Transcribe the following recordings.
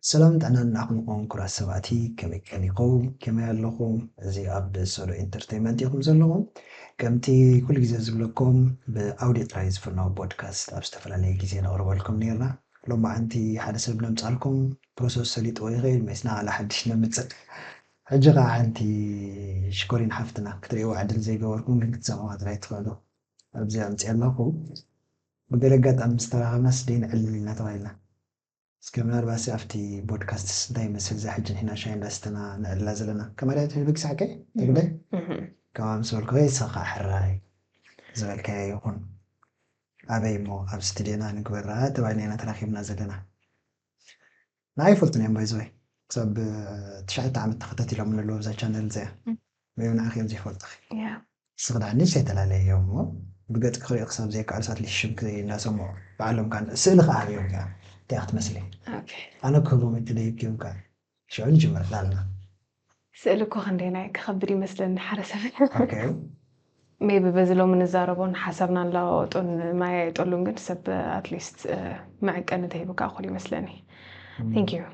ሰላም ጥዕናን ንዓኹም ይኹን ክቡራት ሰማዕቲ፣ ከመይ ቀኒኹም? ከመይ ኣለኹም? እዚ ኣብ ሶሎ ኢንተርቴይንመንት ኢኹም ዘለኹም። ከምቲ ኩሉ ግዜ ዝብለኩም ብኣውዲዮ ጥራይ ዝፍኖ ፖድካስት ኣብ ዝተፈላለየ ግዜ ነቕርበልኩም ነይርና። ሎማዓንቲ ሓደ ሰብ ነምጻልኩም ፕሮሰስ ሰሊጥዎ ይኽእል መሲልና ዋላ ሓድሽ ነምጽእ። ሕጂ ኸዓ ሓንቲ ሽኮሪን ሓፍትና ክትርእይዋ ዕድል ዘይገበርኩም ግን ክትሰምዕዋ ጥራይ ትኽእሉ። ኣብዚ ኣምፅእ ኣለኹ። ብገለ ኣጋጣሚ ምስ ተራኸብናስ ደይ ንዕልል ኢና ተባሂልና። እስከ ምናልባት ኣብቲ ፖድካስትስ እንታይ ይመስል እዛ ሕጂ ንሕና ሻሂ እንዳስተና ንዕልላ ዘለና ከማልያ ትህልብኪ ሳሕቀ ተግደ ከማ ምስ በልኩ ወይ ንስኻ ሕራይ ዝበልካዮ ይኹን ኣበይ እሞ ኣብ ስቱድዮና ንግበራ ተባሂልና ኢና ተራኺብና ዘለና። ንዓይ ይፈልጡን እዮም ባይዘወይ ክሳብ ትሽዓተ ዓመት ተኸታቲሎም ኣለዉ እዛ ቻነል እዚኣ ወይ ንዓኺ እዮም ዘይፈልጡኺ። ንስኺ ደኣ ንእሽተይ ተላለየ እዮም እሞ ብገጽ ክሪኦ ክሳብ ዘይከኣሉስ ኣትሊስት ሽምኪ እንዳሰምዑ ባዕሎም ካን ስእሊ ከኣ ሃብዮም ከኣ እንታይ ክትመስሊ። ኣነ ክህቦም እንተደይብኪዮም ከኣ ሽዑ ንጅምር ላልና። ስእሊ እኮ ክንደይ ናይ ክኸብድ ይመስለኒ ሓደ ሰብ ሜቢ በዚ ሎሚ ንዛረቦን ሓሳብና ንለዋወጦን ማያየጠሉን ግን ሰብ ኣትሊስት መዐቀኒ ተሂቡ ከዓ እኹል ይመስለኒ። Thank you።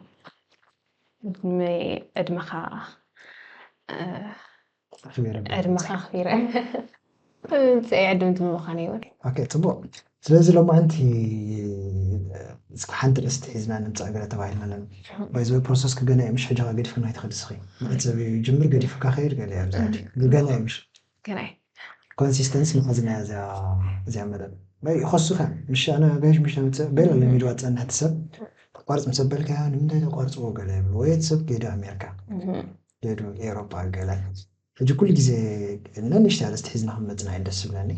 ዕድመኻ ዕድመኻ ኣኽቢረ ምምፀ ዕድምቲ ምዃን ይውን ኦኬ ጽቡቕ። ስለዚ ሎማዓንቲ እስኪ ሓንቲ ርእስቲ ሒዝና ንምፃእ ገለ ተባሂልና ኣለና። ባይዘወይ ፕሮሰስ ክገና እዩ ምሽ ሕጂ ገዲፍክና ኣይትኸዲ ስኺ ማለት ሰብ ይጅምር ገዲፉካ ከይድ ገለ እያ ብዛዕባ ገና እዩ ምሽ ገናይ ኮንሲስተንስ መሓዝና እዚኣ መደብ ይኸሱካ ምሽ ኣነ ገሽ ምሽ ምፅእ ቤላ ለሚድዋ ፀንሕቲ ሰብ ተቋርፅ ምስ በልካያ ንምንታይ ተቋርፅዎ ገለ ይብሉ ወይ እቲ ሰብ ጌዶ ኣሜሪካ ጌዶ ኤውሮጳ ገለ ሕጂ ኩሉ ግዜ ነንእሽተይ ኣርእስቲ ሒዝና ክንመፅና እዩ ደስ ዝብለኒ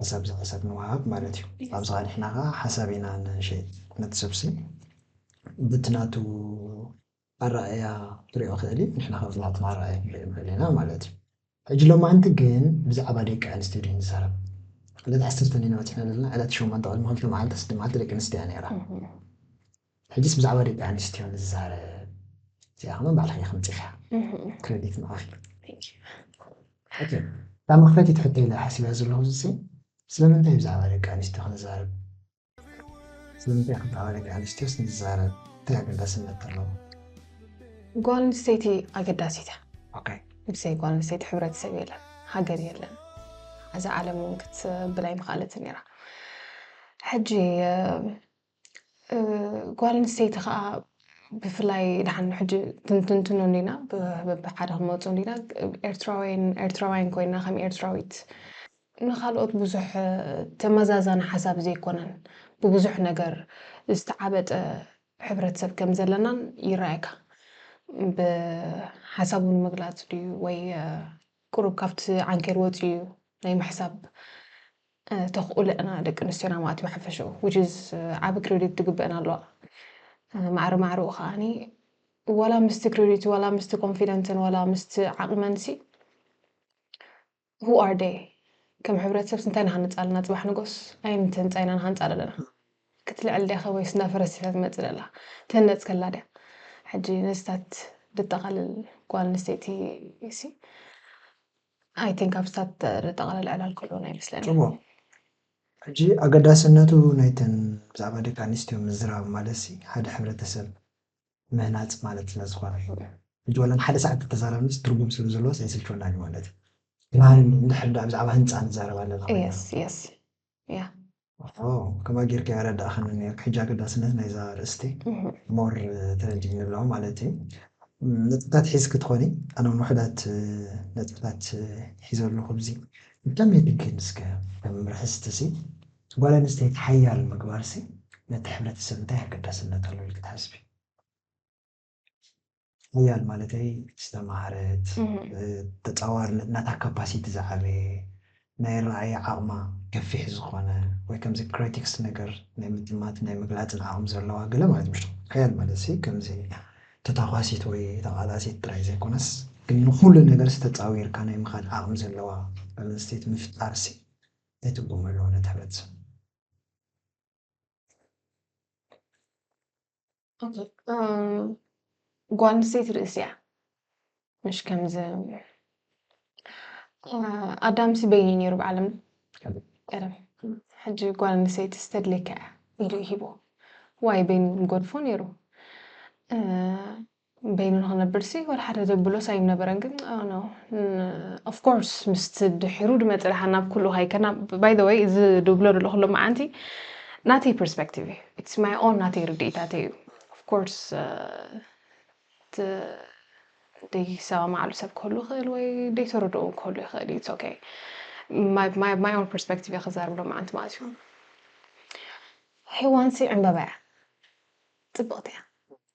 ሓሳብ ዝሓሳብ ንወሃብ ማለት እዩ ኣብዚ ንሕና ከዓ ሓሳብ ኢና ንሸጥ ነቲ ሰብሲ ብቲ ናቱ ኣረኣእያ ክሪኦ ክእል እዩ ንሕና ካብ ናትና ኣረኣእያ ክንሪኦ ንክእል ኢና ማለት እዩ ሕጂ ሎማዓንቲ ግን ብዛዕባ ደቂ ኣንስትዮ ድዩ ንዛረብ ዕለት ዓሰርተ ኢና በፂሕና ዘለና ዕለት ሸሞንተ ቅድሚ ክልተ መዓልቲ ስድቲ መዓልቲ ደቂ ኣንስትዮ እያ ነይራ ሕጂስ ብዛዕባ ደቂ ኣንስትዮ ንዛረብ እዚኣ ከማን ባዕልኺ ከምፂኻ ክሬዲት ንዓኺ እታ መኽፈቲት ሕቶ ኢለ ሓሲበ ዘለኹ እዚ ስለምንታይ ብዛዕባ ደቂ ኣንስትዮ ክንዛረብ ስለምንታይ ብዛዕባ ደቂ ኣንስትዮስ ንዛረብ እንታይ ኣገዳስነት ኣለዎ ጓል ኣንስተይቲ ኣገዳሲት እያ ኦኬ ብዘይ ጓል ኣንስተይቲ ሕብረተሰብ የለን ሃገር የለን እዛ ዓለም እውን ክትብል ኣይምኽኣለትን ነይራ ሕጂ ጓል ኣንስተይቲ ከዓ ብፍላይ ድሓን ሕጂ ትንትንትኖ እንዲና ብሓደ ክንመፁ እንዲና ኤርትራውያን ኤርትራውያን ኮይና ከም ኤርትራዊት ንካልኦት ብዙሕ ተመዛዛኒ ሓሳብ ዘይኮነን ብብዙሕ ነገር ዝተዓበጠ ሕብረተሰብ ከም ዘለናን ይረኣየካ ብሓሳቡ ንምግላፅ ድዩ ወይ ቁሩብ ካብቲ ዓንኬል ወፂኡ ናይ ምሕሳብ ተኽእሎ ኢና ደቂ ኣንስትዮና ማለት ብሓፈሽኡ which is ዓቢ credit ትግበአና ኣለዋ ማዕረ ማዕረኡ ከዓኒ ዋላ ምስቲ credit ዋላ ምስቲ confident ን ዋላ ምስቲ ዓቕመን ሲ who are they ከም ሕብረተሰብ እንታይ ንሃንፃ ኣለና ፅባሕ ንጎስ ኣይንተንፃ ኢና ንሃንፃ ኣለና ክትልዕል ዲያ ከ ወይስ እናፈረሰት እያ ትመፅእ ዘላ ትህነፅ ከላ ድያ ሕጂ ነዚታት ድጠቓልል ጓል ኣንስተይቲ ሲ I think ኣብስታት ድጠቓልል ዕላል ከሎ ናይ መስለኒ ፅቡቕ ሕጂ ኣገዳስነቱ ናይተን ብዛዕባ ደቂ ኣንስትዮ ምዝራብ ማለት ሲ ሓደ ሕብረተሰብ ምህናፅ ማለት ስለ ዝኾነ ሕጂ ዋላ ንሓደ ሰዓት ተተዛረብንስ ትርጉም ስለ ዘለዎ ኣይስልችወናን እዩ ማለት እዩ ትማሊ እንድሕር ዳ ብዛዕባ ህንፃ ንዛረብ ኣለና ኮይና yes yes yeah ከማ ጌርካ ያረዳእኸኒ ነርክ ሕጂ ኣገዳስነት ናይዛ ርእስቲ ሞር ተረዲእኒ ኣለኹ ማለት እዩ ነጥብታት ሒዝኪ ትኾኒ ኣነ እውን ውሕዳት ነጥብታት ሒዘ ኣለኹ ብዚ ብጣዕሚ የድግን እስከ ከም ርሕስቲ ሲ ጓል ኣንስተይቲ ሓያል ምግባር ሲ ነቲ ሕብረተሰብ እንታይ ኣገዳስነት ኣለዎ ኢልኪ ትሓስቢ ሓያል ማለተይ ዝተማህረት ተፃዋርነት ናታ ካፓሲቲ ዝዓበየ ናይ ረኣየ ዓቕማ ገፊሕ ዝኾነ ወይ ከምዚ ክሪቲክስ ነገር ናይ ምጥማት ናይ ምግላፅን ዓቕሚ ዘለዋ ገለ ማለት ምሽ ሓያል ማለት ሲ ከምዚ ተታኳሲት ወይ ተቓላሲት ጥራይ ዘይኮነስ ግን ንኩሉ ነገር ዝተፃዊርካ ናይ ምኻድ ዓቕሚ ዘለዋ ኣንስተይቲ ምፍጣር ሲ እንታይ ትርጉም ኣለዎ ነቲ ሕብረተሰብ ጓል ኣንስተይቲ ርእሲ እያ ምሽ ከምዚ ኣዳምሲ በይኒ ነይሩ ብዓለም ቀደም ሕጂ ጓል ኣንስተይቲ ዝተድለካ እያ ኢሉ ይሂቦ ዋይ በይኑ ንገድፎ ነይሩ በይኑ ንክነብር ሲ ወላ ሓደ ዘብሎ ሳይም ነበረን ግን no of course ምስቲ ድሒሩ ድመፅእ ደሓን ናብ ኩሉ ሃይከና። By the way እዚ ድብሎ ደለኹ ሎማዓንቲ ናተይ perspective እዩ። It's my own ናተይ ርድኢታተይ እዩ። Of course ደይሰማማዓሉ ሰብ ክህሉ ይኽእል ወይ ደይተረድኦ ክህሉ ይኽእል እዩ። It's okay. My own perspective እየ ክዛረብ ሎማዓንቲ ማለት እዩ። ሄዋንሲ ዕምበባ እያ። ፅብቕቲ እያ።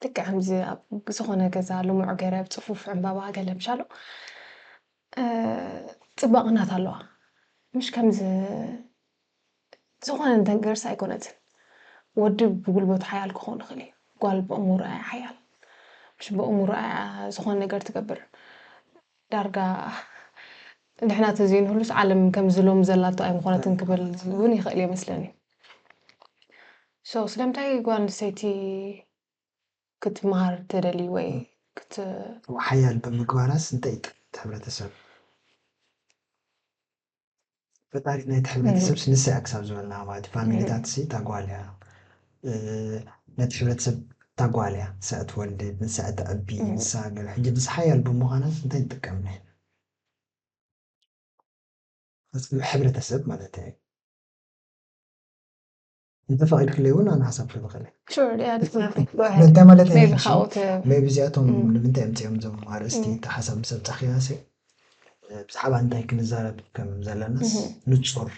ልክዕ ከምዚ ኣብ ዝኾነ ገዛ ልሙዕ ገረብ ፅፉፍ ዕምባባ ገለ ምሻሎ ፅባቕናት ኣለዋ። ምሽ ከምዚ ዝኾነ እንተንገርስ ኣይኮነትን። ወዲ ብጉልበቱ ሓያል ክኸውን ይኽእል እዩ። ጓል ብእምሮ እያ ሓያል። ምሽ ብእምሮ እያ ዝኾነ ነገር ትገብር። ዳርጋ ንሕና ተዘይንህሉስ ዓለም ከምዚ ሎም ዘላቶ ኣይምኾነትን ክብል እውን ይኽእል እየ መስለኒ። So ስለምንታይ ጓል ኣንስተይቲ ክትመሃር ትደሊ ወይ ክት ሓያል ብምግባራስ እንታይ ይጠቅም እቲ ሕብረተሰብ? ፈጣሪ ናይቲ ሕብረተሰብ ንሳ እያ ክሳብ ዝበልና ማለት ፋሚሊታት ሲ ታጓል እያ ነቲ ሕብረተሰብ ታጓል እያ ንሳ እትወልድ ንሳ እተዕቢ ንሳ ገለ ሕጂ ንሳ ሓያል ብምዃናስ እንታይ ንጥቀም ንሕና? ሕብረተሰብ ማለት እዩ። እንተፈቒድክለይ እውን ኣነ ሓሳብ ክህብ እኽእል እየ። Sure, yeah, definitely. Go ahead. እንታይ ማለት እዩ? Maybe ካብኡ ተ- ሜቢ እዚኣቶም ንምንታይ እዮም እዚኦም እዞም ኣርእስቲ እቲ ሓሳብ ምስ ኣብጻእክያ ሲ ብዛዕባ እንታይ ክንዛረብ ከም ዘለናስ ንጹር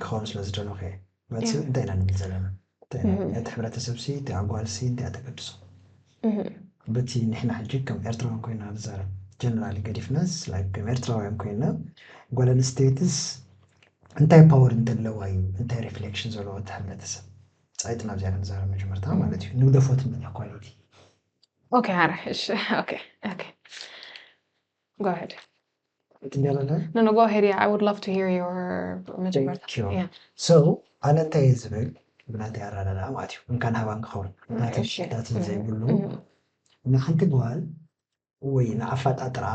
ክኸውን ስለ ዝደለኹ እየ። ማለት እንታይ ኢና ንብል ዘለና? ነቲ ሕብረተሰብ ሲ እቲ ኣጓል ሲ እንታይ ተገድሶ? በቲ ንሕና ሕጂ ከም ኤርትራውያን ኮይና ንዛረብ ጀነራሊ ገዲፍናስ like ከም ኤርትራውያን ኮይና ጓል ኣንስተይትስ እንታይ ፓወር እንተለዋ እዩ እንታይ ሪፍሌክሽን ዘለዎ እቲ ሕብረተሰብ? ጻይጥና ኣብዚኣ ክንዛረብ መጀመርታ ማለት እዩ። ንግደፎት ንመታ ኳሊቲ Okay, ኣረ እሺ okay okay go ahead. ትንደለለ No, no, go ahead. Yeah, I would love to hear your መጀመርታ። Thank you. Yeah. So ኣነ እንታይ እየ ዝብል ብናተይ ኣረዳድኣ ማለት እዩ። እንካን ሃባን ክኸውን ናትን እሺ። ናትን ዘይብሉ Mhm. ንሓንቲ ጓል ወይ ንኣፈጣጥራ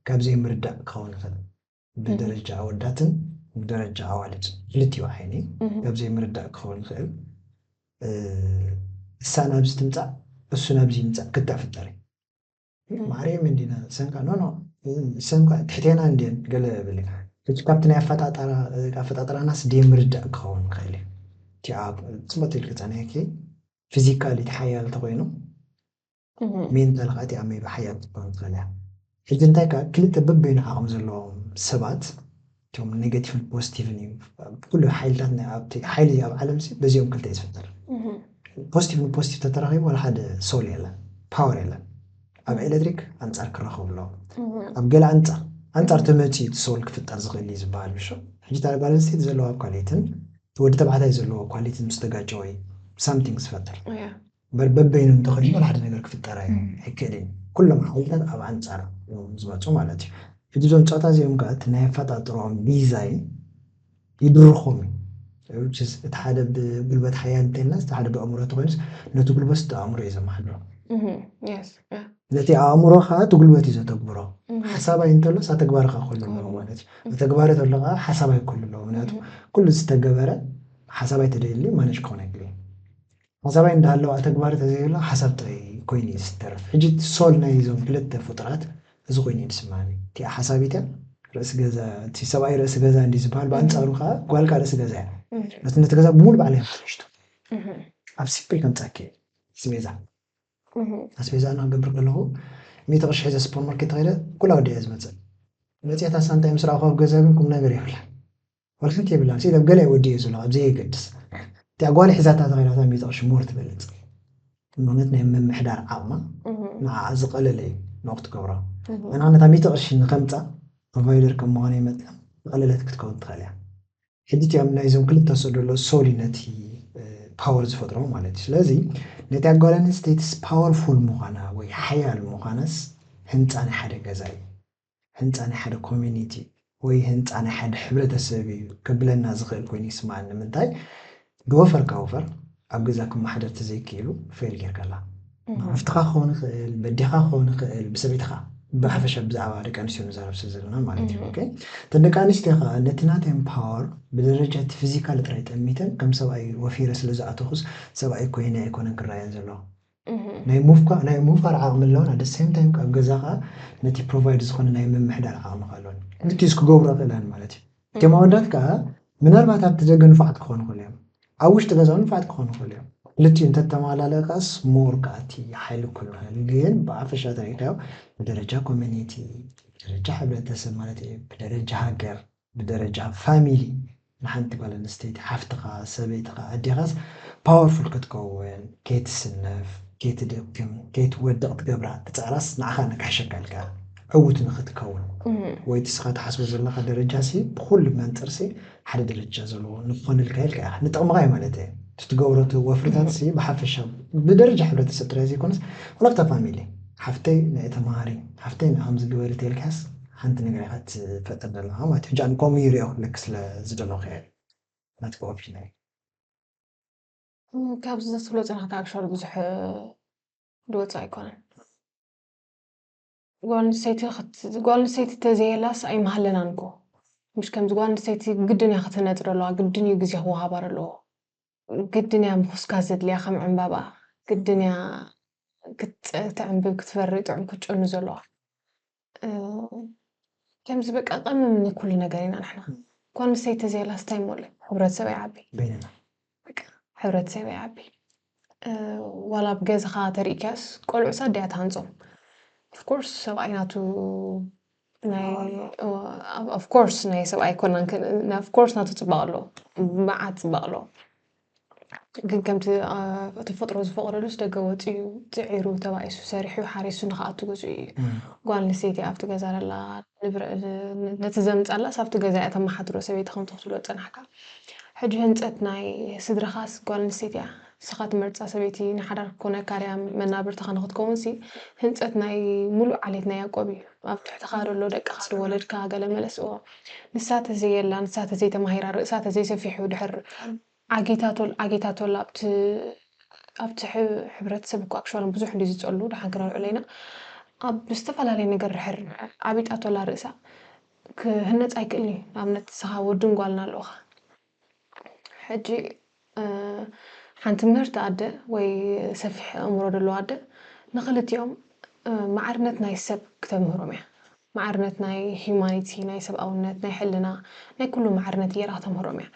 ካብ ዘይምርዳእ ክኸውን ይኽእል። ብደረጃ ኣወዳትን ብደረጃ ኣዋልድ ክልቲኡ ዓይኒ Mhm. ካብ ዘይምርዳእ ክኸውን ይኽእል። እ፣ እሳ ናብዚ ትምጻእ እሱ ናብዚ ይምጻእ ክተፍጠር እዩ። ማዕሪም እንዲና ሰንካ ኖ ኖ ሰንካ ትሕቴና እንዲን ገለ ብል ሕጂ ካብቲ ናይ ኣፈጣጠራ ኣፈጣጠራናስ ድየ ምርዳእ ክኸውን ይኽእል እዩ። እቲ ኣብ ጽቡቅ ኢልክ ጸኒሕኪ ፊዚካሊ ሓያል ተኮይኑ Mhm. ሜንታል ከዓ እቲኣ ሜቢ ሓያል ክትኮን ትኽእል እያ። ሕጂ እንታይ ከዓ ክልተ በበይኑ ዓቕሚ ዘለዎም ሰባት እቶም ኔጋቲቭን ፖዚቲቭን እዩ። ኩሉ ሓይልታት ናይ ኣብቲ ሓይሊ ኣብ ዓለም ሲ በዚኦም ክልተ እዩ ዝፍጠር። Mhm. ፖዚቲቭ ንፖዚቲቭ ተተራኺቡ ዋላ ሓደ ሶል የለን ፓወር የለን። ኣብ ኤሌክትሪክ ኣንጻር ክራኸቡ ኣለዎም። Mhm. ኣብ ገለ ኣንጻር ኣንጻር ተመፂኡ እቲ ሶል ክፍጠር ዝኽእል እዩ ዝበሃል ምሽ። ሕጂ ታዲያ ጓል ኣንስተይቲ ዘለዋ ኳሊትን ወዲ ተባዕታይ ዘለዎ ኳሊትን ምስ ተጋጨወ እዩ ሳምቲንግ ዝፈጥር። Yeah. በር በበይኑ እንተኾይኑ ዋላ ሓደ ነገር ክፍጠር ኣይ ኣይክእልን። ኩሎም ሓይልታት ኣብ ኣንጻር እዮም ዝመፁ ማለት እዩ። ሕጂ እዞም ፆታ እዚኦም ከዓ እቲ ናይ ኣፈጣጥሮኦም ዲዛይን ይድርኾም እዩ። Which is እቲ ሓደ ብጉልበት ሓያል እንተልና እቲ ሓደ ብኣእምሮ ተኮይኑስ ነቲ ጉልበት እቲ ኣእምሮ እዩ ዘመሓድሮ። Mhm. Yes. Yeah. ነቲ ኣእምሮ ከዓ እቲ ጉልበት እዩ ዘተግብሮ። Mhm. ሓሳባይ እንተሎስ ኣተግባሪ ከዓ ክህሉ ኣለዎ ማለት እዩ። ተግባሪ ተሎ ከዓ ሓሳባይ ክህሉ ኣለዎ። ምክንያቱ ኩሉ ዝተገበረ ሓሳባይ ተደልዩ ማነጅ ክኾን ኣይክእልን። ሓሳባይ እንዳሃለዋ ተግባሪ ተዘይብላ ሓሳብ ጥራይ ኮይኑ እዩ ዝተርፍ። ሕጂ እቲ ሶል ናይ እዞም ክልተ ፍጡራት እዚ ኮይኑ እዩ ዝስማኒ። እቲኣ ሓሳቢት እያ ርእሲ ገዛ እቲ ሰብኣይ ርእሲ ገዛ እንዲ ዝበሃል ብኣንጻሩ ከዓ ጓል ከዓ ርእሲ ገዛ እያ። Mhm. ነቲ ነቲ ገዛ ብሙሉ ባዕላ እያ ትሽቶ Mhm. ኣብ ሲምፕል ከምጻኪ ኣስቤዛ Mhm. ኣስቤዛ እና ክገብር ከለኹ ሚእቲ ቅርሺ ሒዘ ሱፐርማርኬት ተኸይደ ኩላ ወዲ እያ ዝመፅእ መፅያታ ሳንታይ ምስ ረኣኹ ኣብ ገዛ ግን ቁም ነገር የብላ ወላ ሓንቲ የብላን ሲለ ገለ ወዲ እየ ዘሎ ኣብ ዘየገድስ እቲኣ ጓል ሒዛታ ተኸይዳታ ሚእቲ ቅርሺ ሞር ትበልፅ ምክንያት ናይ ምምሕዳር ዓቕማ Mhm. ንዓኣ ዝቐለለ እዩ ንኡ ክትገብሮ Mhm. ንኣብነት ሚእቲ ቅርሺ ንከምፃ ፕሮቫይደር ከም ምዃነይ መጠን ዝቐለለት ክትከውን ትኽእል እያ ሕጂ እቲኦም ናይዞም ክልተ ሰው ዘሎ ሶሊ ነቲ ፓወር ዝፈጥሮ ማለት እዩ ስለዚ ነቲ ኣጓል ኣንስተይትስ ፓወርፉል ምዃና ወይ ሓያል ምዃናስ ህንፃ ናይ ሓደ ገዛ እዩ ህንፃ ናይ ሓደ ኮሚኒቲ ወይ ህንፃ ናይ ሓደ ሕብረተሰብ እዩ ከብለና ዝኽእል ኮይኑ ይስማዓኒ ንምንታይ ብወፈር ካብ ወፈር ኣብ ገዛ ክመሓደር ተዘይክኢሉ ፌል ጌርካላ ሃፍትኻ ክኸውን ይኽእል በዲኻ ክኸውን ይኽእል ብሰበይትኻ ብሓፈሻ ብዛዕባ ደቂ ኣንስትዮ ንዛረብ ስለ ዘለና ማለት እዩ ኦኬ እተን ደቂ ኣንስትዮ ከዓ ነቲ ናተን ፓወር ብደረጃ እቲ ፊዚካል ጥራይ ጠሚተን ከም ሰብኣይ ወፊረ ስለ ዝኣተኹስ ሰብኣይ ኮይነ ኣይኮነን ክረኣየን ዘለዎ ናይ ምፍካ ናይ ምፍካር ዓቕሚ ኣለወን፣ ኣደ ሴም ታይም ኣብ ገዛ ከዓ ነቲ ፕሮቫይድ ዝኾነ ናይ ምምሕዳር ዓቕሚ ከዓ ኣለወን። ክልቲኡስ ክገብሮ ክእላን ማለት እዩ። እቶም ኣወዳት ከዓ ምናልባት ኣብቲ ደገ ንፉዓት ክኾኑ ይኽእሉ እዮም፣ ኣብ ውሽጢ ገዛ እውን ንፉዓት ክኾኑ ይኽእሉ እዮም። ክልቲኡ እንተተማላለእካስ ሞር ከዓ እቲ ሓይሊ ክህሉ ይኽእል። ግን ብሓፈሻ ተሪኢኻዮ ብደረጃ ኮሚኒቲ፣ ብደረጃ ሕብረተሰብ ማለት እዩ፣ ብደረጃ ሃገር፣ ብደረጃ ፋሚሊ ንሓንቲ ጓል ኣንስተይቲ ሓፍትኻ፣ ሰበይትኻ፣ ኣዴኻስ ፓወርፉል ክትከውን፣ ከይትስነፍ፣ ከይትደክም፣ ከይትወድቕ ትገብራ ትፅዕራስ ንዓኻ ንክሕሸካ ኢልካ ዕውት ንክትከውን ወይ እቲ ስኻ ትሓስቦ ዘለኻ ደረጃ ሲ ብኩሉ መንፅር ሲ ሓደ ደረጃ ዘለዎ ንክኾነልካ ኢልካ ኢኻ፣ ንጥቕምኻ እዩ ማለት እዩ። እቲ ትገብሮ እቲ ወፍርታት ሲ ብሓፈሻ ብደረጃ ሕብረተሰብ ጥራይ ዘይኮነስ ዋላ ኣብታ ፋሚሊ ሓፍተይ ናይ ተምሃሪ ሓፍተይ ንኣም ዝግበሪ ተልካስ ሓንቲ ነገር ኢኻ ትፈጥር ዘለኻ ማለት እዩ። ሕጂ ኣነ ከምኡ ይሪኦ ክብለኪ ስለ ዝደለኹ እየ ናትኪ ኦፒንየን። እም፣ ካብዚ ዘስሎ ጽናሕካ ኣክቹዋሊ ብዙሕ ድወጽእ ኣይኮነን። ጓል ኣንስተይቲ ክት- ጓል ኣንስተይቲ ተዘየላስ ኣይመሃለናን እኮ። ምሽ ከምዚ ጓል ኣንስተይቲ ግድን እያ ክትነጥር ኣለዋ፣ ግድን እዩ ግዜ ክወሃባ ኣለዎ። ግድን እያ ምኹስካስ ዘድልያ ከም ዕምባባ፣ ግድን እያ ክትፀ- ተዕምብብ ክትፈሪ ጥዑም ክትጨኑ ዘለዋ። እ፣ ከምዚ በቃ ቀመም ንኩሉ ነገር ኢና ንሕና። ጓል ኣንስተይቲ ተዘየላስ እንታይ ሞለ? ሕብረተሰብ ኣይዓቢ። በይንና በቃ ሕብረተሰብ ይዓቢ። እ፣ ዋላ ኣብ ገዛኻ ተሪእካስ ቆልዑ ሳድያ ትሃንጾም። ኦፍኮርስ ሰብኣይ ናቱ ናይ ኦፍኮርስ ናይ ሰብኣይ ኮናን ኦፍኮርስ ናቱ ፅባቅ ኣለዎ፣ መዓት ፅባቅ ኣለዎ። ግን ከምቲ አ፣ ተፈጥሮ ዝፈቅደሉስ ደገ ወፂኡ ፅዒሩ ተባኢሱ ሰሪሑ ሓሪሱ ንክኣቱ ገዝኡ እዩ። ጓል ኣንስተይቲ ኣብቲ ገዛ ዘላ ንብረ- ነቲ ዘምፃላስ ኣብቲ ገዛ እያ ተመሓድሮ ሰበይቲ ከምቲ ክትብሎ ዝፀናሕካ። ሕጂ ህንፀት ናይ ስድራኻስ ጓል ኣንስተይቲ እያ። ንስኻ ትመርፃ ሰበይቲ ንሓዳር ክትኮነካ ድያ መናብርትኻ ንክትከውን ሲ ህንፀት ናይ ሙሉእ ዓሌት ናይ ያዕቆብ እዩ። ኣብ ትሕትኻ ዘሎ ደቅኻ ዝወለድካ ገለ መለስ እዎ ንሳ ተዘየላ ንሳ ተዘይተማሂራ ርእሳ ተዘይሰፊሑ ድሕር ዓጊታቶል ዓጊታቶል ኣብቲ ኣብቲ ሕ- ሕብረተሰብ እኮ ኣክሽዋሊ ብዙሕ እንዲ ዝፀሉ ደሓን ክነልዕሎ ኢና ኣብ ዝተፈላለየ ነገር ድሕር ዓቢጣቶላ ርእሳ ክህነፅ ኣይክእልን እዩ። ንኣብነት ንስኻ ወድን ጓልን ኣለውኻ ሕጂ እ፣ ሓንቲ ምህርቲ ኣደ ወይ ሰፊሕ ኣእምሮ ዘለዎ ኣደ ንክልቲኦም እ፣ ማዕርነት ናይ ሰብ ክተምህሮም እያ። ማዕርነት ናይ ሂዩማኒቲ ናይ ሰብኣውነት ናይ ሕልና ናይ ኩሉ ማዕርነት እየራ ክተምህሮም እያ።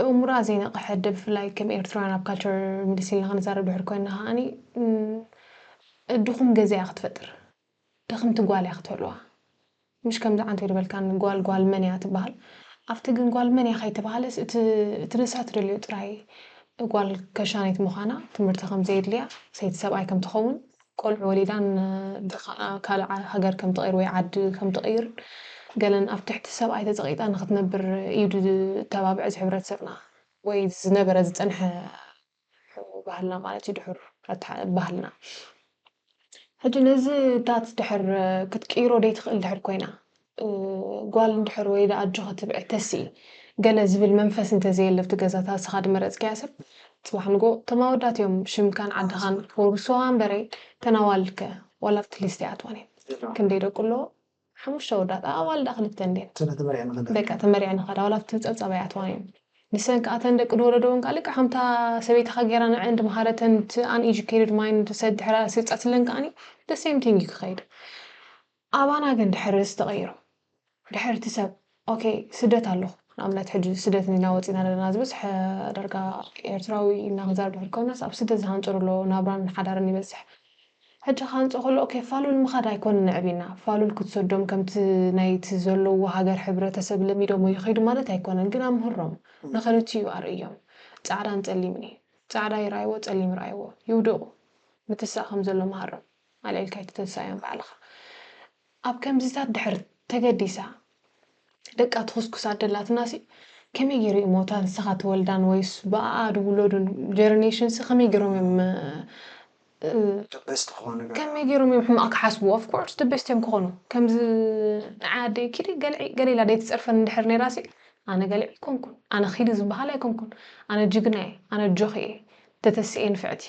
እምሮኣ ዘይነቕሐ ኣደ ብፍላይ ከም ኤርትራውያን ኣብ ካልቸር ምልስ ኢልና ክንዛረብ ድሕር ኮይና ከዓኒ ም፣ ድኹም ገዛ እያ ክትፈጥር። ድኽምቲ ጓል እያ ክትህልዋ። ምሽ ከምዚ ዓንተ ዝበልካኒ ጓል ጓል መን እያ ትበሃል። ኣብቲ ግን ጓል መን እያ ከይተባሃለስ እቲ እቲ ንሳ ትደልዮ ጥራይ ጓል ከሻኒት ምዃና ትምህርቲ ከም ዘየድልያ ሰይቲ ሰብኣይ ከም ትኸውን ቆልዑ ወሊዳን ብኻ- ካልእ ዓ- ሃገር ከም ትቕይር ወይ ዓዲ ከም ትቕይር ገለን ኣብ ትሕቲ ሰብኣይ ተፀቒጣ ንክትነብር እዩ ዝተባብዐ እዚ ሕብረተሰብና ወይ ዝነበረ ዝፀንሐ ባህልና ማለት እዩ ድሑር ኣተሓ- ባህልና ሕጂ ነዚ ታት ድሕር ክትቅይሮ ደይ ትኽእል ድሕር ኮይና እ፣ ጓል እንድሕር ወይ ደኣ ኣጆኺ ትብዒ ተስኢ ገለ ዝብል መንፈስ እንተዘየለ ኣብቲ ገዛታት ንስኻ ድመረፅካያ ሰብ ፅባሕ ንጎ እቶም ኣወዳት እዮም ሽምካን ዓድኻን ክወርስዋ እምበረይ ተናዋልከ ዋላ ኣብቲ ሊስት ኣይኣትዋን እየን ክንደይ ደቁ ኣለዎ ሓሙሽተ ኣወዳት ኣዋልዳ ክልተ እንድየን ስለ ተመሪዕና ከዳ በቃ ተመሪዐን ይኸዳ ዋላ ኣብቲ ፀብፃብ ኣይኣትዋን እየን ንሰን ከዓ እተን ደቂ ዝወለደውን ከዓ ልክዕ ከምታ ሰበይትኻ ገይራ ንዐን ድመሃረተን እቲ ኣንኤጁኬትድ ማይንድ ሰድ ድሕራ ስርፀትለን ከዓኒ the same thing እዩ ክኸይድ ኣባና ግን ድሕር ዝተቐይሩ ድሕር እቲ ሰብ ኦኬ ስደት ኣለኹ ንኣብነት ሕጂ ስደት ኢና ወፂና ዘለና ዝበዝሐ ደርጋ ኤርትራዊ ኢና ክዛረብ ድሕር ከውናስ ኣብ ስደት ዝሃንፅሩ ኣሎ ናብራን ሓዳርን ይበዝሕ ሕጂ ክሃንፆ ከሎ ኦኬ ፋሉል ምኻድ ኣይኮነ ንዕቢና ፋሉል ክትሰዶም ከምቲ ናይቲ ዘለዎ ሃገር ሕብረተሰብ ለሚዶሞ ይኸይዱ ማለት ኣይኮነን ግን ኣምህሮም ንኽልቲኡ ኣርእዮም ፃዕዳን ፀሊምን እዩ ፃዕዳ ይረኣይዎ ፀሊም ይረኣይዎ ይውደቑ ምትሳእ ከም ዘሎ መሃሮም ኣልዒልካ ኣይትተሳእዮም ባዕልኻ ኣብ ከምዚታት ድሕር ተገዲሳ ደቃ ትኹስኩስ ኣደላትና ሲ ከመይ ገይሩ እዩ ሞታ ንስኻ ትወልዳን ወይስ ብኣኣ ድውለዱን ጀነሬሽን ሲ ከመይ ገይሮም እዮም በስት ክኾኑ ገ- ከመይ ገይሮም እዮም ሕማቕ ክሓስቡ of course the best እዮም ክኾኑ ከምዚ ንዓይ ኣደይ ኪዲ ገልዒ ገሊላ ደይ ትፀርፈን እንድሕር ነይራ ሲ ኣነ ገልዒ ኣይኮንኩን ኣነ ኪዲ ዝበሃል ኣይኮንኩን ኣነ ጅግና እየ ኣነ ጆኺ እየ ተተስኤ ንፍዕቲ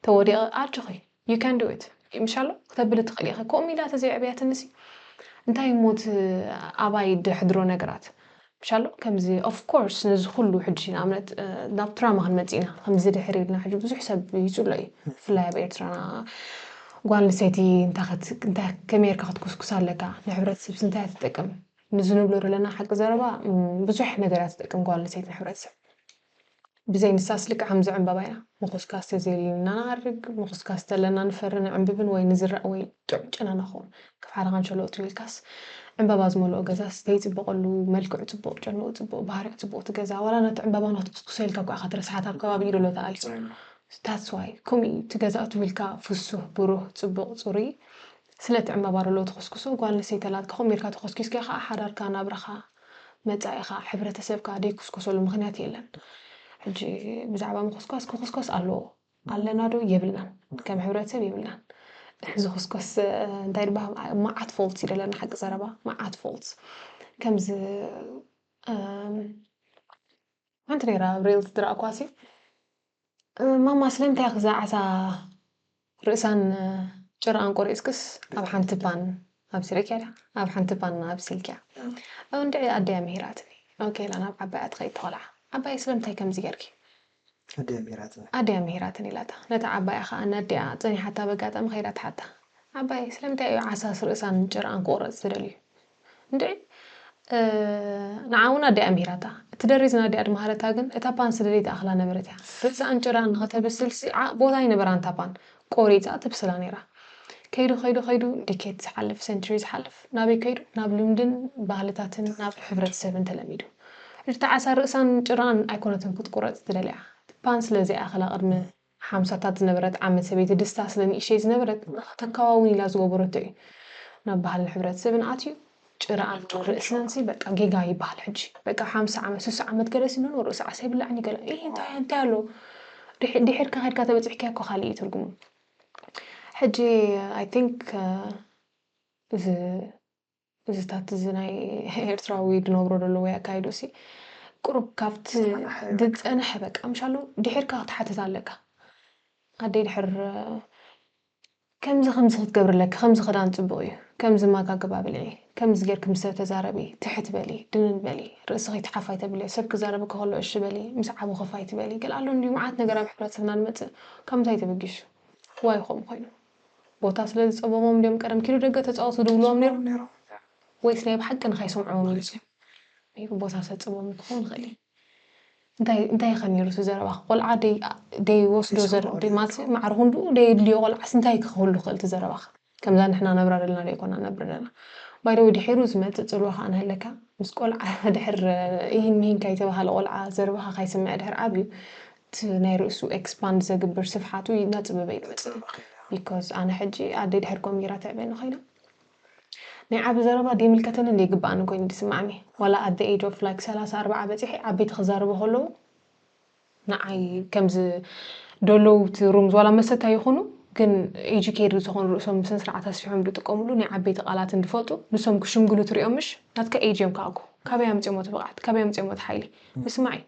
ተወዲቐ ኣጆኺ you can do it ምሻሎ ክተብሊ ትኽእል ኢኺ ከምኡ ኢላ ተዘይዕብያትኒ ሲ እንታይ እሞ እቲ ኣባይ ድሕድሮ ነገራት ሻሎ ከምዚ of course ነዚ ኩሉ ሕጂ ንኣብነት ናብ ትራማ ክንመጽእ ኢና። ከምዚ ድሕር ኢልና ሕጂ ብዙሕ ሰብ ይጽሎ እዩ። ብፍላይ ኣብ ኤርትራና ጓል ኣንስተይቲ እንታይ ከመይ ጌርካ ክትኩስኩስ ኣለካ፣ ንሕብረተሰብስ እንታይ እያ ትጠቅም? ንዚ ንብሎ ዘለና ሓቂ ዘረባ ብዙሕ ነገር እያ ትጠቅም ጓል ኣንስተይቲ ንሕብረተሰብ። ብዘይ ንሳስ ልክዕ ከምዚ ዕምበባ ኢና። ምኹስካስ ተዘይልና ንኣርግ፣ ምኹስካስ ተለና ንፈሪ ንዕምብብን ወይ ንዝራእ ወይ ጥዑም ጨና ንኸውን። ከፍ ሓደኻ ንሸሎ እትው ኢልካስ ዕምበባ ዝመልኦ ገዛስ ዘይጽበቐሉ መልክዑ ጽቡቕ፣ ጨንኡ ጽቡቕ፣ ባህሪኡ ጽቡቕ እቲ ገዛ ዋላ ነቲ ዕምበባ ንክትኩስኩሶ ኢልካ እኳ ኢኻ ትረስሓት ኣብ ከባቢ ኢዶሎ ተኣልዩ። That's why ከምኡ እዩ እቲ ገዛ እትው ኢልካ ፍሱህ፣ ብሩህ፣ ጽቡቕ፣ ጽሩይ ስለቲ ዕምበባ ዶሎ ትኹስኩሶ ጓል ኣንስተይቲ ኣላትካ ከምኡ ኢልካ ተኾስኪስካ ኢኻ ሓዳርካ ናብራኻ መጻኢኻ ሕብረተሰብካ ደይኩስኮሰሉ ምኽንያት የለን። ሕጂ ብዛዕባ ምኹስኳስ ክኹስኮስ ኣለዎ ኣለና ዶ የብልናን። ከም ሕብረተሰብ የብልናን። እዚ ኩስኮስ እንታይ ድባ መዓት faults እዩ ዘለና ሓቂ ዘረባ መዓት faults ከምዚ ሓንቲ ነይራ ኣብ ሬልስ ዝረኣኳሲ ማማ ስለምንታይ ክዛ ዓሳ ርእሳን ጭራኣን ቆሪፅክስ ኣብ ሓንቲ ፓን ኣብሲልክያ ድያ ኣብ ሓንቲ ፓን ኣብሲልክያ እንድዒ ኣደያ ምሂራትኒ። ኦኬ ኢላ ናብ ዓባያ ትኸይድ ተቆልዓ። ዓባይ ስለምንታይ ከምዚ ጌርኪ? ኣደያ ምሂራትኒ። ኣደያ ምሂራትኒ ኢላታ። ነታ ዓባያ ከዓ ነዲኣ ፀኒሓታ በጋጣሚ ከይዳ ትሓታ። ዓባይ ስለምንታይ እዩ ዓሳስ ርእሳን ጭራኣን ክቑረፅ ትደልዩ? እንድዒ ንዓ እውን ኣዲኣ ምሂራታ። እቲ ደሪዝ ንኣዲኣ ድመሃረታ ግን እታ ፓን ስለ ዘይትኣኽላ ነበረት እያ። ርእሳኣን ጭራኣን ንኸተብስል ሲ ዓቕ ቦታ ኣይነበራን እታ ፓን። ቆሪፃ ትብስላ ነይራ። ከይዱ ከይዱ ከይዱ ዲኬት ዝሓልፍ ሰንቸሪ ዝሓልፍ ናበይ ከይዱ ናብ ልምድን ባህልታትን ናብ ሕብረተሰብን ተለሚዱ። ሕጂ እታ ዓሳ ርእሳን ጭራኣን ኣይኮነትን ክትቁረፅ ትደልያ። ፓን ስለ ዘይኣኸላ ቅድሚ ሓምሳታት ዝነበረት ዓመት ሰበይቲ ድስታ ስለ ንእሽተይ ዝነበረት ተካዋውን ኢላ ዝገበረቶ እዩ ናብ ባህልን ሕብረተሰብን ኣትዩ ጭራኣን ርእስናን ሲ በቃ ጌጋ ይበሃል ሕጂ በቃ ሓምሳ ዓመት ስሳ ዓመት ገለ ሲኖ ርእሲ ዓሳ ይብላዕን ይገለ ይህ እንታይ እንታይ ኣሎ ድሕርካ ከድካ ተበፅሕካ እኮ ካሊእ እዩ ትርጉሙ ሕጂ I think እዚ እዚታት እዚ ናይ ኤርትራዊ ድነብሮ ዘሎ ወይ ኣካይዶ ሲ ቁሩብ ካብቲ ዝፀንሐ በቃ ምሻሉ ድሕርካ ክትሓትት ኣለካ ኣደይ ድሕር ከምዚ ከምዚ ክትገብር ኣለኪ ከምዚ ክዳን ፅቡቅ እዩ ከምዚ ማጋገባ ብልዒ ከምዚ ጌርኪ ምስ ሰብ ተዛረቢ ትሕት በሊ ድንን በሊ ርእስኺ ትሓፍ ኣይተብሊ ሰብ ክዛረበኪ ከሎ እሺ በሊ ምስ ዓቡ ከፍ ኣይትበሊ ገለ ኣሎ እንድዩ መዓት ነገር ኣብ ሕብረተሰብና ዝመፅእ ካብ ምንታይ ተበጊሱ ዋይ ከምኡ ኮይኑ ቦታ ስለ ዝፀበሞም ድዮም ቀደም ኪዱ ደገ ተፃወቱ ድብልዎም ነይሮም ወይስ ናይ ብሓቂ ንካይሰምዕዎም ኢሉ እዩ ቦታ ሰፅቦም ክኸውን ይኽእል እዩ እንታይ እንታይ ከ ነይሩ እቲ ዘረባ ቆልዓ ደይወስዶ ማለት ማዕረ ክንድኡ ደየድልዮ ቆልዓስ እንታይ ክህሉ ክእል እቲ ዘረባ ከምዛ ንሕና ነብራ ዘለና ደይኮና ነብር ዘለና ባይደዊ ድሒሩ ዝመፅእ ፅልዋ ከዓ ንህለካ ምስ ቆልዓ ድሕር ይህን ምሂን ካይተባሃለ ቆልዓ ዘረባኻ ካይስምዕ ድሕር ዓብዩ እቲ ናይ ርእሱ ኤክስፓንድ ዘግብር ስፍሓቱ እናፅበበ ይመፅእ because ኣነ ሕጂ ኣደይ ድሕር ኮሚራ ተዕበኒ ኮይና ናይ ዓቢ ዘረባ ደይምልከተንን ደይግበኣንን ኮይኑ ድስማዓኒ ዋላ at the age of like ሰላሳ ኣርባዓ በፂሐ ዓበይቲ ክዛረቡ ከለዉ ንዓይ ከምዚ ደለዉ እቲ ሩምዝ ዋላ መሰታ ይኹኑ ግን ኤጁኬትድ ዝኾኑ ርእሶም ብስነ ስርዓት ኣስፊሖም ዝጥቀምሉ ናይ ዓበይቲ ቃላት እንድፈልጡ ንሶም ክሽምግሉ ትሪኦም ምሽ ናትካ ኤጅ እዮም ከኣኩ ካበይ ኣምፅኦሞ እቲ ብቕዓት ካበይ ኣምፅኦሞ እቲ ሓይሊ ምስማዕ እዩ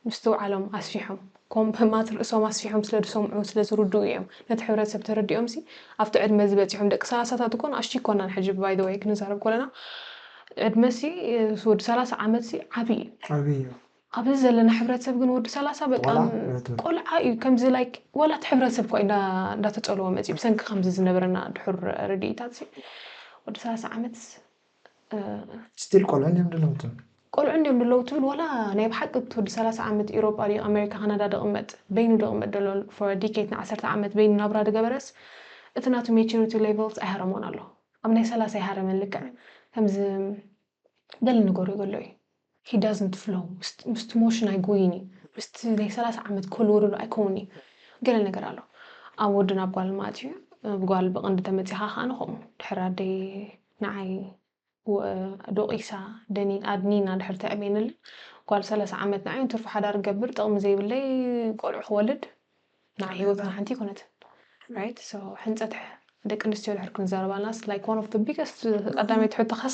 ምስትውዓሎም ኣስፊሖም ኮምፕማት ርእሶም ኣስፊሖም ስለ ዝሰምዑ ስለ ዝርድኡ እዮም ነቲ ሕብረተሰብ ተረዲኦም ሲ ኣብቲ ዕድመ እዚ በፂሖም ደቂ ሰላሳታት እኮ ንኣሽቱ ይኮናን ሕጂ by the way ክንዛረብ ኮለና ዕድመ ሲ ወዲ ሰላሳ ዓመት ሲ ዓብዪ እዩ ዓብዪ እዩ ኣብዚ ዘለና ሕብረተሰብ ግን ወዲ ሰላሳ በቃ ቆልዓ እዩ ከምዚ like ዋላ እቲ ሕብረተሰብ እኳ እንዳተፀልዎ መፅዩ ብሰንኪ ከምዚ ዝነበረና ድሑር ርድኢታት ሲ ወዲ ሰላሳ ዓመት ስቲል ቆልዑ እንዲም ድለውቱ ቆልዑ እንዲም ድለው ትብል ዋላ ናይ ብሓቂ እቲ ወዲ ሰላሳ ዓመት ኢሮጳ ድዩ ኣሜሪካ ካናዳ ድቕመጥ በይኑ ድቕመጥ ዘሎ for decade ንዓሰርተ ዓመት በይኑ ናብራ ድገበረስ እቲ ናቱ maturity levels ኣይሃረሞን ኣሎ ኣብ ናይ ሰላሳ ይሃረመን ልክዕ ከምዚ ገለ ንገሩ ይገሎ እዩ he doesn't flow ምስቲ ሞሽን ኣይጎይን እዩ ምስቲ ናይ ሰላሳ ዓመት ከልወ ደሎ ኣይከውን እዩ ገለ ነገር ኣሎ ኣብ ወዲ ናብ ጓል ማለት እዩ ጓል ብቐንዲ ተመፂኻ ከዓ ንኸምኡ ድሕር ኣደይ ንዓይ ዶቂሳ ደኒን ኣድኒና ድሕር ተዕቤንላ ጓል ሰላሳ ዓመት ንዓይ እንትርፎ ሓዳር ገብር ጥቕሚ ዘይብለይ ቆልዑ ክወልድ ንዓይ ህይወትና ሓንቲ ይኮነትን right so ሕንፀት ደቂ ኣንስትዮ ድሕር ክንዛረባልናስ like one of the biggest ቀዳመይቲ ሕቶኻስ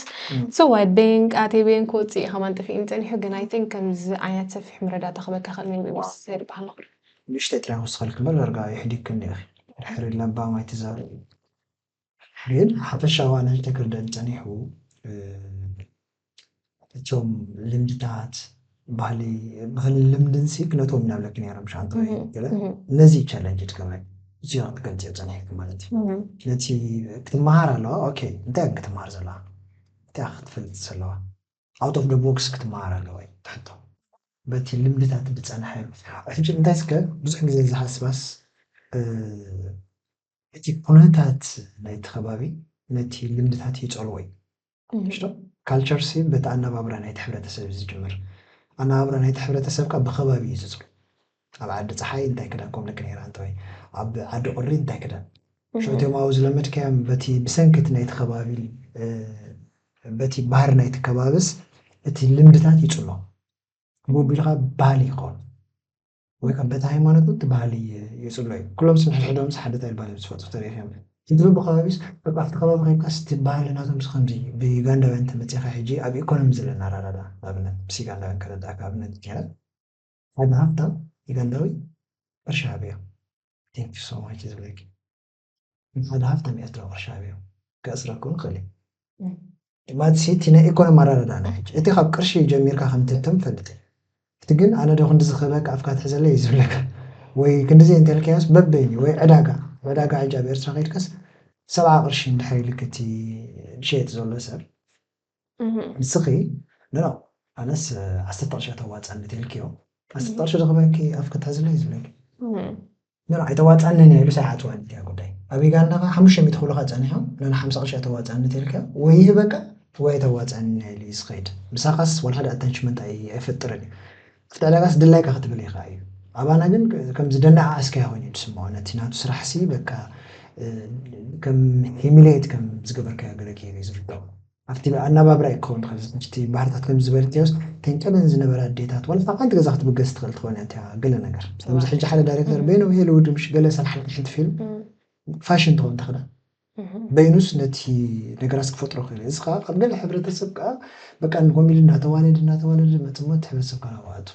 so I think ኣቴቤን ክወፅእ እዩ ከማን ጠፊእኒ ፀኒሑ ግን I think ከምዚ ዓይነት ሰፊሕ ምረዳታ ክበካ ክእል maybe ምስ ሰይድ በሃሎ ንእሽተይ ጥራይ ክወስኸልክ እምበር ዳርጋ የሕዲግክኒ ኢኺ ድሕሪ ለባማይ ትዛረብ ግን ሓፈሻዊ ኣነ እንተ ክርደን ጸኒሑ እቲ እቶም ልምድታት ባህሊ ባህልን ልምድን ሲ ክነቶም ኢና ብለኪ ነይረ፣ ምሽ ኣንተ ወይ ገለ። ነዚ ቻለንጅ ትገብረ፣ እዚ ክትገልፅዮ ፀኒሕኪ ማለት እዩ። ነቲ ክትመሃር ኣለዋ። ኦኬ፣ እንታይ ክትመሃር ዘለዋ? እንታይ ክትፈልጥ ዘለዋ? ኣውት ኦፍ ደ ቦክስ ክትመሃር ኣለዋ እዩ ትሕቶ። በቲ ልምድታት ዝፀንሐ ሕጂ እንታይ እስከ ብዙሕ ግዜ ዝሃስባስ እቲ ኩነታት ናይቲ ከባቢ ነቲ ልምድታት ይፀልዎ እዩ። ሽቶ ካልቸር ሲ በቲ ኣነባብራ ናይቲ ሕብረተሰብ እዩ ዝጅምር። ኣነባብራ ናይቲ ሕብረተሰብ ካብ ብከባቢ እዩ ዝፅሉ። ኣብ ዓዲ ፀሓይ እንታይ ክዳን ኮምልክ ነይራ እንተወይ ኣብ ዓዲ ቁሪ እንታይ ክዳን ሽቶም ኣብኡ ዝለመድካዮም በቲ ብሰንክቲ ናይቲ ከባቢ በቲ ባህር ናይቲ ከባብስ እቲ ልምድታት ይፅሎ። ብቢልካ ባህሊ ይኸውን ወይ ከም በቲ ሃይማኖት እቲ ባህሊ ይፅሎ እዩ። ኩሎም ስንሕድሕዶም ሓደ ታይ ባህሊ ዝፈጡ ተሪፍ እዮም። ህዝቢ ብከባቢስ በቃ ኣብቲ ከባቢ ከይካስ እቲ ባህሊ ናቶም ከምዚ ብዩጋንዳውያን ተመፂኻ ሕጂ ኣብ ኢኮኖሚ ዘለና ኣራዳዳ ኣብነት ምስ ዩጋንዳውያን ከረዳእካ ኣብነት ገይረ ሓደ ሃብታም ዩጋንዳዊ ቅርሺ ሃብዮ ቴንክ ሶ ማች ዝብለኪ ሓደ ሃብታም ኤርትራዊ ቅርሺ ሃብዮ ከእስረኩም ይኽእል እዩ። ማለት እቲ ናይ ኢኮኖሚ ኣረዳድኣና ሕጂ እቲ ካብ ቅርሺ ጀሚርካ ከም ትህብተም ፈልጥ እቲ ግን ኣነ ዶ ክንዲ ዝኽበካ ኣፍካ ትሕዘለይ እዩ ዝብለካ ወይ ክንዲዚ እንተልካዮስ በበይኒ ወይ ዕዳጋ ዕዳጋ ሕጂ ኣብ ኤርትራ ከይድካስ ሰብዓ ቅርሺ እንድሕር ኢልክ እቲ ዝሸየጥ ዘሎ ሰብ ንስኺ ኖ ኣነስ ዓሰርተ ቅርሺ ተዋፅኣኒ ተልክዮ ዓሰርተ ቅርሺ ዝኽበኪ ኣፍካ ትሕዘለይ እዩ ዝብለኪ ኖ ኣይተዋፅኣንን እያ ኢሉ ሳይዓፅዋ እያ ጉዳይ ኣብ ዩጋንዳ ከዓ ሓሙሽተ ሚእቲ ክብሉካ ፀኒሖም ኖ ሓምሳ ቅርሺ ተዋፅኣኒ ተልክዮ ወይ ይህበካ ወይ ኣይተዋፅኣንን እያ ኢሉ እዩ ዝኸይድ ምሳኻስ ዋላ ሓደ ኣታችመንት ኣይፈጥርን እዩ ኣብቲ ዕዳጋስ ድላይካ ክትብል ኢኻ እዩ ኣባና ግን ከም ዝደናዓ ኣስከያ ኮይኑ እዩ ዝስምዖ ነቲ ናቱ ስራሕ ሲ በቃ ከም ሂሚሌት ከም ዝገበርካዮ ገለ ገይሩ እዩ ዝርድኦ ኣብቲ ኣናባብራ እዩ ክኸውን ትኽእል እቲ ባህርታት ከም ዝበልክዮስ ተንጨለን ዝነበረ ኣዴታት ዋላ ካብ ሓንቲ ገዛ ክትብገስ ትኽእል ትኸውን እያ ገለ ነገር ከምዚ ሕጂ ሓደ ዳይሬክተር በይኑ ሄልውድ ምሽ ገለ ሰራሓልካ ሓንቲ ፊልም ፋሽን ትኸውን ተኽዳ በይኑስ ነቲ ነገራት ክፈጥሮ ክእል እዚ ከዓ ኣብ ገለ ሕብረተሰብ ከዓ በቃ ንጎሚሉ እናተዋለድ እናተዋለድ መፅሞ እቲ ሕብረተሰብ ከዓ ናባኣቱ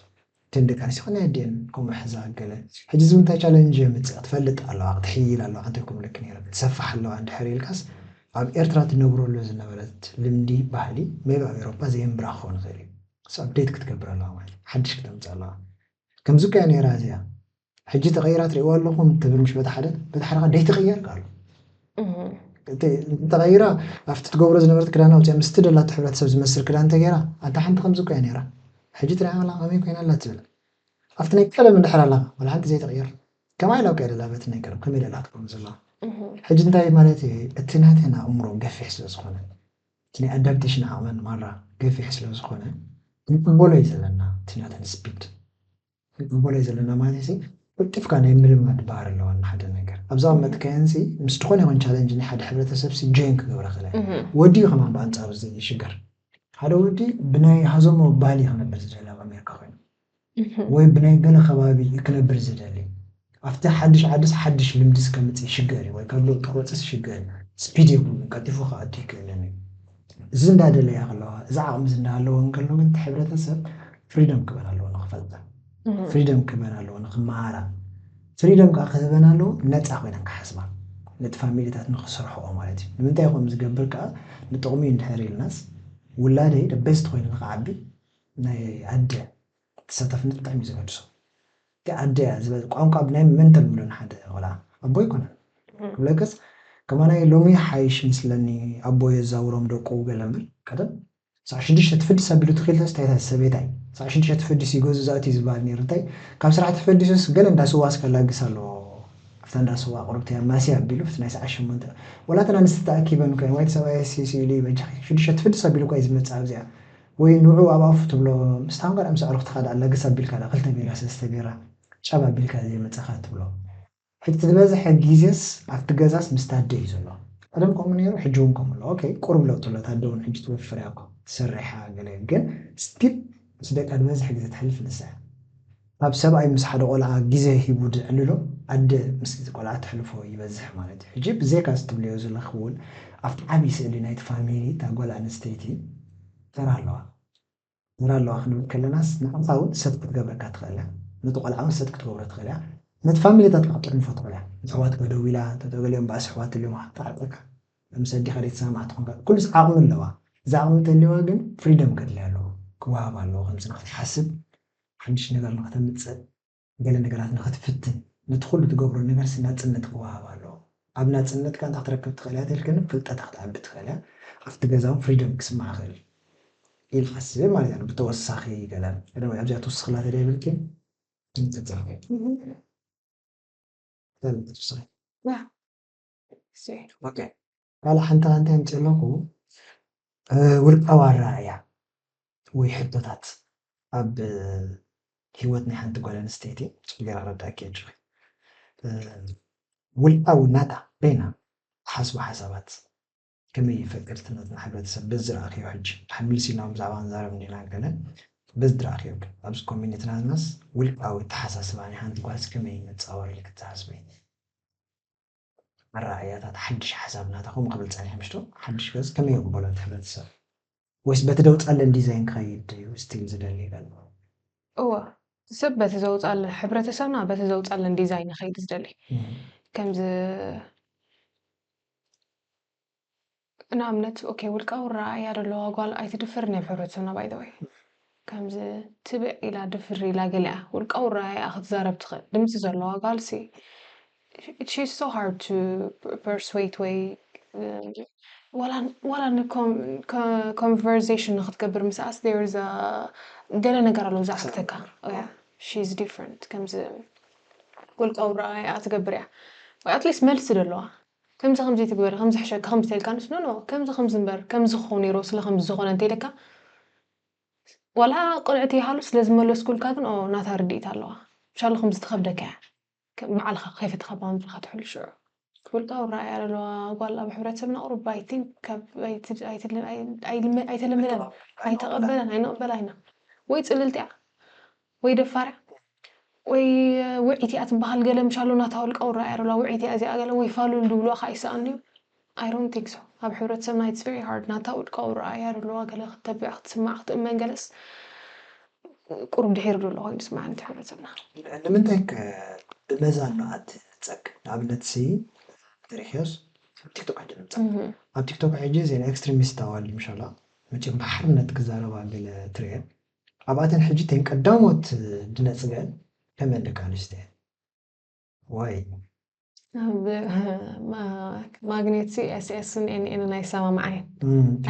እተን ደቂ ኣንስትዮ ከና የድየን ከምኡ ሕዛ ገለ ሕጂ እዚ እንታይ ቻለንጅ የምፅእ ክትፈልጥ ኣለዋ ክትሕይል ኣለዋ እንታይ ከምልክ ነይረ ክትሰፋሕ ኣለዋ እንድሕር ኢልካስ ኣብ ኤርትራ ትነብረሉ ዝነበረት ልምዲ ባህሊ ሜቢ ኣብ ኤሮፓ ዘየንብራ ክኸውን ይኽእል እዩ ሶ ኣፕዴት ክትገብር ኣለዋ ማለት ሓድሽ ክተምፅእ ኣለዋ ከምዚ እኮ እያ ነይራ እዚኣ ሕጂ ተቐይራ ትሪእዋ ኣለኹም ትብል ምሽ በታ ሓደ በታ ሓደ ከዓ ደይትቕየር ቃሉ ተቐይራ ኣብቲ ትገብሮ ዝነበረት ክዳና ውፅያ ምስቲ ደላቶ ሕብረተሰብ ዝመስል ክዳን ተገይራ ኣንታ ሓንቲ ከምዚ እኮ እያ ነይራ ሕጂ ትሪኣ ኣላ ከመይ ኮይና ኣላ ትብል ኣብቲ ናይ ቀደም እንድሕር ኣለኻ ዋላ ሓንቲ ዘይተቕየር ከማይ ኢላ እኮ እያ ደላ በቲ ናይ ቀደም ከመይ ኢላ ትከውን ዘለዋ ሕጂ እንታይ ማለት እዩ እቲ ናተን ኣእምሮ ገፊሕ ስለ ዝኾነ እቲ ናይ ኣዳፕቴሽን ዓቕመን ማራ ገፊሕ ስለ ዝኾነ ክንቅበሎ እዩ ዘለና እቲ ናተን ስፒድ ክንቅበሎ እዩ ዘለና ማለት ሲ ቅልጢፍካ ናይ ምልማድ ባህር ኣለዋ ንሓደ ነገር ኣብ ዝቐመጥካየን ሲ ምስ ዝኾነ ይኹን ቻለንጅ ናይ ሓደ ሕብረተሰብ ሲ ጆይን ክገብረ ክእለ ወዲ እዩ ከማን ብኣንፃሩ ዝሽገር ሓደ ወዲ ብናይ ሃዞሞ ባህሊ ክነብር ዝደሊ ኣብ ኣሜሪካ ኮይኑ ወይ ብናይ ገለ ከባቢ ክነብር ዝደሊ ኣብቲ ሓድሽ ዓድስ ሓድሽ ልምድስ ከምፅእ ይሽገር እዩ ወይ ካብ ለውጢ ክወፅስ ይሽገር እዩ ስፒድ የብሉን ቀልጢፉ ክኣቱ ይክእልን እዩ እዚ እንዳደለያ ከለዋ እዚ ዓቕሚ እዚ እንዳሃለወ እንከሎ ግን እቲ ሕብረተሰብ ፍሪደም ክበን ኣለዎ ንክፈልጠ ፍሪደም ክበን ኣለዎ ንክመሃራ ፍሪደም ከዓ ክህበን ኣለዎ ነፃ ኮይነን ክሓስባ ነቲ ፋሚሊታት ንክሰርሕኦ ማለት እዩ ንምንታይ ከም ዝገብር ከዓ ንጥቕሚ እንድሕር ኢልናስ ውላደይ ደበስቲ ኮይኑ ንክዓቢ ናይ ኣደ ተሳታፍነት ብጣዕሚ እዩ ዘገድሶ እቲ ኣደ እያ ዝበል ቋንቋ ብናይ መንተል ምሉን ሓደ ቆልዓ ኣቦ ይኮነ ክብለክስ ከማናይ ሎሚ ሓይሽ ምስለኒ ኣቦ የዛውሮም ደቁ ገለ እምበር ቀደም ሳዕ ሽዱሽተ ትፍድስ ኣቢሉ ትኽልተስ ታይታ ሰበይታይ ሳዕ ሽዱሽተ ትፍድስ ይገዙ ዛእቲ ዝበሃል ነይሩ እንታይ ካብ ስራሕ ተፈዲሱስ ገለ እንዳስዋስ ከላግስ ኣለዎ ኣብታ እንዳስዋ ቅሩብቲ ማሲ ኣቢሉ ፍቲ ናይ ሰዓት ሸሞንተ ወላተን ኣንስቲ ተኣኪበን ኮይን ዋይቲ ሰብኣይ ሲሲ ኢሉ ይበጃ ሽዱሽተ ትፍድስ ኣቢሉ እኳ እዩ ዝመፅእ ኣብዚኣ ወይ ንዑ ኣብ ኣፉ ትብሎ ምስታን ጋር ምስ ኣዕሩኽትኻ ዳ ኣላግስ ኣቢልካ ዳ ክልተ ቢራ ሰለስተ ቢራ ጫብ ኣቢልካ ዘይመፀኻ ትብሎ ሕጂ ዝበዝሐ ግዜስ ኣብቲ ገዛስ ምስ ታደ እዩ ዘሎ ቀደም ከምኡ ነይሩ ሕጂ እውን ከምኡ ኣሎ ኦኬ ቁሩብ ለውጢ ኣሎ ታደ እውን ሕጂ ትወፍር እያ እኮ ትሰርሕ እያ ገለ ግን ስቲል ምስ ደቃ ዝበዝሐ ግዜ ትሕልፍ ንሳ እያ ካብ ሰብኣይ ምስ ሓደ ቆልዓ ግዜ ሂቡ ዝዕልሎ ኣደ ምስ ቆልዓ ተሕልፎ ይበዝሕ ማለት እዩ ሕጂ ብዘይካ ዝትብልዮ ዘለኽውን ኣብቲ ዓብዪ ስእሊ ናይቲ ፋሚሊ እታ ጓል ኣንስተይቲ ተራ ኣለዋ ተራ ኣለዋ ክንብል ከለናስ ንዓኻ እውን ሰት ክትገብረካ ትኽእል እያ ነቲ ቆልዓ እውን ሰት ክትገብሮ ትኽእል እያ ነቲ ፋሚሊታት ክትጥርንፎ ትኽእል እያ ኣሕዋትካ ደው ኢላ ተተገሊኦም ባእሲ ኣሕዋት ልዮም ክትዓርቀካ ምስ ኣዴኻ ዘይተሰማማዕ ትኾንካ ኩሉስ ዓቕሚ ኣለዋ እዛ ዓቕሚ እንተልዋ ግን ፍሪደም ከድልያ ኣለዎ ክወሃብ ኣለዎ። ከምዚ ንክትሓስብ፣ ሓድሽ ነገር ንክተምፅእ፣ ገለ ነገራት ንክትፍትን፣ ነቲ ኩሉ ትገብሮ ነገር ናፅነት ክወሃብ ኣለዎ። ኣብ ናፅነትካ እንታይ ክትረክብ ትኽእል እያ ተልክን ፍልጠት ክትዓቢ ትኽእል እያ። ኣብቲ ገዛ እውን ፍሪደም ክስማዕ ክእል ኢል ሓስብ ማለት እዩ። ብተወሳኺ ገለ ቀደም ኣብዚኣ ትውስኽላ ተደይብልኪ ትፅርፊ ተልትስኺ ያ እሱ እዩ። ኦኬ። ካልእ ሓንቲ ሓንቲ ኣምፅእ ኣለኹ። እ፣ ውልቃዊ ኣረኣእያ ወይ ሕቶታት ኣብ፣ እ፣ ህይወት ናይ ሓንቲ ጓል ኣንስተይቲ ፅቡቅ ገይረ ክረዳእኪ እየ። እ፣ ውልቃዊ ናታ በይና ትሓስቦ ሓሳባት ከመይ ይፈቅድ ትነትና ሕብረተሰብ በዚ ዝረኣኽዮ ሕጂ ሓምልስ ኢልና ብዛዕባ ንዛረብ እንዲና ገለ በዚ ዝረኣኽዮ ኣብዚ ኮሚኒቲ ናትናስ ውልቃዊ ተሓሳስባ ናይ ሓንቲ ጓልስ ከመይ መፃወር ኢልክ ትሓስበ ኣረኣእያታት ሓድሽ ሓሳብ ናታ ከምኡ ክብል ፀኒሐ ምሽቶ ሓድሽ ገፅ ከመይ ይቕበሎ እቲ ሕብረተሰብ ወይስ በቲ ደውፃለን ዲዛይን ክኸይድ እዩ ስቲል ዝደሊ ይበል እወ ሰብ በቲ ዘውፃለን ሕብረተሰብና በቲ ዘውፃለን ዲዛይን ይኸይድ ዝደሊ ከምዚ ንኣብነት ኦኬ ውልቃዊ ረኣያ ዘለዋ ጓል ኣይትድፍርን እያ ኣብ ሕብረተሰብና ባይዘወይ ከምዚ ትብዕ ኢላ ድፍር ኢላ ገሊኣ ውልቃዊ ረኣያ ክትዛረብ ትኽእል ድምፂ ዘለዋ ጓል ሲ it's so hard to persuade ወይ ወላ ን conversation ንክትገብር ምስኣስ there is ገለ ነገር ኣለዉ ዝዓግተካ she's different ከምዚ ውልቃዊ ረኣያ ትገብር እያ ወይ at least መልሲ ዘለዋ ከምዚ ከምዚ ትግበሪ ከምዚ ሕሸካ ከምዚ ተልካ ንስ ኖ ኖ ከምዚ ከምዚ እምበር ከምዚ ክኸውን ነይሩ ስለ ከምዚ ዝኾነ እንተይለካ ዋላ ቅንዕቲ ይሃሉ ስለ ዝመለስኩልካ ግን ኦ ናታ ርድኢት ኣለዋ ሻሉ ከምዚ ትኸብደካ እያ ባዕልኻ ከይፈትኻ ባውንድሪኻ ትሕሉ ሽዑ ውልቃዊ ረኣያ ዘለዋ ጓል ኣብ ሕብረተሰብና ቁሩብ I think ካብ ኣይተለመደን ኣይተቐበለን ኣይንቕበላ ኢና ወይ ፅልልቲ እያ ወይ ደፋር እያ ወይ ውዒት እያ ትበሃል ገለ ምሻሎ ናታ ውልቃዊ ረኣያ ዘለዋ ውዒት እያ እዚኣ ገለ ወይ ፋሉል ድብልዋ ከዓ ይሰኣኑ እዩ I don't think so ኣብ ሕብረተሰብና it's very hard ናታ ውልቃዊ ረኣያ ዘለዋ ገለ ክተብዕ ክትስማዕ ክትእመን ገለስ ቁሩብ ድሒሩ ዘሎ ኮይኑ ስማዕ ነቲ ሕብረተሰብና ንምንታይ ብመዛን ነኣት ጸቅ ንኣብነት ሲ ትሪሕዮስ ኣብ ቲክቶክ ሕጂ ንምጻእ ኣብ ቲክቶክ ሕጂ ዜና ኤክስትሪሚስት ኣዋል ምሻላ መቸም ብሓርነት ክዛረባ ገለ ትርኤ ኣብኣተን ሕጂ ተን ቀዳሞት ድነጽገን ከመን ደቂ ኣንስትዮ ዋይ ማግኔት ሲ ኤስኤስን ኤንኤንን ኣይሰማምዓን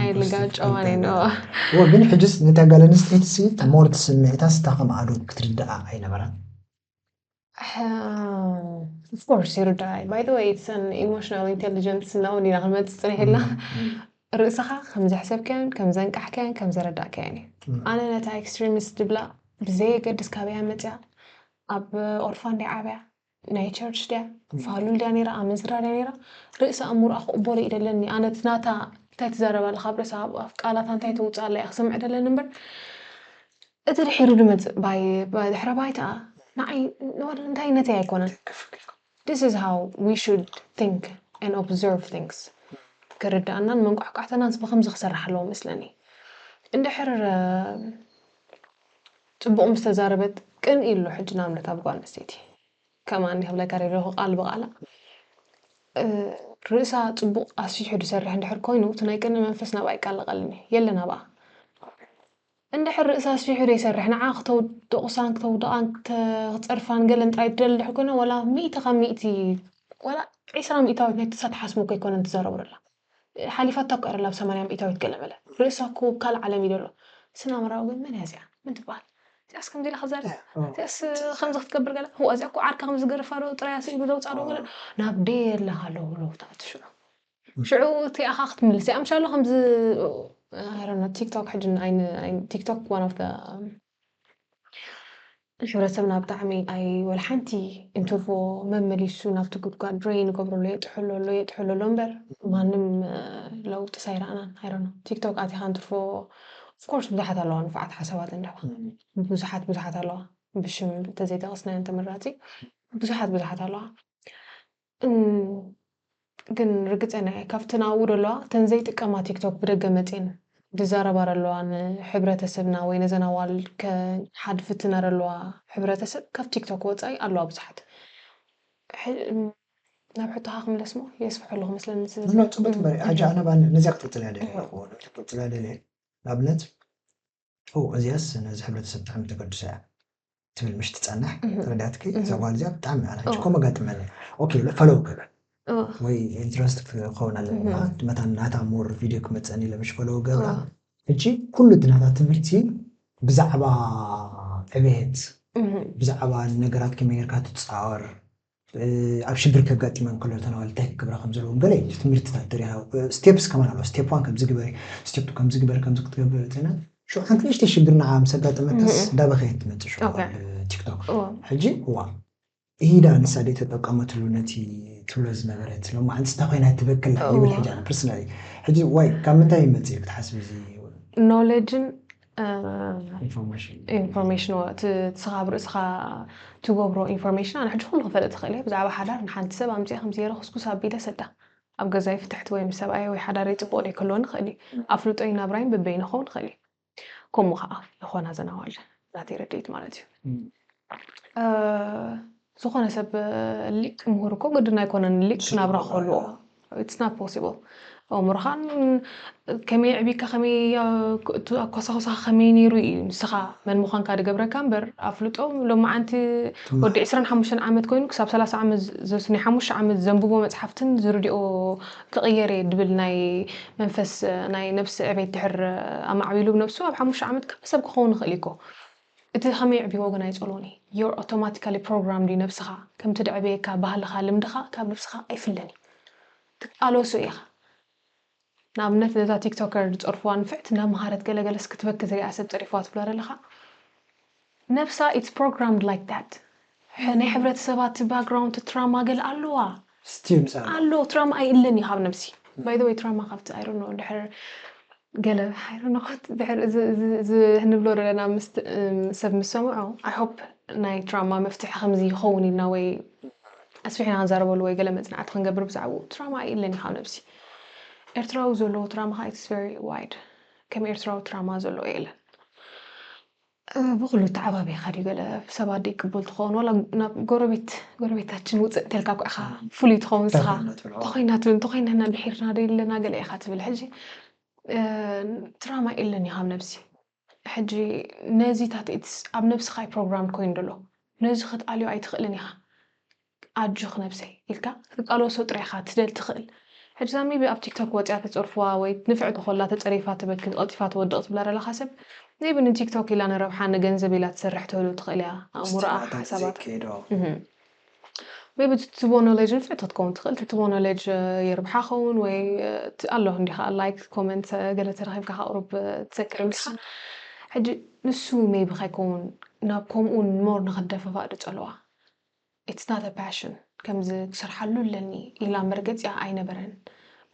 ኣይልጋጨዋን እየ ግን ሕጅስ ነታ ጋል ኣንስተይቲ ሲ ሞር ስምዒታ ስታ ከም ኣዶ ክትርድኣ ኣይነበራን of course ይርዳእ by the way it's an emotional intelligence እናውን ኢና ክንመፅእ ፅኒሕ ኢልና ርእስኻ ከም ዘሕሰብካዮን ከም ዘንቃሕካዮን ከም ዘረዳእካዮን እዩ ኣነ ነታ extremist ድብላ ብዘየገድስ ካበያ መፅያ ኣብ ኦርፋን ድያ ዓብያ ናይ ቸርች ድያ ፋሉል ድያ ነይራ ኣመንዝራ ድያ ነይራ ርእሲ ኣእምሮኣ ክቕበሎ እዩ ደለኒ ኣነ እቲ ናታ እንታይ ትዛረብ ኣለካ ኣብ ርእሳ ቃላታ እንታይ ተውፅእ ኣላ እያ ክሰምዕ ደለኒ እምበር እቲ ድሒሩ ድመፅእ ባይ ድሕረ ባይታ ንዓይ እንታይ ነተይ ኣይኮነን this is how we should think and observe things ክርዳእናን መንቋሕቋሕተናን ብከምዚ ክሰርሕ ኣለዎ መስለኒ እንድሕር ፅቡቕ ምስ ተዛረበት ቅን ኢሉ ሕጂ ንኣብነት ኣብ ጓል ኣንስተይቲ ከማን ክብለካ ደለኹ ቃል ብቃላ ርእሳ ፅቡቕ ኣስፊሑ ዝሰርሕ እንድሕር ኮይኑ እቲ ናይ ቅንኢ መንፈስ ናብኣ ይቃለቀልኒ የለን ኣብኣ እንድሕር ርእሳ ኣስፊሑ ዘይሰርሕ ንዓ ክተውድቑሳን ክተውድቓን ክተ- ክፀርፋን ገለን ጥራይ ትደሊ እንድሕር ኮይና ዋላ ሚእቲ ካብ ሚእቲ ዋላ ዒስራ ሚእታዊት ናይ ትሳ ትሓስቦ እኮ ኣይኮነን ትዛረቡ ደላ ሓሊፋታ እኮ እያ ደላ ብ ሰማንያ ሚእታዊት ገለ መለ ርእሳ እኮ ካልእ ዓለም እዩ ደሎ ስናምራዊ ግን መን እያ እዚኣ መን ትበሃል እዚኣስ ከምዚ ኢላ ክዛረብ እዚኣስ ከምዚ ክትገብር ገለ ህዋ እዚኣ እኮ ዓርካ ከምዚ ገርፋ ዶ ጥራይ ስኢሉ ዘውፃ ዶ ገለ ናብ ደየ ኣለካ ኣለዉ ብሎ ትኣትሽዑ ሽዑ እቲኣኻ ክትምልስ እያ ምሻሎ ከምዚ ቲክቶክ ሕጂ ቲክቶክ one of the ንሕብረተሰብና ብጣዕሚ ኣይ ወላ ሓንቲ እንትርፎ መመሊሱ ናብቲ ጉድጓድ ድሬን ይገብረሉ የጥሕሎ ኣሎ የጥሕሎ ኣሎ እምበር ማንም ለውጢ ሳይረኣናን ኣይረኖ ቲክቶክ ኣቲኻ እንትርፎ ኦፍኮርስ ብዙሓት ኣለዋ ንፉዓት ሓሳባት ኣለዋ ብዙሓት ብዙሓት ኣለዋ ብሽም እንተዘይጠቐስናየን ተመራፂ ብዙሓት ብዙሓት ኣለዋ ግን ርግፀኛ እየ ካብቲ ናብኡ ደለዋ እተን ዘይጥቀማ ቲክቶክ ብደገ መፅየን ዝዛረባ ረለዋ ንሕብረተሰብና ወይ ነዘን ኣዋልድ ከሓድፍትና ረለዋ ሕብረተሰብ ካብ ቲክቶክ ወፃኢ ኣለዋ ብዙሓት ናብ ሕቶኻ ክምለስ ሞ የስፍሐ ኣለኹ መስለኒ ፅቡቅ ትበሪ ሕጂ ኣነ ነዚያ ክትቅፅል ያደለ ክትቅፅል ያደለ ንኣብነት እዚያስ ነዚ ሕብረተሰብ ብጣዕሚ ተገድሶ እያ ትብል ምሽ ትጸንሕ። ተረዳትኪ? እዛ ጓል እዚኣ ብጣዕሚ ኣነ ሕጂ ኮም ኣጋጥመኒ። ኦኬ፣ ፈለው ክብል ወይ ኢንትረስት ክኸውን ኣለኒ። መታን ናታ ሞር ቪድዮ ክመጸኒ ኢለ ምሽ ፈለው ገብራ። ሕጂ ኩሉ እቲ ናታ ትምህርቲ ብዛዕባ ዕቤት፣ ብዛዕባ ነገራት ከመይ ጌርካ ትጻወር፣ ኣብ ሽግር ከጋጥመን ከሎ ተናዋል እንታይ ክገብራ ከም ዘለዎም ገለ ትምህርትታት ተሪኻ። ስቴፕስ ከማን ኣሎ። ስቴፕ ዋን ከምዚ ግበሪ፣ ስቴፕ ቱ ከምዚ ግበሪ፣ ከምዚ ክትገብር እትና ሽዑ ሓንቲ ንእሽተይ ሽግር ንዓ ምስ ኣጋጠመትስ እንዳበኸየት ትመጽእ ሽዑ ቲክቶክ። ሕጂ እዋ ኢዳ ንሳ ደይ ተጠቀመትሉ ነቲ ትብሎ ዝነበረት ሎማዓንቲ ስታ ኮይና ትበክላ ይብል። ሕጂ ኣነ ፐርሰናሊ ሕጂ ዋይ ካብ ምንታይ ይመጽእ ክትሓስብ እዚ ኖሌጅን ኢንፎርሜሽን ኢንፎርሜሽን ትስኻብ ርእስኻ ትገብሮ ኢንፎርሜሽን ኣነ ሕጂ ኩሉ ክፈልጥ ትኽእል እየ። ብዛዕባ ሓዳር ንሓንቲ ሰብ ኣምፅአ ከምዚ ገይረ ክስኩስ ኣቢለ ሰዳ ኣብ ገዛይ ፍትሕቲ ወይ ምስ ሰብኣየ ወይ ሓዳረይ ፅቡቕ ደይ ክህልወኒ ይኽእል እዩ። ኣፍልጦይ ናብራይን በበይኑ ክኸውን ይኽእል እዩ። ከምኡ ከዓ ዝኾና ዘናዋል ናተይ ረድኢት ማለት እዩ። ዝኾነ ሰብ ሊቅ ምሁር እኮ ግድን ኣይኮነን ሊቅ ናብራ ክህልዎ። It's not possible። ኣእምሮኻን ከመይ ኣዕቢካ ከመይ ኣኮሳኹሳ ከመይ ነይሩ እዩ ንስኻ መን ምዃንካ ድገብረካ እምበር ኣፍልጦ ሎማዓንቲ ወዲ ዕስራን ሓሙሽተን ዓመት ኮይኑ ክሳብ ሰላሳ ዓመት ዘስኒ ሓሙሽተ ዓመት ዘንብቦ መፅሓፍትን ዝርድኦ ክቕየር እየ ድብል ናይ መንፈስ ናይ ነብሲ ዕቤት ድሕር ኣማዕቢሉ ብነብሱ ኣብ ሓሙሽተ ዓመት ካብ ሰብ ክኸውን ይኽእል እኮ። እቲ ከመይ ዕብይዎ ግን ኣይጸልዎን እዩ። You're automatically programmed እዩ ነብስኻ። ከምቲ ድዕበየካ ባህልኻ ልምድኻ ካብ ነብስኻ ኣይፍለን እዩ። ትቃለሶ ኢኻ። ንኣብነት ነዛ ቲክቶከር ዝጸርፍዋ ንፍዕቲ እንዳመሃረት ገለገለስ ክትበኪ ዝሪኣ ሰብ ጸሪፍዋ ትብሎ ኣለኻ። ነብሳ it's programmed like that። ናይ ሕብረተሰባት ባክግራውንድ ትራማ ገለ ኣለዋ ስቲል ምሳና ኣሎ ትራማ ኣይእለን እዩ ካብ ነብሲ። By the way ትራማ ካብቲ I don't know ድሕር ገለ I don't know ድሕር እዚ ንብሎ ዘለና ሰብ ምስ ሰምዖ I hope ናይ ትራማ መፍትሒ ከምዚ ይኸውን ኢልና ወይ ኣስፊሕና ክንዛረበሉ ወይ ገለ መፅናዕቲ ክንገብር ብዛዕባኡ። ትራማ ኣይእለን እዩ ካብ ነብሲ። ኤርትራዊ ዘለዎ ትራማ ከዓ it's very wide። ከም ኤርትራዊ ትራማ ዘለዎ የለን። ብኩሉ ተዓባቢኻ ድዩ ገለ ሰባት ደይ ቅቡል ትኸውን ዋላ ናብ ጎረቤት ጎረቤታችን ውፅእ እንተልካ እኳ ኢኻ ፍሉይ ትኸውን ንስኻ እንተኾይና ትብል እንተኾይና እና ድሒርና ዶ የለና ገለ ኢኻ ትብል ሕጂ ትራማ የለን እዩ ካብ ነብሲ። ሕጂ ነዚታት ኢትስ ኣብ ነብስኻ እዩ ፕሮግራም ኮይኑ ዘሎ። ነዚ ክትኣልዮ ኣይትኽእልን ኢኻ። ኣጆኽ ነብሰይ ኢልካ ክትቃለሶ ጥራይ ኢኻ ትደል ትኽእል። ሕጂ ዛ ሜቢ ኣብ ቲክቶክ ወፅያ ተፀርፍዋ ወይ ንፍዕቲ ኮላ ተፀሪፋ ትበኪ ቀልጢፋ ትወድቕ ትብላ ዘለኻ ሰብ ሜቢ ንቲክቶክ ኢላ ንረብሓ ንገንዘብ ኢላ ትሰርሕ ትህሉ ትኽእል እያ። ኣእምሮኣ ሓሳባታ ሜቢ ትትቦ ኖሌጅ ንፍዕቲ ክትከውን ትኽእል። ትትቦ ኖሌጅ የርብሓ ኸውን ወይ ኣሎ እንዲኻ ላይክ ኮመንት ገለ ተረኺብካ ከቕርብ ትዘክር እንዲኻ። ሕጂ ንሱ ሜቢ ከይከውን ናብ ከምኡ ሞር ንኽደፈፋእ ድፀልዋ። It's not a passion ከምዚ ክሰርሓሉ ኣለኒ ኢላ መርገፂኣ ኣይነበረን።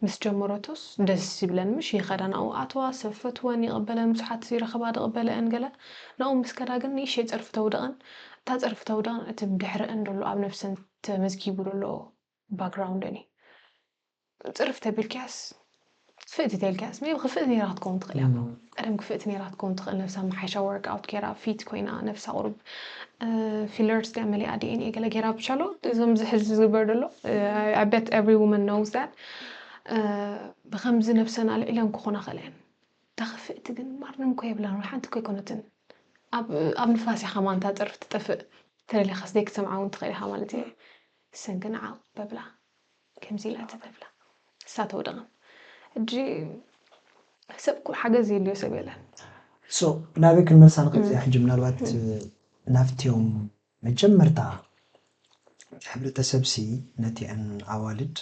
ምስ ጀመረቶስ ደስ ይብለን ምሽ ይኸዳ ናብኡ ኣተዋ ሰብ ፈትወን ይቕበለን ብዙሓት ይረኸባ ድቕበለአን ገለ ናብኡ ምስ ከዳ ግን ንእሽተይ ፀርፊ ተውደቐን እታ ፀርፊ ተውደቐን እቲ ድሕረአን ዘሎ ኣብ ነብሰን ተመዝጊቡ ዘሎ ባክግራውንደን እዩ። ፅርፊ ተቢልክያስ ክፍእቲ ተልክያስ ሜቢ ክፍእቲ ነይራ ክትከውን ትኽእል እያ። ቀደም ክፍእቲ ነይራ ክትከውን ትኽእል ነብሳ መሓይሻ ወርክ ኣውት ገይራ ፊት ኮይና ነብሳ ቁሩብ ፊለርስ ድያ መሊኣ ዲኤንኤ ገለ ገይራ ብቻሎ እዞም ዝሕዚ ዝግበር ዘሎ I bet every woman knows that። ብከምዚ ነብሰን ኣልዒለን ክኾና ክእል እየን። እታ ክፍእቲ ግን ማርንም እኮ የብላን ሓንቲ እኮ ኣይኮነትን። ኣብ ንፋስ ኢኻ ማንታ ፀርፊ ትጠፍእ ተደሊኻስ ደይ ክትሰምዓ እውን ትኽእል ኢኻ ማለት እየ። እሰን ግን ዓቕ በብላ ከምዚ ኢላ ተተብላ እሳ ተውደቐን። ሕጂ ሰብ ኩ ሓገዝ የድልዮ ሰብ የለን። ሶ ናበይ ክንመልሳ ንኽእል እዚኣ ሕጂ ምናልባት ናፍትዮም መጀመርታ ሕብረተሰብ ሲ ነቲአን ኣዋልድ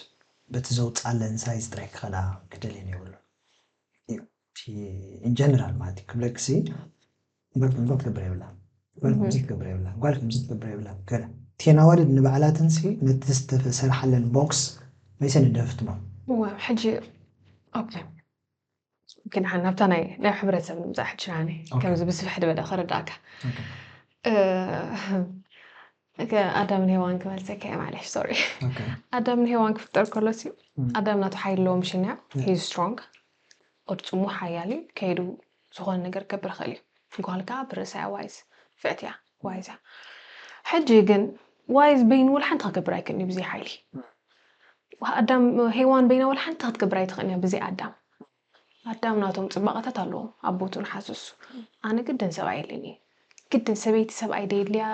በቲ ዘውፅኣለን ሳይዝ ጥራይ ክኸዳ ክደልየን የብሉ። ኢንጀነራል ማለት እዩ ክብለክሲ ጓል ከምዚ ትገብር የብላ ጓል ከምዚ ትገብር የብላ ጓል ከምዚ ትገብር የብላ ገለ ቴን ኣዋልድ ንባዕላትን ሲ ነቲ ዝተሰርሓለን ቦክስ መይሰን ይደፍትሞ ሕጂ ኦኬ ግን ሓን ናብታ ናይ ናይ ሕብረተሰብ ንምፃእ ሕጂ ናኒ ከምዚ ብስፍሕ ዝበለ ክርዳእካ ኣዳምን ሄዋን ክመልሰካ እየ ማለሽ ሶሪ ኣዳምን ሄዋን ክፍጠር ከሎ ሲ ኣዳም ናቱ ሓይሊ ኣለዎ ምሽን እያ ሂዝ ስትሮንግ ቅርፅሙ ሓያል እዩ ከይዱ ዝኾነ ነገር ክገብር ይኽእል እዩ ጓልካ ብርእሳ እያ ዋይዝ ፍዕት እያ ዋይዝ እያ ሕጂ ግን ዋይዝ በይኑ ወላ ሓንቲ ክገብር ኣይክእልን እዩ ብዘይ ሓይሊ ኣዳም ሄዋን በይና ወላ ሓንቲ ክትገብር ኣይትኽእልን እያ ብዘይ ኣዳም ኣዳም ናቶም ፅባቐታት ኣለዎም ኣብ ቦትኡ ንሓስሱ። ኣነ ግድን ሰብኣይ የድልየኒ እዩ። ግድን ሰበይቲ ሰብኣይ ደየድልያ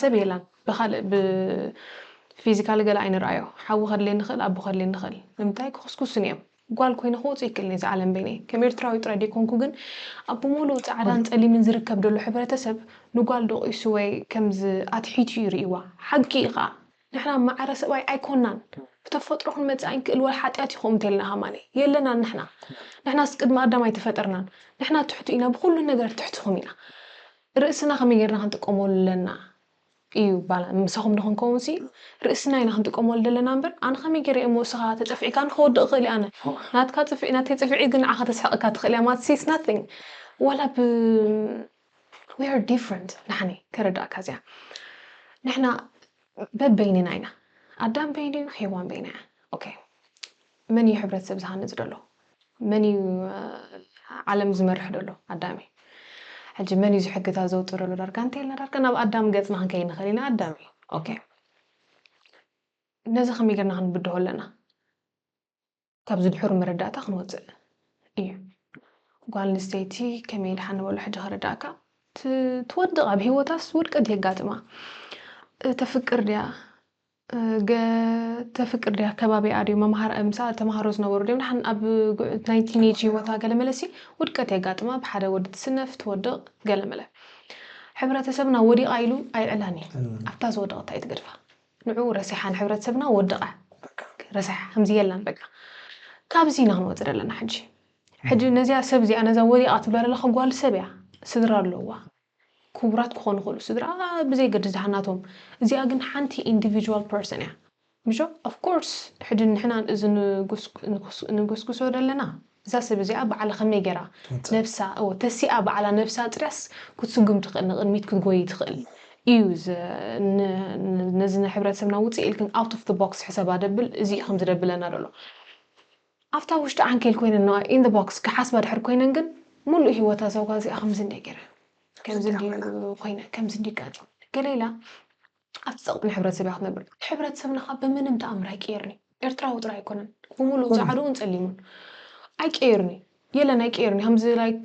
ሰብ የላን። ብኻልእ ብፊዚካል ገለ ኣይንርኣዮ። ሓዊ ከድልየኒ ይኽእል፣ ኣቦ ከድልየኒ ይኽእል። ንምንታይ ክኹስኩሱን እዮም። ጓል ኮይነ ክወፅእ ይክእልኒ እዚ ዓለም በይነይ። ከም ኤርትራዊ ጥራይ ደይኮንኩ ግን ኣብ ብምሉእ ፃዕዳን ፀሊምን ዝርከብ ዘሎ ሕብረተሰብ ንጓል ደቂሱ ወይ ከምዚ ኣትሒቱ ይርእይዋ። ሓቂ እዩ ከዓ። ንሕና ማዕረ ሰብኣይ ኣይኮናን። ብተፈጥሮ ክንመጽእ ኣይንክእል፣ ወላ ሓጢኣት ይኸውን እንተልና ከማኒ የለናን ንሕና። ንሕናስ ቅድሚ ኣዳም ኣይተፈጠርናን። ንሕና ትሕቱ ኢና፣ ብኹሉ ነገር ትሕትኹም ኢና። ርእስና ከመይ ጌርና ክንጥቀመሉ ኣለና እዩ ባላ። ምሳኹም ዶ ክንከውን ሲ ርእስና ኢና ክንጥቀመሉ ዘለና እምበር፣ ኣነ ከመይ ገይረ እሞ እስኻ ተጸፊዕካ ንኸወድቕ እኽእል እየ ኣነ። ናትካ ጽፍዒ፣ ናተይ ጽፍዒ ግን ንዓኻ ተስሕቐካ ትኽእል እያ ማለት is nothing። ዋላ ብ we are different። ንሓኒ ከረዳእካ እዚኣ ንሕና በበይንና ኢና። ኣዳም በይኑ እዩ፣ ሄዋን በይና እያ። ኦኬ፣ መን እዩ ሕብረተሰብ ዝሃንጽ ደሎ? መን እዩ እ፣ ዓለም ዝመርሕ ደሎ? ኣዳም እዩ። ሕጂ መን እዩ እዚ ሕግታት ዘውጽእ ደሎ? ዳርጋ እንተኢልና ዳርጋ ናብ ኣዳም ገጽና ክንከይድ ንኽእል ኢና። ኣዳም እዩ። ኦኬ፣ ነዚ ከመይ ጌርና ክንብድሆ ኣለና? ካብዚ ድሑር መረዳእታ ክንወፅእ እዩ። ጓል ኣንስተይቲ ከመይ ድሓን ንበሎ ሕጂ ከረዳእካ፣ ት- ትወድቕ፣ ኣብ ህይወታስ ውድቀት የጋጥማ። እ፣ ተፍቅር ድያ? እ፣ ገ- ተፍቅር ድያ? ከባቢኣ ድዩ? መምሃር ምሳ ተምሃሮ ዝነበሩ ድዮም? ንሓን ኣብ ጉ- ናይ ቲኔጅ ህይወታ ገለመለሲ ውድቀት የጋጥማ። ብሓደ ወዲ ትስነፍ፣ ትወድቕ፣ ገለመለ። ሕብረተሰብና ወዲቓ ኢሉ ኣይዕላን እዩ። ኣብታ ዝወደቐት ኣይትገድፋ። ንዑ ረሲሓ ንሕብረተሰብና ወደቐ። ረሲሓ ከምዚ የላን በቃ። ካብዚ ኢና ክንወፅእ ዘለና ሕጂ። ሕጂ ነዚኣ ሰብ እዚኣ ነዛ ወዲቓ ትብላ ዘለኻ ጓል ሰብ እያ። ስድራ ኣለዋ። ክቡራት ክኾኑ ይኽእሉ ስድራ ብዘይ ገድስ ደሓናቶም። እዚኣ ግን ሓንቲ ኢንዲቪጁዋል ፐርሰን እያ። ምሾ ኦፍ ኮርስ ሕጂ ንሕና እዚ ንጉስ- ንጉስ- ንጉስጉሶ ዘለና እዛ ሰብ እዚኣ ባዕላ ከመይ ገይራ ነብሳ ኦ፣ ተሲኣ ባዕላ ነብሳ ኣፅርያስ ክትስጉም ትኽእል፣ ንቕድሚት ክትጎይ ትኽእል እዩ። ዝ- ን- ን- ነዚ ንሕብረተሰብና ውፅእ ኢልክን ኣውት ኦፍ ቦክስ ሕሰባ ደብል እዚ እዩ ከምዚ ደብለና ደሎ። ኣብታ ውሽጢ ዓንኬል ኮይነን ነዋ ኢን ቦክስ ክሓስባ ድሕር ኮይነን ግን ሙሉእ ህይወታ እዛ ጓል እዚኣ ከምዚ እንደ ገይረ ከምዚ እንደ ኮይነ ከምዚ እንደ ጋጮ ገለ ኢላ ኣብቲ ፀቕጢ ንሕብረተሰብ እያ ክትነብር። እቲ ሕብረተሰብና ካብ ብምንም ተኣምር ኣይቅየርን እዩ። ኤርትራዊ ጥራይ ኣይኮነን፣ ብምሉእ ጻዕድኡን ጸሊሙን ኣይቅየርን እዩ። የለን ኣይቅየርን እዩ። ከምዚ ላይክ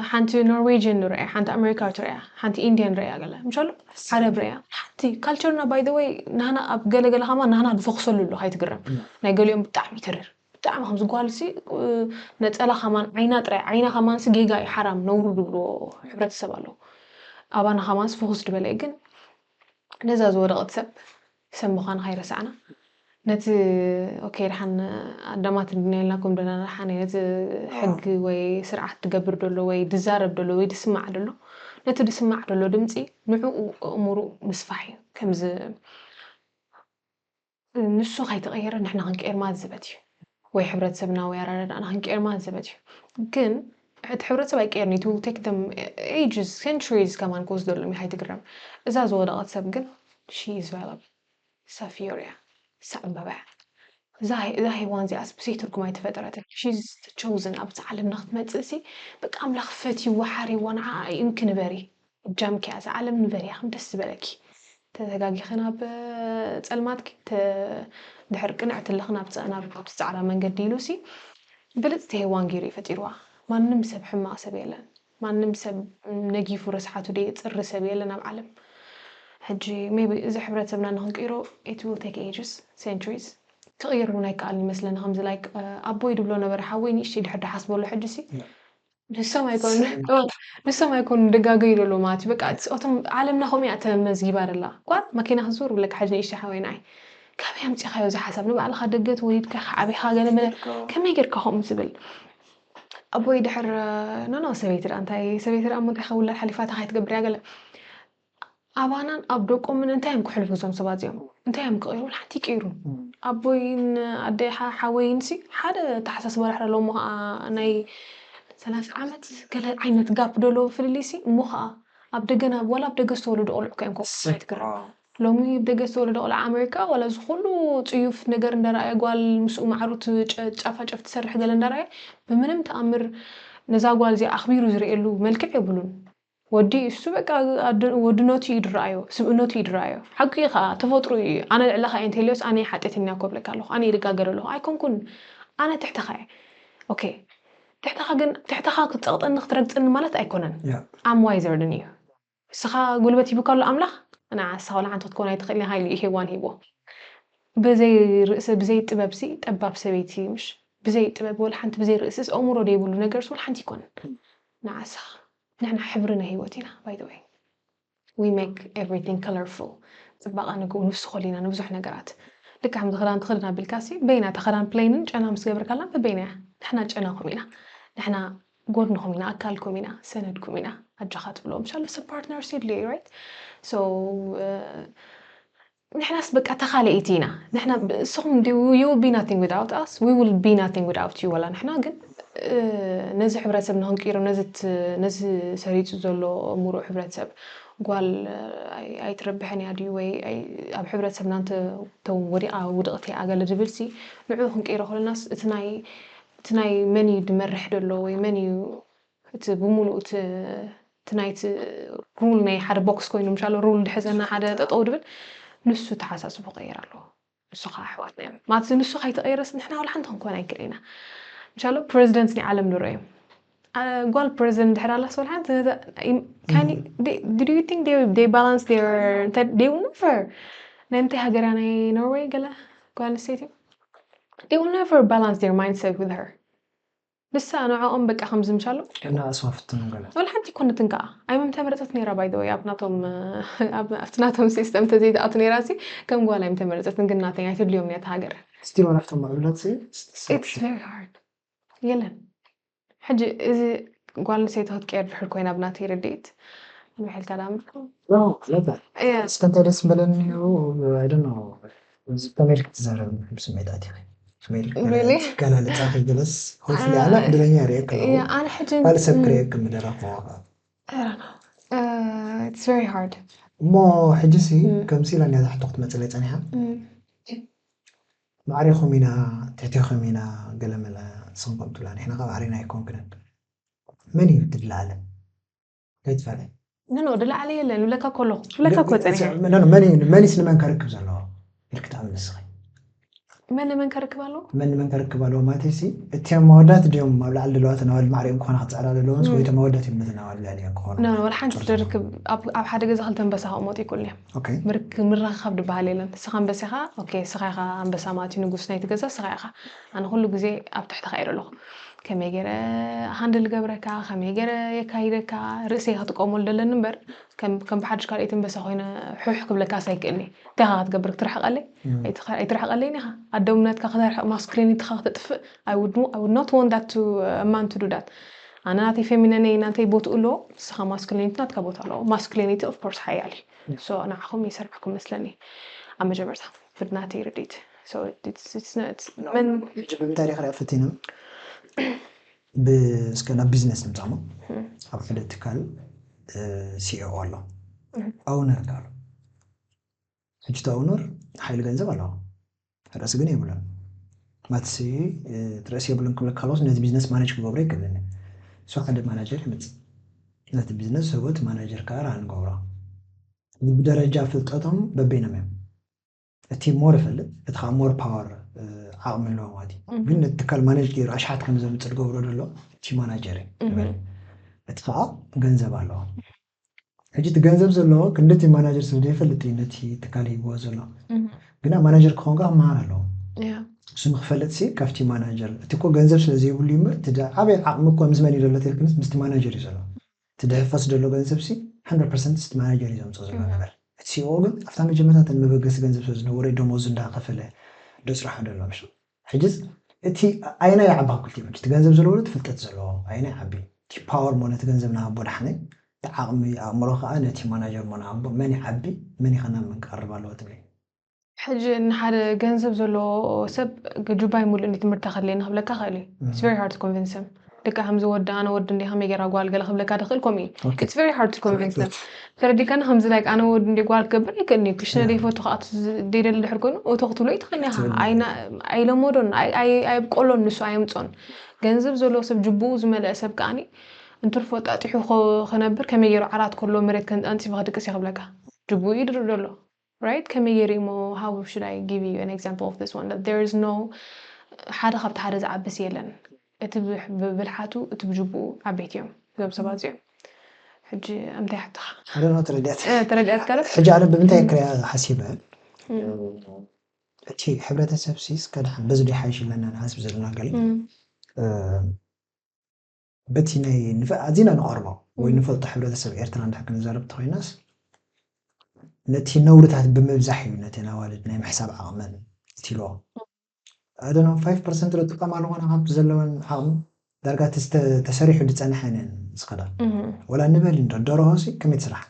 ሓንቲ ኖርዌጅን ርያ፣ ሓንቲ ኣሜሪካ ትርያ፣ ሓንቲ ኢንዲያን ርያ፣ ገለ ምሻሉ ዓረብ ርያ። ሓንቲ ካልቸርና ባይ ዘ ወይ ናህና ኣብ ገለገለ ከማ ናህና ንፈክሰሉ ኣሎ፣ ኣይትግረም። ናይ ገሊኦም ብጣዕሚ ይተርር። ብጣዕሚ ከምዚ ጓል ሲ ነፀላ ከማን ዓይና ጥራይ ዓይና ከማን ሲ ጌጋ እዩ፣ ሓራም ነውሩ ዝብልዎ ሕብረተሰብ ኣለዉ። ኣባና ከማን ሲ ፍኹስ ዝበለ እዩ። ግን ነዛ ዝወደቐት ሰብ ሰብ ምዃን ካይረሳዕና ነቲ ኦኬ ድሓን ኣዳማት እንድናየልና ከም ደና ድሓን ነቲ ሕጊ ወይ ስርዓት ትገብር ደሎ ወይ ድዛረብ ደሎ ወይ ድስማዕ ደሎ ነቲ ድስማዕ ደሎ ድምፂ ንዕኡ ኣእምሩ ምስፋሕ እዩ። ከምዚ ንሱ ከይተቐየረ ንሕና ክንቀየር ማለት ዘበት እዩ። ወይ ሕብረተሰብና ወይ ኣረዳድኣና ክንቀየር ማለት ዘበት እዩ። ግን እቲ ሕብረተሰብ ኣይቀየርን እዩ። It will take them ages, centuries ከማን ክወስደሎም እዩ። ሃይትግረም እዛ ዝወደቐት ሰብ ግን she is valuable። እሳ ፍዮር እያ። እሳ ዕምበባ እያ። እዛ ሄ- እዛ ሄዋን እዚኣስ ብዘይ ትርጉም ኣይተፈጠረትን። She's chosen ኣብዚ ዓለም ንክትመፅእ ሲ በቃ ኣምላኽ ፈትይዋ ሓርይዋ ንዓ ይንኪ ንበሪ። እጃምኪ እያ እዛ ዓለም ንበርያ ከም ደስ ዝበለኪ። ተዘጋጊኺ ናብ ፀልማትኪ ተ- ድሕር ቅንዕቲ ኣለኺ ናብ ፃ- ናብ ኣብቲ ፃዕዳ መንገዲ ኢሉ ሲ ብልፅቲ ሄዋን ገይሩ እዩ ፈጢርዋ። ማንም ሰብ ሕማቕ ሰብ የለን። ማንም ሰብ ነጊፉ ርስሓቱ ደየፅሪ ሰብ የለን ኣብ ዓለም። ሕጂ ሜቢ እዚ ሕብረተሰብና ንክንቅይሮ it will take ages, centuries ክቕይር እውን ኣይከኣልን ይመስለኒ። ከምዚ ላይክ ኣቦይ ድብሎ ነበረ ሓወይ ንእሽተይ ድሕር ድሓስበሉ ሕጂ ሲ ንሶም ኣይኮኑ ንሶም ኣይኮኑ ደጋገዩ ደሎ ማለት እዩ። በቃ እቶም ዓለምና ከምኡ እያ ተመዝጊባ ደላ። ጓል መኪና ክዝውር ብለካ ሓጅ ንእሽተ ሓወይ ንዓይ ካበይ ኣምፂኻዮ እዚ ሓሳብ? ንባዕልኻ ደገ ተወሊድካ ኢኻ ዓቢኻ ገለ መለ ከመይ ጌርካ ከምኡ ዝብል ኣቦይ ድሕር ኖኖ ሰበይቲ ደኣ እንታይ ሰበይቲ ደኣ እሞ እንታይ ከውላድ ሓሊፋ እንታይ ከይትገብር እያ ገለ ኣባናን ኣብ ደቆምን እንታይ እዮም ክሕልፉ እዞም ሰባት እዚኦም እንታይ እዮም ክቕይሩ ሓንቲ ይቅይሩ ኣቦይን ኣደ ሓወይን ሲ ሓደ ተሓሳስባ ዳሕራ ሎሞ ከዓ ናይ ሰላሳ ዓመት ገለ ዓይነት ጋፕ ደሎ ፍልልይ ሲ እሞ ከዓ ኣብ ደገና ዋላ ኣብ ደገ ዝተወለዱ ቆልዑ ከዮም ኮስት ትግረ ሎሚ ኣብ ደገ ዝተወለደ ቆልዓ ኣሜሪካ ዋላ እዚ ኩሉ ፅዩፍ ነገር እንዳረኣየ ጓል ምስኡ ማዕሩት ጫፋ ጨፍ ትሰርሕ ገለ እንዳረኣየ ብምንም ተኣምር ነዛ ጓል እዚኣ ኣኽቢሩ ዝርእየሉ መልክዕ የብሉን። ወዲ እሱ በቃ ወድነቱ እዩ ድረኣዮ፣ ስብእነቱ እዩ ድረኣዮ። ሓቂ እዩ ከዓ ተፈጥሮ እዩ። ኣነ ልዕለኻ እየ እንተልዮስ ኣነ ሓጢኣተኛ ኮብለካ ኣለኹ፣ ኣነ ይድጋገር ኣለኹ ኣይኮንኩን። ኣነ ትሕተኻ እየ። okay ትሕተኻ ግን ትሕተኻ ክትፀቕጠኒ ክትረግፀኒ ማለት ኣይኮነን። Yeah. I'm wiser than you። ንስኻ ጉልበት ሂቡካ ኣሎ ኣምላኽ፣ ንዓሳ ዋላ ሓንቲ ክትኮን ኣይትኽእል ኢኻ ኢሉ ሄዋን ሂቦ። ብዘይ ርእሲ ብዘይ ጥበብ ሲ ጠባብ ሰበይቲ ምሽ ብዘይ ጥበብ ወላ ሓንቲ ብዘይ ርእሲ ኣእምሮ ዘይብሉ ነገር ወላ ሓንቲ ይኮን። ንዓሳ ንሕና ሕብሪ ናይ ህይወት ኢና። By the way, we make everything colorful። ፅባቐ ንግው ንውስኸሉ ኢና ንብዙሕ ነገራት። ልክዕ ከምዚ ክዳን ትኽድን ኣቢልካ ሲ በይና እታ ክዳን ፕሌንን ጨና ምስ ገበርካላ በበይና እያ። ንሕና ጨናኹም ኢና፣ ንሕና ጎድንኹም ኢና፣ ኣካልኩም ኢና፣ ሰነድኩም ኢና። ኣጆኻ ትብሎ ምሻሎ ሰብ partners የድልዮ እዩ፣ right? So ንሕናስ በቃ ተኻለኢቲ ኢና። ንሕና ንስኹም you will be nothing without us, we will be nothing without you። ዋላ ንሕና ግን ነዚ ሕብረተሰብ ንክንቅይሮ ነዚ ሰሪፁ ዘሎ ምሩእ ሕብረተሰብ ጓል ኣይትረብሕን እያ ድዩ ወይ ኣብ ሕብረተሰብና እንተተውን ወዲቓ ውድቕቲ እያ ገለ ዝብል ሲ ንዑ ክንቅይሮ ከለናስ እቲ ናይ እቲ ናይ መን እዩ ዝመርሕ ዘሎ ወይ መን እዩ እቲ ብምሉእ እቲ ናይቲ ሩል ናይ ሓደ ቦክስ ኮይኑ ምሻሎ ሩል ድሕዘና ሓደ ጠጠው ድብል ንሱ ተሓሳስቡ ቀይር ኣለዎ። ንሱ ከዓ ኣሕዋትና እዮም ማለት ንሱ ከይተቀይረስ ንሕና ወላ ሓንቲ ክንኮን ኣይክእል ኢና። ምሻሎ ፕሬዚደንት ናይ ዓለም ንርኦ እዮም። ጓል ፕሬዚደንት ድሕር ኣላስ ወላ ሓንቲ do you think they balance their they will never ናይ ምንታይ ሃገርያ ናይ ኖርወይ ገለ ጓል ኣንስተይቲ they will never balance their mindset with her። ንሳ ንዕኦም በቃ ከምዚ ምሻሎ እና ኣስዋፍትን ገለ ወላ ሓንቲ ይኮነትን ከዓ ኣይምም ተመረፀት ነይራ። By the way ኣብ ናቶም ኣብቲ ናቶም ሲስተም ተዘይትኣቱ ነይራ ሲ ከም ጓል ኣይም ተመረፀትን ግን ናተይ ኣይትድልዮም ነታ ሃገር። ስቲል ዋላ ኣብቶም ምዕብላት It's very hard የለን። ሕጂ እዚ ጓል ኣንስተይቲ ክትቀየር ድሕር ኮይና ብናተይ ርድኢት ንብሕልካ ዳምርኩም ለታ እስከ እንታይ ደስ ምበለኒ I don't know እዚ ከመይ ኢልክ ትዛረብ ስሜታት ኢኺ ከመይ ኢልክ Really? ገላልፃ ከይገለስ ሆፍሊ ኣነ ዕድለኛ ርእየክ ኣለኹ ኣነ ሕጂ ካልእ ሰብ ክርእየክ ምደረኹ I don't know. Uh, it's very hard. እሞ ሕጂ ሲ Mm. ከምዚ ኢላ እንዲያ ዝሕቶ ክትመፅለይ ፀኒሓ Mm. ማዕሪኹም ኢና ትሕቴኹም ኢና ገለመለ ስም ከም ትብላ ንሕና ካብ ማዕሪና ኣይኮንክንን መን እዩ ትድለዓለ ከይትፈለ No, no, ድላዕለ የለን ብለካ ከለኹ ብለካ እኮ ፀኒሐ መን እዩ መኒስ ንመን ከርክብ ዘለዎ ኢልክ ትኣምን ንስኺ መን ንመን ከርክብ ኣለዎ? መን ንመን ከርክብ ኣለዎ ማለት ሲ እቲ መወዳት ድዮም ኣብ ላዕሊ ዘለዋ ተናዋል ማዕሪኦም ክኾና ክፅዕራ ዘለዎንስ ወይ ተመወዳት እዮም ነተናዋል ልዕሊ እዮም ክኾኑ No, no, ወላ ሓንቲ ክትርክብ ኣብ ኣብ ሓደ ገዛ ክልተ ኣንበሳ ክቕመጡ ይክእሉ እዮም። Okay. ምርክ- ምርኽኻብ ዝበሃል የለን። ንስኻ ኣንበሳ ኢኻ፣ okay፣ ንስኻ ኢኻ ኣንበሳ ማለት እዩ፣ ንጉስ ናይቲ ገዛ ንስኻ ኢኻ። ኣነ ኩሉ ግዜ ኣብ ትሕትኻ እየ ዘለኹ። ከመይ ገይረ ሃንድል ገብረካ፣ ከመይ ገይረ የካይደካ፣ ርእሰይ ክጥቀመሉ ደለኒ እምበር ከም ከም ብሓድሽ ካልኣይቲ ኣንበሳ ኮይነ ሑሕ ክብለካስ ኣይክእልኒ። እንታይ ኢኻ ክትገብር ክትርሕቀለይ? ኣይትኸ- ኣይትርሕቀለይን ኢኻ። ኣደውነትካ ከተርሕቅ ማስኩሊኒቲኻ ክተጥፍእ I would, I would not want that to uh, a man to do that. ኣነ ናተይ ፌሚነነይ ናተይ ቦትኡ ኣለዎ፣ ንስኻ ማስኩሊኒቲ ናትካ ቦታ ኣለዎ። ማስኩሊኒቲ of course ሓያል እዩ። So ንዓኹም ይሰርሕኩም መስለኒ ኣብ መጀመርታ ብናተይ ርድኢት። So it's, it's not, it's, መን ሕጂ ብምንታይ ዲኻ ሪኣ ፈቲና ብእስከ ናብ ቢዝነስ ንምፃሞ ኣብ ሓደ ትካል ሲኦ ኣሎ ኣውነር ኣሎ ሕጂ እቲ ኣውነር ሓይሊ ገንዘብ ኣለዎ ርእሲ ግን የብሉን ማትሲ እቲ ርእሲ የብሉን ክብለካ ከለስ ነዚ ቢዝነስ ማኔጅ ክገብሮ ይክእልን ሶ ሓደ ማናጀር ይመፅእ ነቲ ቢዝነስ ሰብት ማናጀር ከዓ ራን ገብሮ ብደረጃ ፍልጠቶም በበይኖም እዮም እቲ ሞር ይፈልጥ እቲ ከዓ ሞር ፓወር ዓቕሚ ኣለዎ ማለት እዩ ግን ነቲ ትካል ማኔጅ ገይሩ ኣሽሓት ከም ዘምፅእ ዝገብሮ ዘሎ እቲ ማናጀር እዩ ንበል እቲ ከዓ ገንዘብ ኣለዎ ሕጂ እቲ ገንዘብ ዘለዎ ክንዲ እቲ ማናጀር ስለ ዘይፈልጥ እዩ ነቲ ትካል ሂብዎ ዘሎ ግና ማናጀር ክኸውን ከዓ ክመሃር ኣለዎ እሱ ንክፈልጥ ሲ ካብቲ ማናጀር እቲ እኮ ገንዘብ ስለ ዘይብሉ እዩ እምበር እቲ ዓበይ ዓቕሚ እኮ ምስ መን እዩ ዘሎ ተልክንስ ምስቲ ማናጀር እዩ ዘሎ እቲ ድሕፈስ ዘሎ ገንዘብ ሲ 100 ፐርሰንት ስቲ ማናጀር እዩ ዘምፅኦ ዘሎ ነገር እቲ ሲኦ ግን ኣብታ መጀመርታ ተን መበገሲ ገንዘብ ስለ ዝነበሮ እዩ ደሞዙ እንዳኸፈለ ዶ ስራሑ ደሎ ምሽ ሕጅስ እቲ ኣይና ይዓቢ ካብ ክልቲኦም እቲ ገንዘብ ዘለዎ እቲ ፍልጠት ዘለዎ ኣይና ይዓቢ እቲ ፓወር ሞ ነቲ ገንዘብ ንሃቦ ዳሕነ እቲ ዓቕሚ ኣእምሮ ከዓ ነቲ ማናጀር ሞ ንሃቦ መን ይዓቢ መን ይኸና ምን ክቐርብ ኣለዎ ትብሊ ሕጂ ንሓደ ገንዘብ ዘለዎ ሰብ ጁባይ ሙሉእ ንትምህርቲ ከድለየ ንክብለካ ክእል እዩ it's very hard to convince him ደቂ ከምዚ ወዲ ኣነ ወዲ እንደ ከመይ ገይራ ጓል ገለ ክብለካ ድክእል ከምኡ እዩ it's very hard to convince them ተረዲካኒ ከምዚ like ኣነ ወዲ እንደ ጓል ክገብር ኣይክእልኒ ክሽነ ደይፈቱ ከዓ ደይደሊ ድሕር ኮይኑ እቶ ክትብሎ ይትኽእል ኢኻ ኣይለመዶን ኣይብቆሎን ንሱ ኣየምፆን ገንዘብ ዘለዎ ሰብ ጅቡኡ ዝመልአ ሰብ ከዓኒ እንትርፎ ጣጢሑ ክነብር ከመይ ገይሩ ዓራት ከሎ መሬት ከንፃንፂ ብክድቅስ ይክብለካ ጅቡኡ ይድር ዘሎ right ከመይ ገይሩ እሞ how should I give you an example of this one that there is no ሓደ ካብቲ ሓደ ዝዓብስ የለን እቲ ብብልሓቱ እቲ ብጅቡኡ ዓበይቲ እዮም እዞም ሰባት እዚኦም። ሕጂ እንታይ ሓተኻ? ሓደ ነው ተረዲያት ተረዲኣት ተረፍ ሕጂ ኣነ ብምንታይ ክሪያ ሓሲበ እቲ ሕብረተሰብ ሲ እስከ ድሓን በዚ ዶ ሓይሽ ኣለና ንሓስብ ዘለና ገለ በቲ ናይ ኣዚና ንቐርቦ ወይ ንፈልጦ ሕብረተሰብ ኤርትራ እንዳ ክንዛረብ ተኮይናስ ነቲ ነውርታት ብምብዛሕ እዩ ነተን ኣዋልድ ናይ ምሕሳብ ዓቕመን ትልዎ ኣደኖ ፋይቭ ፐርሰንት ዶ ጥቀማ ኣለኾነ ካብቲ ዘለወን ዓቕሚ ዳርጋ ተሰሪሑ ዝፀንሐን እየን ዝኸዳ ወላ ንበል እንዶ ደርሆ ሲ ከመይ ትስራሕ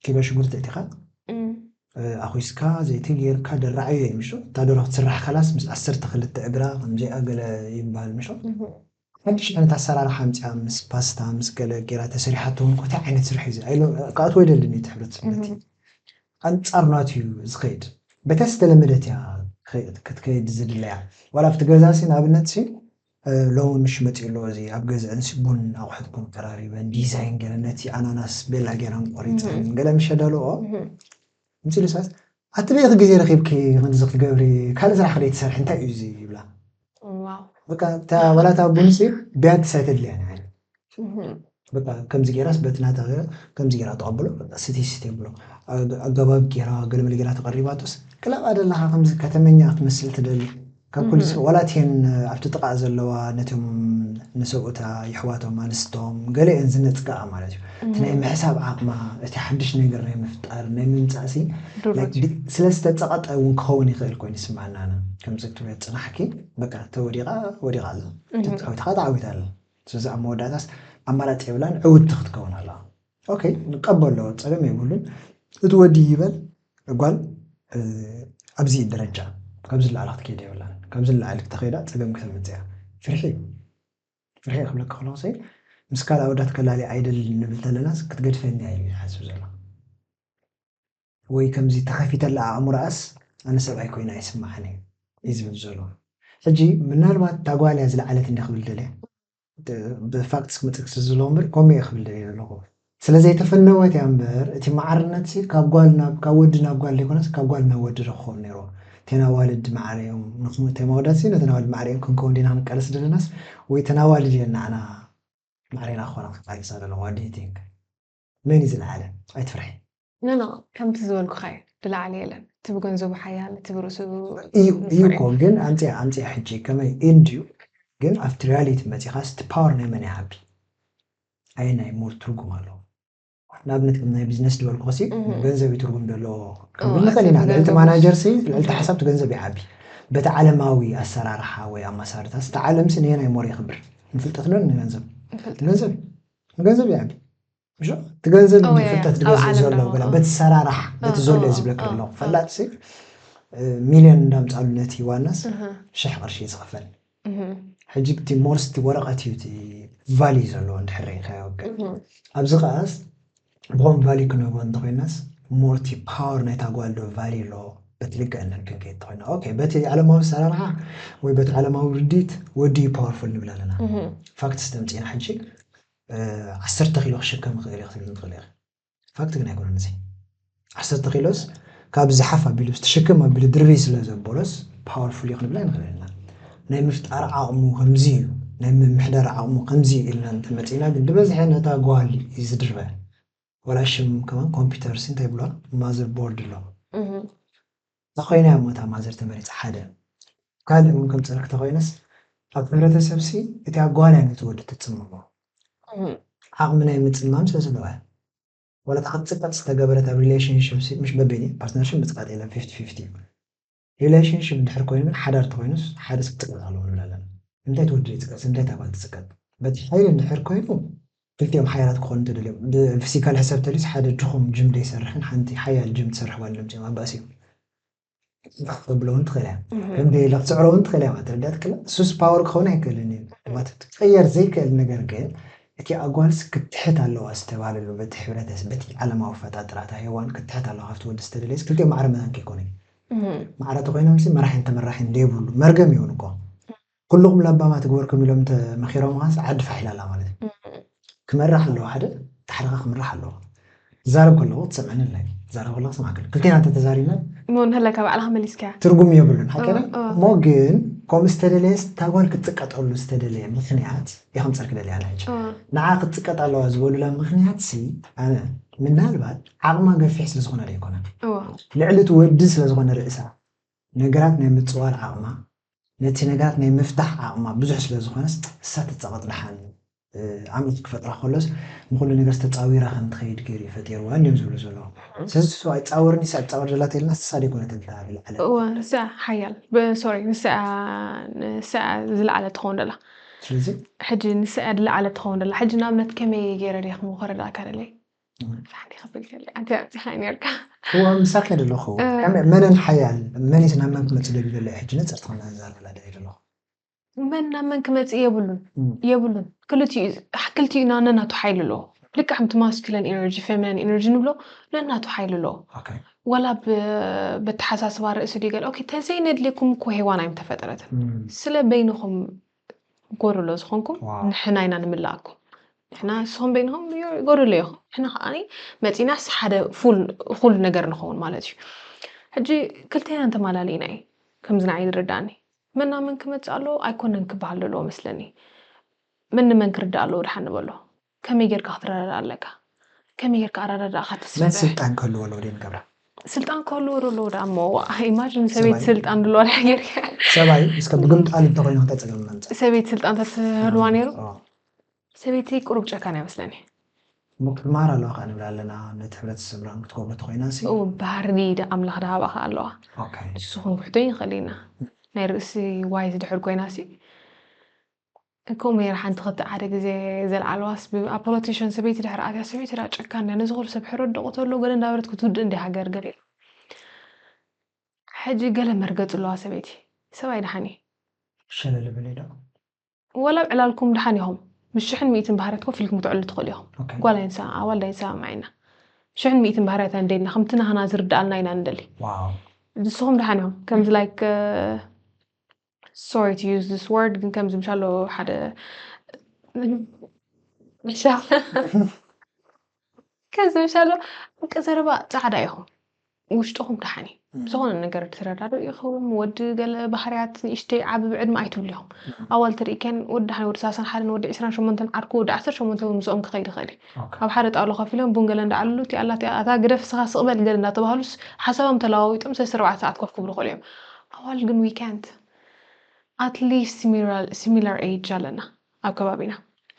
ኪሎ ሽጉርቲ እቲኻ ኣኹስካ ዘይቲ ጌርካ ደራዓዮ እዩ ምሹ እታ ደርሆ ክትስራሕ ከላስ ምስ ዓሰርተ ክልተ እግራ ከምዚኣ ገለ ይበሃል ምሹ ሓድሽ ዓይነት ኣሰራርሓ ኣምፅኣ ምስ ፓስታ ምስ ገለ ጌራ ተሰሪሓቶ እውን ኮታ ዓይነት ስራሕ እዩ ኣትወ ይደልን እዩ ሕብረተሰብ ነቲ ኣንፃር ናት እዩ ዝኸይድ በታ ዝተለመደት እያ ክትከይድ ዝድለያ ዋላ ኣብቲ ገዛ ሲ ንኣብነት ሲ ሎሚ ምሽ መፂኡ ኣለዎ እዚ ኣብ ገዝአን ሲ ቡን ኣቑሑት ቡን ቀራሪበን ዲዛይን ገለ ነቲ ኣናናስ ቤላ ጌራን ቆሪፀን ገለ ምሽ ኣዳልኦ ምፅሉ ሳስ ኣቲ በይክ ግዜ ረኪብኪ ክንዚ ክትገብሪ ካልእ ስራሕ ክደይ ትሰርሒ እንታይ እዩ እዚ ይብላ በቃ እታ ዋላ እታ ቡን ሲ ቢያ ትሳይ ተድልያ ንዓይ በቃ ከምዚ ጌራስ በቲ ናታ ከምዚ ጌራ ተቐብሎ በቃ ስቲ ስቲ ብሎ ኣገባብ ጌራ ገለመለ ጌራ ተቐሪባቶስ ክላብ ኣደላኻ ከምዚ ከተመኛ ክትመስል ትደሊ ካብ ኩሉ ሰብ ዋላ እተን ኣብቲ ጥቓ ዘለዋ ነቶም ንሰብኡታ ይሕዋቶም ኣንስቶም ገለአን ዝነፅጋኣ ማለት እዩ እቲ ናይ ምሕሳብ ዓቕማ እቲ ሓድሽ ነገር ናይ ምፍጣር ናይ ምምፃእ ሲ ስለ ዝተፀቐጠ እውን ክኸውን ይኽእል ኮይኑ ይስማዓናና ከምዚ ክትብል ፅናሕኪ በቃ ተወዲቓ ወዲቓ ኣላ ተፃዊትኻ ተዓዊታ ኣላ ስለዚ ኣብ መወዳእታስ ኣማራፂ የብላን ዕውድቲ ክትከውን ኣለዋ ኦኬ ንቀበሎ ፀገም የብሉን እቲ ወዲ ይበል ጓል ኣብዚ ደረጃ ካብዚ ላዕሊ ክትከይድ የብላን ካብዚ ላዕሊ ክተኸይዳ ፀገም ክተምፅያ ፍርሒ ፍርሒ ክብለካ ከለኹ ሰይ ምስ ካልእ ኣወዳት ከላሊ ኣይደልን ንብል ተለናስ ክትገድፈኒ እያ ኢሉ ይሓስብ ዘሎ ወይ ከምዚ ተኸፊተላ ኣእምሮኣስ ኣነ ሰብኣይ ኮይና ኣይስማዓኒ እዩ ዝብል ዘሎ ሕጂ ምናልባት ታጓልያ ዝለዓለት እንደ ክብል ደልያ ብፋክትስ ክመፅእ ክስዝሎ እምበር ከምኡ እየ ክብል ደልየ ዘለኹ ስለ ዘይተፈነወት እያ እምበር እቲ ማዕርነት ሲ ካብ ጓል ናብ ካብ ወዲ ናብ ጓል ዘይኮነስ ካብ ጓል ናብ ወዲ ዶ ክኸውን ነይርዎ እተን ኣዋልድ ማዕረ እዮም ንኹም እቶም ኣወዳት ሲ ነተን ኣዋልድ ማዕረ እዮም ክንከውን ዲና ክንቃለስ ደለናስ ወይ እተን ኣዋልድ እየን ንዓና ማዕረ ኢና ክኾና ክንቃለሳ ደለና what do you think መን እዩ ዝለዓለ ኣይትፍርሒ ኖ ኖ ከምቲ ዝበልኩኻ እዩ ዝለዓለ የለን እቲ ብገንዘቡ ሓያል እቲ ብርእሱ እዩ እዩ እኮ ግን ኣምፅያ ኣምፅያ ሕጂ ከመይ እንድዩ ግን ኣብቲ ሪያሊቲ መፂኻስ እቲ ፓወር ናይ መን ይዓቢ ኣየናይ ሞር ትርጉም ኣለዎ ንኣብነት ከም ናይ ቢዝነስ ዝበልኩ ሲ ገንዘብ እዩ ትርጉም ዘለዎ ክንብል ንኽእል ኢና ልዕልቲ ማናጀር ሲ ልዕልቲ ሓሳብ እቲ ገንዘብ ይዓቢ በቲ ዓለማዊ ኣሰራርሓ ወይ ኣማሳርታ እቲ ዓለም ሲ ነየናይ ሞር ይኽብር ንፍልጠት ዶ ንገንዘብ ገንዘብ ንገንዘብ ይዓቢ እቲ ገንዘብ ፍልጠት ዝገዝእ ዘሎ በላ በቲ ሰራራሕ በቲ ዘሎ ዝብለካ ኣለኹ ፈላጥ ሲ ሚልዮን እንዳምፃሉ ነቲ ዋናስ ሽሕ ቅርሺ እዩ ዝኽፈል ሕጂ እቲ ሞርስቲ ወረቐት እዩ እቲ ቫሊ ዘለዎ እንድሕር ርኢኻዮ ወገን ኣብዚ ከዓስ ብኾም ቫሊ ክንህቦ እንተኮይናስ ሞርቲ ፓወር ናይታ ጓል ዶ ቫሊ ኣለዎ በቲ ልክዕነት ክንከይድ እንተኮይና ኦኬ በቲ ዓለማዊ ኣሰራርሓ ወይ በቲ ዓለማዊ ርዲት ወዲ እዩ ፓወርፉል ንብል ኣለና ፋክትስ ተምፂና ሕጂ ዓሰርተ ኪሎ ክሽከም ይኽእል እዩ ክትብል ትኽእል ኢኺ ፋክት ግን ኣይኮነን እዚ ዓሰርተ ኪሎስ ካብ ዝሓፍ ኣቢሉ ትሽክም ኣቢሉ ድርብይ ስለ ዘበሎስ ፓወርፉል እዩ ክንብል ኣይንኽእል ኢና ናይ ምፍጣር ዓቕሙ ከምዚ እዩ ናይ ምምሕዳር ዓቕሙ ከምዚ እዩ ኢልና እንተመፂና ግን ብበዝሒ ነታ ጓል እዩ ዝድርበ ወላ ሽም ከማን ኮምፒውተር ሲ እንታይ ብሎ ማዘር ቦርድ ኣሎ ተኾይና እሞ እታ ማዘር ተመሪፃ ሓደ ካልእ እውን ከም ፀርክ ተኾይነስ ኣብ ሕብረተሰብ ሲ እቲ ኣጓልያ ነቲ ወዲ ትፅምሞ ዓቕሚ ናይ ምፅማም ስለ ዘለዋ ወላ እታ ክትፅቀጥ ዝተገበረት ኣብ ሪሌሽንሽፕ ሲ ምሽ በበይኒ ፓርትነርሽፕ ምፅቃጥ የለን ፊፍቲ ፊፍቲ ሪሌሽንሽፕ እንድሕር ኮይኑ ግን ሓዳር ተኮይኑስ ሓደ ክትፅቀጥ ኣለዎ ንብል ኣለና እንታይ ትወዲ ይፅቀጥ እንታይ ታባል ትፅቀጥ በቲ ሓይሊ እንድሕር ኮይኑ ክልቲኦም ሓያላት ክኾኑ ተደልዮም ብፊዚካል ሕሰብ ተልዩስ ሓደ ድኹም ጅም ደይሰርሕን ሓንቲ ሓያል ጅም ትሰርሕ ጓል ለምፅኦም ኣባእሲ እዩ ተብሎ እውን ትኽእል እያ ከም ደይላ ክትስዕሮ እውን ትኽእል እያ ማለት ረዳት ክላ ሱስ ፓወር ክኸውን ኣይክእልን እዩ ማለት ትቀየር ዘይክእል ነገር ግን እቲ ኣጓልስ ክትሕት ኣለዋ ዝተባለሉ በቲ ሕብረተስ በቲ ዓለማዊ ፈጣጥራታ ሄዋን ክትሕት ኣለዋ ካብቲ ወዲ ዝተደለየስ ክልቲኦም ማዕረ መታን ከይኮነ ማዕረ ተኮይኖም ሲ መራሒን ተመራሒን ዘይብሉ መርገም ይውን እኮ ኩልኹም ለባማት ግበርኩም ኢሎም ተመኺሮምኻስ ዓዲ ፋሕ ኢላ ኣላ ማለት እዩ ክመርሕ ኣለዎ ሓደ እቲ ሓደ ከዓ ክምራሕ ኣለዎ ትዛረብ ከለኹ ትሰምዐኒ ኣላ ትዛረብ ከለኹ ስማዕክል ክልቴና እንተተዛሪብና እሞ ንህለካ ባዕልኻ መሊስካያ ትርጉም የብሉን ሓቀና እሞ ግን ከምኡ ዝተደለየስ እታ ጓል ክትፅቀጠሉ ዝተደለየ ምኽንያት የኸምፀልክ ደልያ ናይች ንዓ ክትፅቀጥ ኣለዋ ዝበሉላ ምኽንያት ሲ ኣነ ምናልባት ዓቕማ ገፊሕ ስለ ዝኾነ ኣይኮነን ልዕሊ እቲ ወዲ ስለ ዝኾነ ርእሳ ነገራት ናይ ምፅዋር ዓቕማ ነቲ ነገራት ናይ ምፍታሕ ዓቕማ ብዙሕ ስለ ዝኾነስ እሳ ትፀቐጥ ደሓን ዓመት ክፈጥራ ከሎስ ንኩሉ ነገር ተፃዊራ ከም ትኸይድ ገይሩ ፈጢርዋ እንዲዮም ዝብሉ ዘለዉ ስለዚ ሰብኣይ ፃወርኒ ሳ ፃወር ዘላት የልና ስሳ ደይኮነት እንታ ዝለዓለ እወ ንስኣ ሓያል ሶሪ ንስኣ ንስኣ ዝለዓለ ትኸውን ደላ ስለዚ ሕጂ ንስኣ ዝለዓለ ትኸውን ደላ ሕጂ ንኣብነት ከመይ ገይረ ደ ክምኸረዳእካ ደለይ ፋሕዲ ክብል ከለ ኣንተ ኣብዚኻ ነርካ እዋ ምሳክ ደለኹ መነን ሓያል መን ናብ መን ክመፅእ ደሊ ዘሎ ሕጂ ነፅር ትኾና ዛረላ ደሊ ደለኹ መን ናብ መን ክመፅእ የብሉን የብሉን ክልቲኡ ክልቲኡ ነናቱ ሓይሊ ኣለዎ ልክዕ ከምቲ ማስኩለን ኤነርጂ ፌሚኒን ኤነርጂ ንብሎ ነናቱ ሓይሊ ኣለዎ ወላ በተሓሳስባ ርእሲ ድዩ ገለ ተዘይነድልየኩም እኮ ሄዋን ኣይም ተፈጠረትን ስለ በይንኹም ጎደሎ ዝኾንኩም ንሕና ኢና ንምላኣኩም ንሕና ንስኹም በይንኹም ጎደሎ ኢኹም ንሕና ከዓ መፂናስ ሓደ ፉል እኹል ነገር ንኸውን ማለት እዩ ሕጂ ክልተና እንተማላሊእና እዩ ከምዚ ንዓይ ዝርዳእኒ መና መን ክመፅእ ኣለዎ ኣይኮነን ክበሃል ዘለዎ መስለኒ መን ንመን ክርዳእ ኣለዎ ድሓን ንበሎ ከመይ ጌርካ ክትረዳዳእ ኣለካ ከመይ ጌርካ ኣረዳዳእካ መን ትስምዕ ስልጣን ክህልዎ ኣለዎ ደይ ንገብራ ስልጣን ክህልዎ ኣለዎ ዳ እሞ ኢማጅን ሰበይቲ ሰብኣይ። ስልጣን ድልዋ ዳ ጌርካ ሰብኣይ እስከ ብግምጣል እንተኮይኑ እንታይ ፀገም መምፅእ ሰበይቲ ስልጣን ተትህልዋ ነይሩ ኣዎ። ሰበይቲ ቁሩብ ጨካን ኣይመስለኒ እሞ ክትመሃር ኣለዋ ከዓ ንብል ኣለና ነቲ ሕብረተሰብና ክትከብሮ ተኮይና ሲ እው ባህሪ ዳ ኣምላኽ ዳሃባኻ ኣለዋ ኦኬ። ንሱ ክንውሕዶ ይኽእል ኢና ናይ ርእሲ ዋይዝ ድሕር ኮይና ሲ ከምኡ ጌራ ሓንቲ ክልተ ሓደ ግዜ ዘልዓልዋስ ብ- ኣብ ፖለቲሽን ሰበይቲ ድሕሪ ኣትያ ሰበይቲ ዳ ጨካን ድያ ነዚ ኩሉ ሰብ ሕረ ደቑ ተሎ ገለ እንዳበለት ክትውድእ እንዲ ሃገር ገለ ኢሉ። ሕጂ ገለ መርገፂ ኣለዋ ሰበይቲ ሰብኣይ ድሓን እዩ ሸለል በለ ዶ ወላ ኣብ ዕላልኩም ድሓን ኢኹም ምስ ሽሕን ሚእትን ባህርያት ኮፍ ኢልኩም ክትዕሉ ትኽእሉ ኢኹም ኦኬ። ጓል ኣይንሰ ኣዋልድ ኣይንሰማማዕ ኢና ሽሕን ሚእትን ባህርያት እንደ ኢልና ከምቲ ናህና ዝርድኣልና ኢና ንደሊ ዋው ንስኹም ድሓን ኢኹም ከምዚ ላይክ sorry to use this word ግን ከምዚ ምሻሎ ሓደ ከምዚ ምሻሎ ቀዘረባ ፃዕዳ ኢኹም ውሽጥኹም ደሓን እዩ ዝኾነ ነገር ትረዳዱ ኢኹም ወዲ ገለ ባህርያት ንእሽተይ ዓቢ ብዕድመ ኣይትብሉ ኢኹም ኣዋል ተሪእከን ወዲ ደሓን ወዲ ሳሳን ሓደን ወዲ ዕስራን ሸሞንተን ዓርኩ ወዲ ዓሰርተ ሸሞንተ እውን ምስኦም ክኸይድ ይኽእል እዩ ኣብ ሓደ ጣውላ ኮፍ ኢሎም ቡን ገለ እንዳዓልሉ እቲኣ ኣላ እታ ግደፍ ስኻ ስቕበል ገለ እንዳተባህሉስ ሓሳቦም ተለዋዊጦም ሰለስተ ኣርባዕተ ሰዓት ኮፍ ክብሉ ይኽእሉ እዮም ኣዋል ግን we can't at least similar age ኣለና ኣብ ከባቢና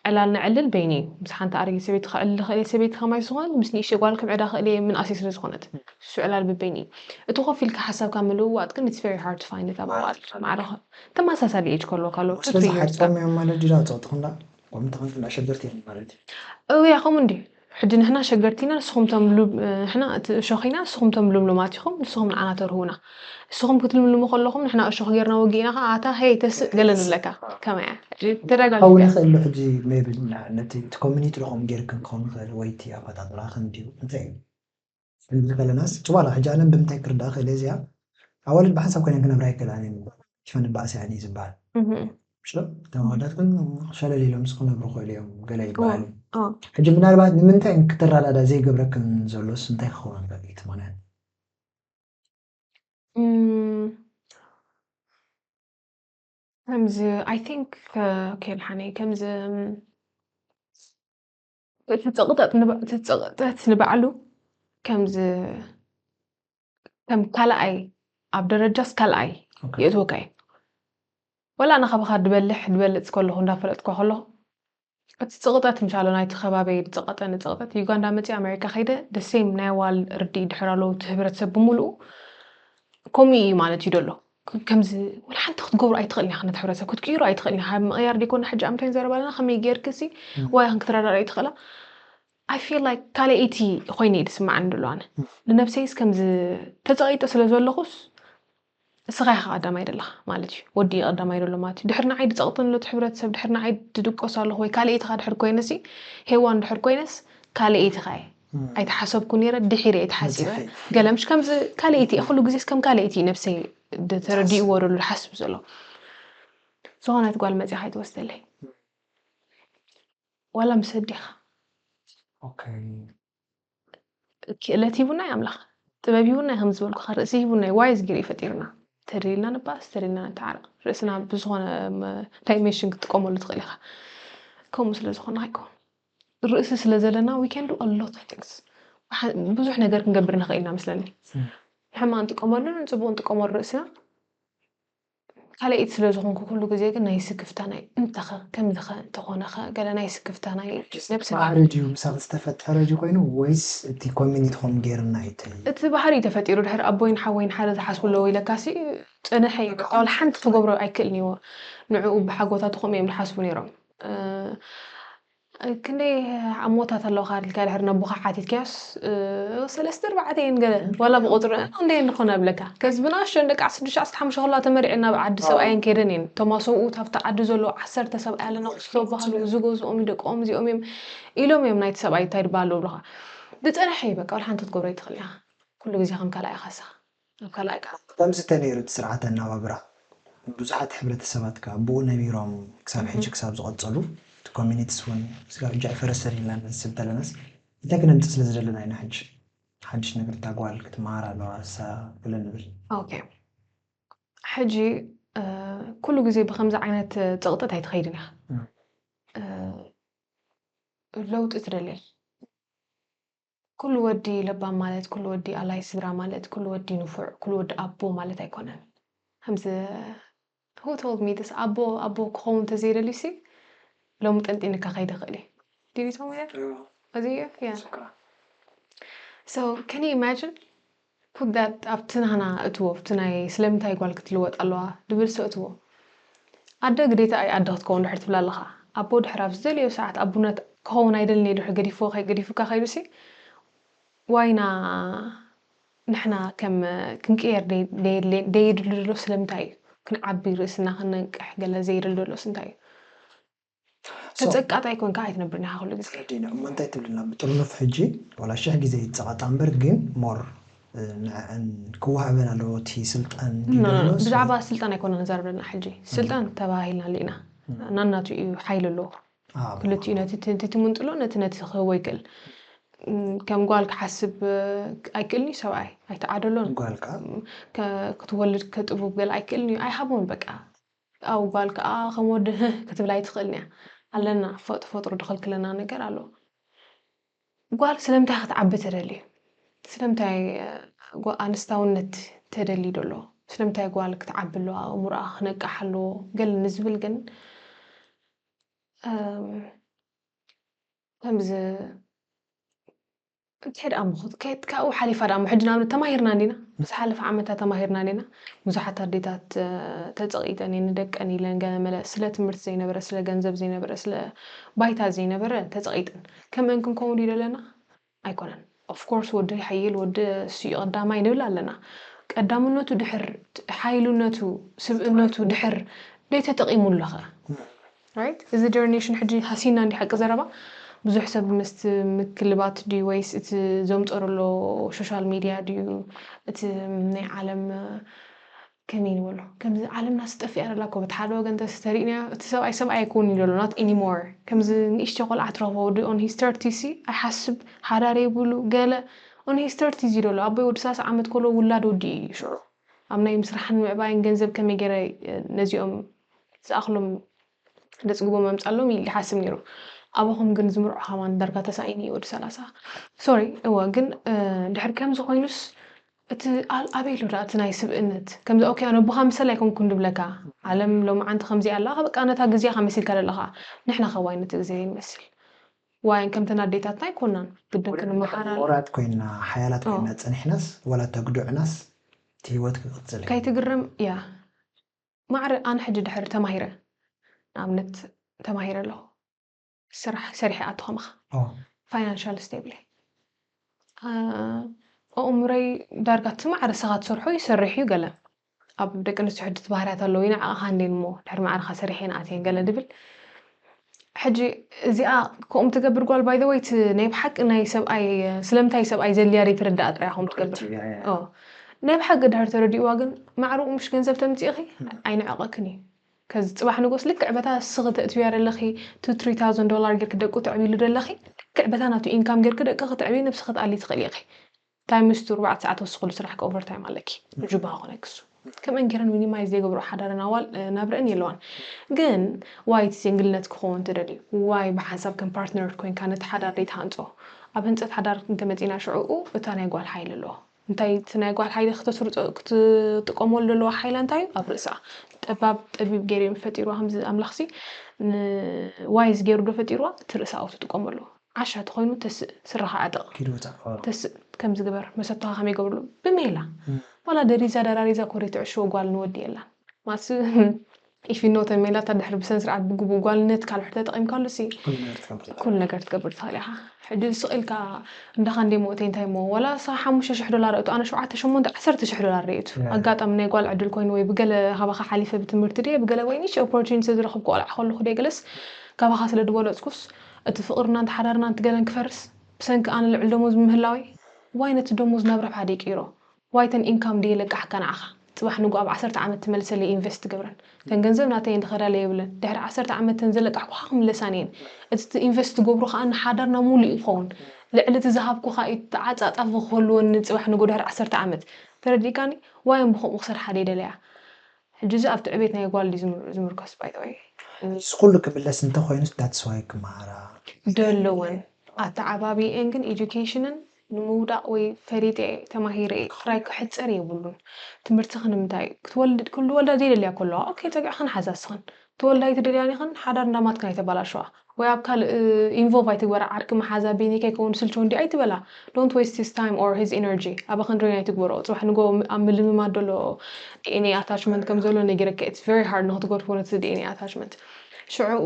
ዕላል ንዕልል በይኒ እዩ ምስ ሓንቲ ኣረጊት ሰበይቲ ክዕልል ክእል እየ ሰበይቲ ከማይ ዝኾነት ምስ ንእሽተይ ጓል ክምዕዳ ክእል እየ ምንኣሰይ ስለ ዝኾነት እሱ ዕላል ብበይኒ እዩ እቲ ኮፍ ኢልካ ሓሳብካ ምልውዋጥ ግን it's very hard to find it ኣብ ኣዋል ማዕረ ተመሳሳሊ age ከሎ ካሎ ስለዚ ሓርጾም እዮም ማለት ድዩ ኣፀቕጥኹም ዳ ከምኡ እንተኾይኑ ኣሸገርቲ እዮም ማለት እዩ እውያ ከምኡ እንድዩ ሕጂ ንሕና ሸገርቲ ኢና ንስኹም ተምሉ ንሕና እቲ እሾኽ ኢና ንስኹም ተምሉምሉማት ኢኹም ንስኹም ንዓና ተርህቡና ንስኹም ክትልምልሙ ከለኹም ንሕና እሾኽ ጌርና ወጊእና ከዓ ኣታ ሄይ ተስእ ገለ ንብለካ ከመይ እያ ሕጂ ተደጋጊ ከውን ይኽእል ዶ ሕጂ maybe ነቲ እቲ community ዶ ከምኡ ጌርክን ክኸውን ይኽእል ወይ እቲ ኣፈጣጥራኽን ድዩ እንታይ እዩ ክንብል ከለናስ እቲ ዋላ ሕጂ ኣነ ብምንታይ ክርዳእ ክእል እየ እዚኣ ኣዋልድ ብሓንሳብ ኮይነን ክነብራ ኣይክእላን እየን ሽፈን በኣሲ ኣን እዩ ዝበሃል ምሽ ዶ እተን ኣዋዳት ግን ሸለል ኢሎም ምስ ክነብሩ ክእሉ እዮም ገለ ይበሃል እዩ ሕጂ ምናልባት ንምንታይ ክትረዳዳ ዘይገብረክን ዘሎስ እንታይ ክኸውን ይኽእል እዩ ትኾነ ከምዚ I think okay ድሓነይ ከምዚ እቲ ፀቕጠት ንባ- እቲ ፀቕጠት ንባዕሉ ከምዚ ከም ካልኣይ ኣብ ደረጃስ ካልኣይ Okay. የእትወካ እዩ ወላ ኣነ ካባኻ ድበልሕ ድበልፅ ከለኹ እንዳፈለጥኳ ከለኹ እቲ ፅቕጠት ምሻሎ ናይቲ ከባበይ ዝፀቐጠኒ ፅቕጠት ዩጋንዳ መፅእ ኣሜሪካ ከይደ ደሴም ናይ ዋል ርድኢ ድሕር ኣለዉ እቲ ህብረተሰብ ብምሉኡ ከምኡ እዩ ማለት እዩ ደሎ ከምዚ ወላ ሓንቲ ክትገብሩ ኣይትኽእልን ኢኻ ነቲ ሕብረተሰብ ክትቅይሩ ኣይትኽእልን ኢኻ ምቕያር ደይኮና ሕጂ ኣምታይ ዘረባ ኣለና ከመይ ጌርክሲ ዋይ ክንክትረዳዳ ኣይትኽእላ I feel like ካልኣይቲ ኮይነ እዩ ዝስማዓኒ ደሎ ኣነ ንነብሰይስ ከምዚ ተፀቒጠ ስለ ዘለኹስ እስኻ ኢኻ ቀዳማይ ደለኻ ማለት እዩ ወዲ እዩ ቀዳማይ ደሎ ማለት እዩ ድሕሪ ንዓይ ድፀቕጥን ኣሎ እቲ ሕብረተሰብ ድሕሪ ንዓይ ድድቆስ ኣለኹ ወይ ካልኣይቲ ኻ ድሕር ኮይነሲ ሄዋን ድሕር ኮይነስ ካልኣይቲ ኻ እየ ኣይተሓሰብኩ ነይረ ድሒረ እየ ተሓሲበ ገለ ምሽ ከምዚ ካልኣይቲ እየ ኩሉ ግዜስ ከም ካልኣይቲ እዩ ነብሰይ ተረዲእዎ ደሎ ዝሓስብ ዘሎ ዝኾነት ጓል መፅያ ከይትወስደለይ ዋላ ምስ ኣዴኻ Okay. ክእለት ሂቡና እዩ ኣምላኽ ጥበብ ሂቡና እዩ ከም ዝበልኩኻ ርእሲ ሂቡና እዩ ዋይዝ ጊር እዩ ፈጢርና ተደሊልና ንባእስ፣ ተደሊልና ንተዓረቕ። ርእስና ብዝኾነ መ- ዳይሜንሽን ክትጥቀመሉ ትኽእል ኢኻ። ከምኡ ስለ ዝኾነ ኣይኮን፣ ርእሲ ስለ ዘለና we can do a lot of things። ብዙሕ ነገር ክንገብር ንኽእል ኢና መስለኒ። ንሕማቕ ንጥቀመሉ፣ ንፅቡቕ ንጥቀመሉ ርእስና። ካልኣይቲ ስለ ዝኾንኩ ኩሉ ግዜ ግን ናይ ስክፍታ ናይ እንተኸ ከምዚኸ እንተኾነኸ ገለ ናይ ስክፍታ ናይ ነብሲ ባህሪ ድዩ ምሳኺ ዝተፈጠረ ድዩ ኮይኑ ወይስ እቲ ኮሚኒቲኹም ገይርና እዩ እቲ እቲ ባህሪ እዩ ተፈጢሩ። ድሕር ኣቦይን ሓወይን ሓደ ዝሓስቡ ኣለዎ ኢለካሲ፣ ፅንሐ እዩ በቃ። ዋላ ሓንቲ ክገብሮ ኣይክእልን እዩ። ንዕኡ ብሓጎታትኹም እዮም ዝሓስቡ ነይሮም። እ፣ ክንደይ ኣሞታት ኣለውካ ኢልካ ድሕር ነቦኻ ሓቲትካዮስ፣ እ፣ ሰለስተ ኣርባዕተ እየን ገለ ዋላ ብቁፅሪ እንደ ንኾነ ኣብለካ። ከዚ ብናእሽቶ ደቂ ዓሰርተ ሽዱሽተ ዓሰርተ ሓሙሽተ ከላ ተመሪዐን ናብ ዓዲ ሰብኣየን ከይደን እየን። እቶም ኣሰብኡት ኣብቲ ዓዲ ዘለዉ ዓሰርተ ሰብኣይ ኣለና ክስተባህሉ፣ እዚ ገዝኦም እዩ፣ ደቆም እዚኦም እዮም ኢሎም እዮም ናይቲ ሰብኣይ እንታይ ድበሃሉ ብለኻ። ዝፀንሐ እዩ በቃ፣ ዋላ ሓንቲ ክትገብሮ ኣይትኽእል ኢኻ። ኩሉ ግዜ ከም ካልኣይ ኢኻ ንስኻ። ኣብ ካልኣይ ከዓ ከምዚ ተነይሩ እቲ ስርዓተ ኣነባብራ ብዙሓት ሕብረተሰባት ከዓ ብኡ ነቢሮም ክሳብ ሕጂ ክሳብ ዝቐፀሉ እቲ ኮሚኒቲስ እውን ስጋብ ሕጂ ኣይፈረሰን ኢልና ንሕስብ ተለናስ እንታይ ክነምፅእ ስለ ዝደለና ኢና ሕጂ ሓድሽ ነገር እታ ጓል ክትመሃር ኣለዋ እሳ ብለ ንብል ኦኬ። ሕጂ እ፣ ኩሉ ግዜ ብከምዚ ዓይነት ፀቕጥት ኣይትኸይድን ኢኻ። እም። እ፣ ለውጢ ትደሊ። ኩሉ ወዲ ለባም ማለት፣ ኩሉ ወዲ ኣላይ ስድራ ማለት፣ ኩሉ ወዲ ንፉዕ፣ ኩሉ ወዲ ኣቦ ማለት ኣይኮነን። ከምዚ who told me this ኣቦ ኣቦ ክኸውን እንተዘይደልዩ ሲ ሎሚ ጠንጢንካ ከይደ ክእል እዩ። ዲሊቶም እያ እዚ እዩ ያ so can you imagine put that ኣብቲ ናህና እትዎ ኣብቲ ናይ ስለምንታይ ጓል ክትልወጥ ኣለዋ ድብል ሰ እትዎ ኣደ ግዴታ ኣይ ኣደ ክትከውን ድሕር ትብላ ኣለኻ። ኣቦ ድሕር ኣብ ዝደለዮ ሰዓት ኣቡነት ክኸውን ኣይደልን እየ ድሕር ገዲፍዎ ከይ- ገዲፉካ ከይዱ ሲ ዋይና ንሕና ከም ክንቅየር ደይ- ደይ- ደይድሉ ዘሎ ስለምንታይ እዩ? ክንዓቢ ርእስና ክነንቅሕ ገለ ዘይድሉ ዘሎ ስንታይ እዩ? ተጸቃጣይ ኮንካ ኣይትነብርን ኢኻ ኩሉ ግዜ። ተረዲና እሞ እንታይ ትብልና ብጥርኑፍ ሕጂ ዋላ ሽሕ ግዜ ይጸቐጣ እምበር ግን ሞር ንዕን ክወሃበን ኣለዎ እቲ ስልጣን ድዩ ኖ፣ ኖ፣ ኖ፣ ደሎስ ብዛዕባ ስልጣን ኣይኮነ ንዛረብ ዘለና ሕጂ። ስልጣን ተባሂልና ኣለና። ናናቱ እዩ ሓይሊ ኣለዎ። ኣዎ፣ ክልቲኡ ነቲ እቲ- እቲ ትምንጥሎ ነቲ ነቲ ክህቦ ይክእል። እም፣ ከም ጓል ክሓስብ እ፣ ኣይክእልን እዩ ሰብኣይ። ኣይተዓደሎን። ጓልካ ከ- ክትወልድ ከጥቡብ ገለ ኣይክእልን እዩ። ኣይሃቦን በቃ። ኣብ ጓል ከዓ ከም ወዲ ህህ ክትብል ኣይትኽእልን እያ። ኣለና ፈ- ተፈጥሮ ድኸልክለና ነገር ኣሎ። ጓል ስለምንታይ ክትዓቢ ተደሊ? ስለምንታይ እ፣ ጓ- ኣንስታውነት ተደሊ ዶ ኣሎ? ስለምንታይ ጓል ክትዓቢ ኣለዋ? ኣእምሮኣ ክነቅሕ ኣለዎ? ገለ ንዝብል ግን እም፣ ከምዚ እንታይ ደኣ ምኹት ከየት ካብኡ ሓሊፋ ደኣ ሕጂ ንኣብነት ተማሂርና እንዲና ዝሓለፈ ዓመታት ተማሂርና እንዲና ብዙሓት ኣዴታት እ፣ ተፀቒጠን እየን ንደቀን ኢለን ገለ መለ ስለ ትምህርቲ ዘይነበረ ስለ ገንዘብ ዘይነበረ ስለ ባይታ ዘይነበረ ተፀቒጠን ከምአን ክንከውን ድዩ ዘለና ኣይኮነን of course ወዲ ይሓይል ወዲ እሱ እዩ ቀዳማይ ንብል ኣለና ቀዳምነቱ ድሕር ሓይሉነቱ ስብእነቱ ድሕር ደይተጠቒሙሉ ኸ right እዚ ጀነሬሽን ሕጂ ሃሲና እንዲ ሓቂ ዘረባ ብዙሕ ሰብ ምስቲ ምክልባት ድዩ ወይስ እቲ ዘምፀሩ ኣሎ ሶሻል ሚድያ ድዩ እቲ ናይ ዓለም ከመይ ንበሎ ከምዚ ዓለምና ስጠፊ ኣለላ ኮ በቲ ሓደ ወገን ተስተሪእና እቲ ሰብኣይ ሰብኣይ ኣይኮን እዩ ዘሎ not anymore ከምዚ ንእሽተ ቆልዓ ትረኽቦ ወዲ on his thirty ሲ ኣይሓስብ ሓዳር የብሉ ገለ on his thirty እዚ ዘሎ ኣቦይ ወዲ ሰላሳ ዓመት ከሎ ውላድ ወዲ እዩ ሽዑ ኣብ ናይ ምስራሕን ምዕባይን ገንዘብ ከመይ ገይረ ነዚኦም ዝኣኽሎም ደፅግቦም ኣምፃሎም ይሓስብ ነይሩ ኣባኹም ግን ዝምርዖ ሃማን ዳርጋ ተሳኢኒ እዩ ወዲ ሰላሳ ሶሪ እወ ግን ድሕር ከምዚ ኮይኑስ እቲ ኣበይ ኣሎ ደኣ እቲ ናይ ስብእነት ከምዚ ኦኬ ኣነ ኣቦኻ ምሰል ኣይኮንኩን ድብለካ ዓለም ሎምዓንቲ ከምዚ ኣላ በቃ ነታ ግዜኻ መሲልካ ዘለኻ ንሕና ከዋይ ነቲ ግዜ ይመስል ዋይን ከምተን ኣዴታትና ኣይኮናን ግድን ክንመሃራ ሞራት ኮይና ሓያላት ኮይና ፀኒሕናስ ወላ ተግዱዕናስ እቲ ህይወት ክቅፅል እዩ ከይትግርም እያ ማዕረ ኣነ ሕጂ ድሕር ተማሂረ ንኣብነት ተማሂረ ኣለኹ ስራሕ ሰሪሐ ኣቱ ከማኻ ኦ፣ ፋይናንሻል ስቴብል ኣእምሮይ ዳርጋ እቲ ማዕረ ስኻ ትሰርሖ ይሰርሕ እዩ ገለ ኣብ ደቂ ኣንስትዮ ሕጂ እቲ ባህርያት ኣለዉ ኢና ዓቕኻ እንዴን እሞ ድሕሪ ማዕርኻ ሰሪሐን ኣትየን ገለ ድብል ሕጂ እዚኣ ከምኡ ትገብር ጓል ባይ ወይ እቲ ናይ ብሓቂ ናይ ሰብኣይ ስለምንታይ ሰብኣይ ዘልያ ደይ ትርዳእ ጥራያ ከምኡ ትገብር ያ፣ ያ። ኦ፣ ናይ ብሓቂ ድሕር ተረዲእዋ ግን ማዕርኡ ምሽ ገንዘብ ተምፅእኺ ኣይንዕቐክን እዩ ከዚ ፅባሕ ንጎስ ልክዕ በታ ስኺ ተእትውያ ዘለኺ two three thousand dollar ጌርኪ ደቁ ተዕቢሉ ዘለኺ ልክዕ በታ ናቱ ኢንካም ጌርኪ ደቂ ክትዕቢ ነብስኺ ትኣሊ ትኽእል ኢኺ ታይም ምስቱ ኣርባዕተ ሰዓት ወስኽሉ ስራሕ ኦቨርታይም ኣለኪ ጁባ ኾነ ክሱ ከምአን ገይረን ሚኒማይዝ ዘይገብሩ ሓዳረን ኣዋል ናብረአን የለዋን። ግን ዋይ እቲ ሲንግልነት ክኸውን ትደልዩ ዋይ ብሓንሳብ ከም ፓርትነር ኮይንካ ነቲ ሓዳር ደይትሃንፆ? ኣብ ህንፀት ሓዳር እንተመፂና ሽዕኡ እታ ናይ ጓል ሓይሊ ኣለዎ። እንታይ እቲ ናይ ጓል ሓይሊ ክተስርፆ ክትጥቀመሉ ዘለዋ ሓይላ እንታይ እዩ? ኣብ ርእሳ ጠባብ ጠቢብ ገይሩ እዮም ፈጢርዋ። ከምዚ ኣምላኽሲ ንዋይዝ ገይሩ ዶ ፈጢርዋ? እቲ ርእሳ ኣብ ትጥቀመሉ ዓሻ ተኾይኑ ተስእ ስራኻ ኣጥቕ ኪድ ወፃእ ተስእ ከምዚ ግበር መሰቶኻ ከመይ ገብርሉ ብሜላ ዋላ ደሪዛ ደራሪዛ ኮሬ ትዕሽዎ ጓል ንወዲ የላን ማስ ኢፊኖተ ሜላ እታ ድሕሪ ብሰን ስርዓት ብግቡእ ጓልነት ካልሕተ ተጠቂምካሉ ሲ ኩሉ ነገር ትገብር ኩሉ ነገር ትገብር ትኽእል ኢኻ። ሕጂ ስቕ ኢልካ እንዳኻ እንደ ሞእተ እንታይ ሞ ዋላ ሳ ሓሙሽተ ሽሕ ዶላር እቱ ኣነ ሸውዓተ ሸሞንተ ዓሰርተ ሽሕ ዶላር ርእየቱ ኣጋጣሚ ናይ ጓል ዕድል ኮይኑ ወይ ብገለ ካባኻ ሓሊፈ ብትምህርቲ ድየ ብገለ ወይ ንሽ ኦፖርቹኒቲ ዝረኽብ ቆልዓ ከለኹ ድየ ገለስ ካባኻ ስለ ዝበለፅኩስ እቲ ፍቕርና እንተ ሓዳርና እንተ ገለን ክፈርስ ብሰንኪ ኣነ ልዕል ደሞዝ ብምህላወይ ዋይ ነቲ ደሞዝ ናብ ረብሓ ደይቅይሮ ዋይተን ኢንካም ድየ ለቃሕካ ንዓኻ ፅባሕ ንጉ ኣብ ዓሰርተ ዓመት ትመልሰለይ ኢንቨስት ትገብረን ተን ገንዘብ ናተይ እንድኸዳለ የብለን ድሕሪ ዓሰርተ ዓመት ተን ዘለቃሕኩኻ ክምለሳን እየን እቲ ኢንቨስት ትገብሮ ከዓ ንሓዳርና ሙሉእ ይኸውን ልዕሊ እቲ ዝሃብኩኻ እዩ ተዓፃፃፊ ክህልወኒ ፅባሕ ንጉ ድሕሪ ዓሰርተ ዓመት ተረዲእካኒ ዋየን ብከምኡ ክሰርሓ ደይደለያ ሕጂ እዚ ኣብቲ ዕቤት ናይ ጓል ድዩ ዝምር- ዝምርኮስ ባይተወይ እዚ ኩሉ ክምለስ እንተኮይኑስ that's why ክመሃራ ደለወን ኣተዓባቢኤን ግን ኤጁኬሽንን ንምውዳቕ ወይ ፈሊጠ እየ ተማሂረ እየ ጥራይ ክሕፀር የብሉን ትምህርትኽን ንምንታይ ክትወልድ ክልወልዳ ዘይደልያ ከለዋ ኦኬ ፀጊዕኽን ሓዛ ስኽን ትወልዳ ኣይትደልያን ኢኽን ሓዳር እንዳማትክን ኣይተባላሸዋ ወይ ኣብ ካልእ ኢንቮልቭ ኣይትግበራ ዓርኪ መሓዛ ቤኒ ከይከውን ስልችው እንዲ ኣይትበላ don't waste his time or his energy ኣባኽን ድሬን ኣይትግበሮ ፅባሕ ንጎ ኣብ ምልምማድ ደሎ ዲኤንኤ ኣታችመንት ከም ዘሎ ነጊረካ it's very hard ንክትገድፎ ነቲ ዲኤንኤ ኣታችመንት ሽዑ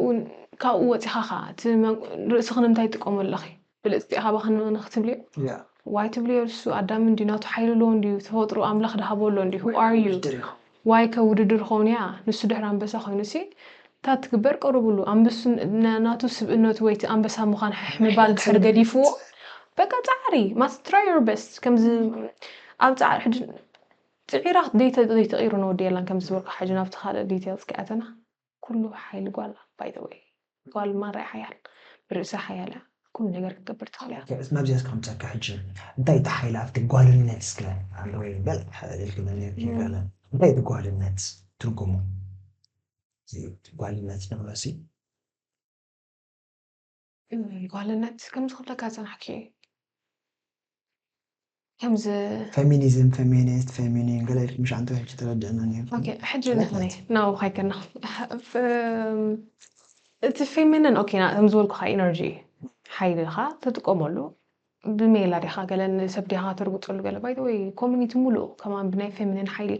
ካብኡ ወፂኻ ኸዓ እቲ መን- ርእስኺ ንምንታይ ትጥቀሙ ኣለኺ ብልፅቲ ኢኻ ባኽን ንክትብልዮ ያ ዋይ ትብልዮ እሱ ኣዳም እንዲ ናቱ ሓይሉ ኣለዎ እንዲ ተፈጥሮ ኣምላኽ ድሃቦ ኣሎ እንዲ who are you ውድድር ኢኹም ዋይ ከ ውድድር ኸውን እያ ንሱ ድሕሪ ኣንበሳ ኮይኑ ሲ እታ ትግበር ቀርብሉ ኣንበሱ ን- ናቱ ስብእነቱ ወይ እቲ ኣንበሳ ምዃን ሕሕ ምባል ድሕር ገዲፍዎ በቃ ፃዕሪ must try your best ከምዚ ኣብ ፃዕሪ ሕጂ ፅዒራ ዘይተ- ዘይተቂሩ ንወዲ የላን ከምዚ ዝበልካ ሕጂ ናብቲ ካልእ ዲቴልስ ከኣተና ኩሉ ሓይሊ ጓል ባይተወይ ጓል ማራ ሓያል ብርእሳ ሓያል እያ ኩሉ ነገር ክትገብር ትኽእል እያ ናብዚኣ እስከ ከምፀካ ሕጂ እንታይ እቲ ሓይሊ ኣብቲ ጓልነት እስከ ኣለወይ በል ኢልክለኒ ይበለ እንታይ እቲ ጓልነት ትርጉሙ ጓልነት ንብሎሲ ጓልነት ከምዚ ክብለካ ዝፀናሕኪ ከምዚ ፌሚኒዝም ፌሚኒስት ፌሚኒን ገለ ኢልክ ምሽ ኣንተ ሕጂ ተረድእና ነይሩ ኦኬ፣ ሕጂ ንሕኒ ናብኡ ከይከና እቲ ፌሚኒን ኦኬ ና ከም ዝበልኩኻ ኢነርጂ ሓይልኻ ትጥቀመሉ ብሜላ ዲኻ ገለ ንሰብ ዲኻ ተርጉፀሉ ገለ ባይ ወይ ኮሚኒቲ ሙሉእ ከማን ብናይ ፌሚኒን ሓይሊ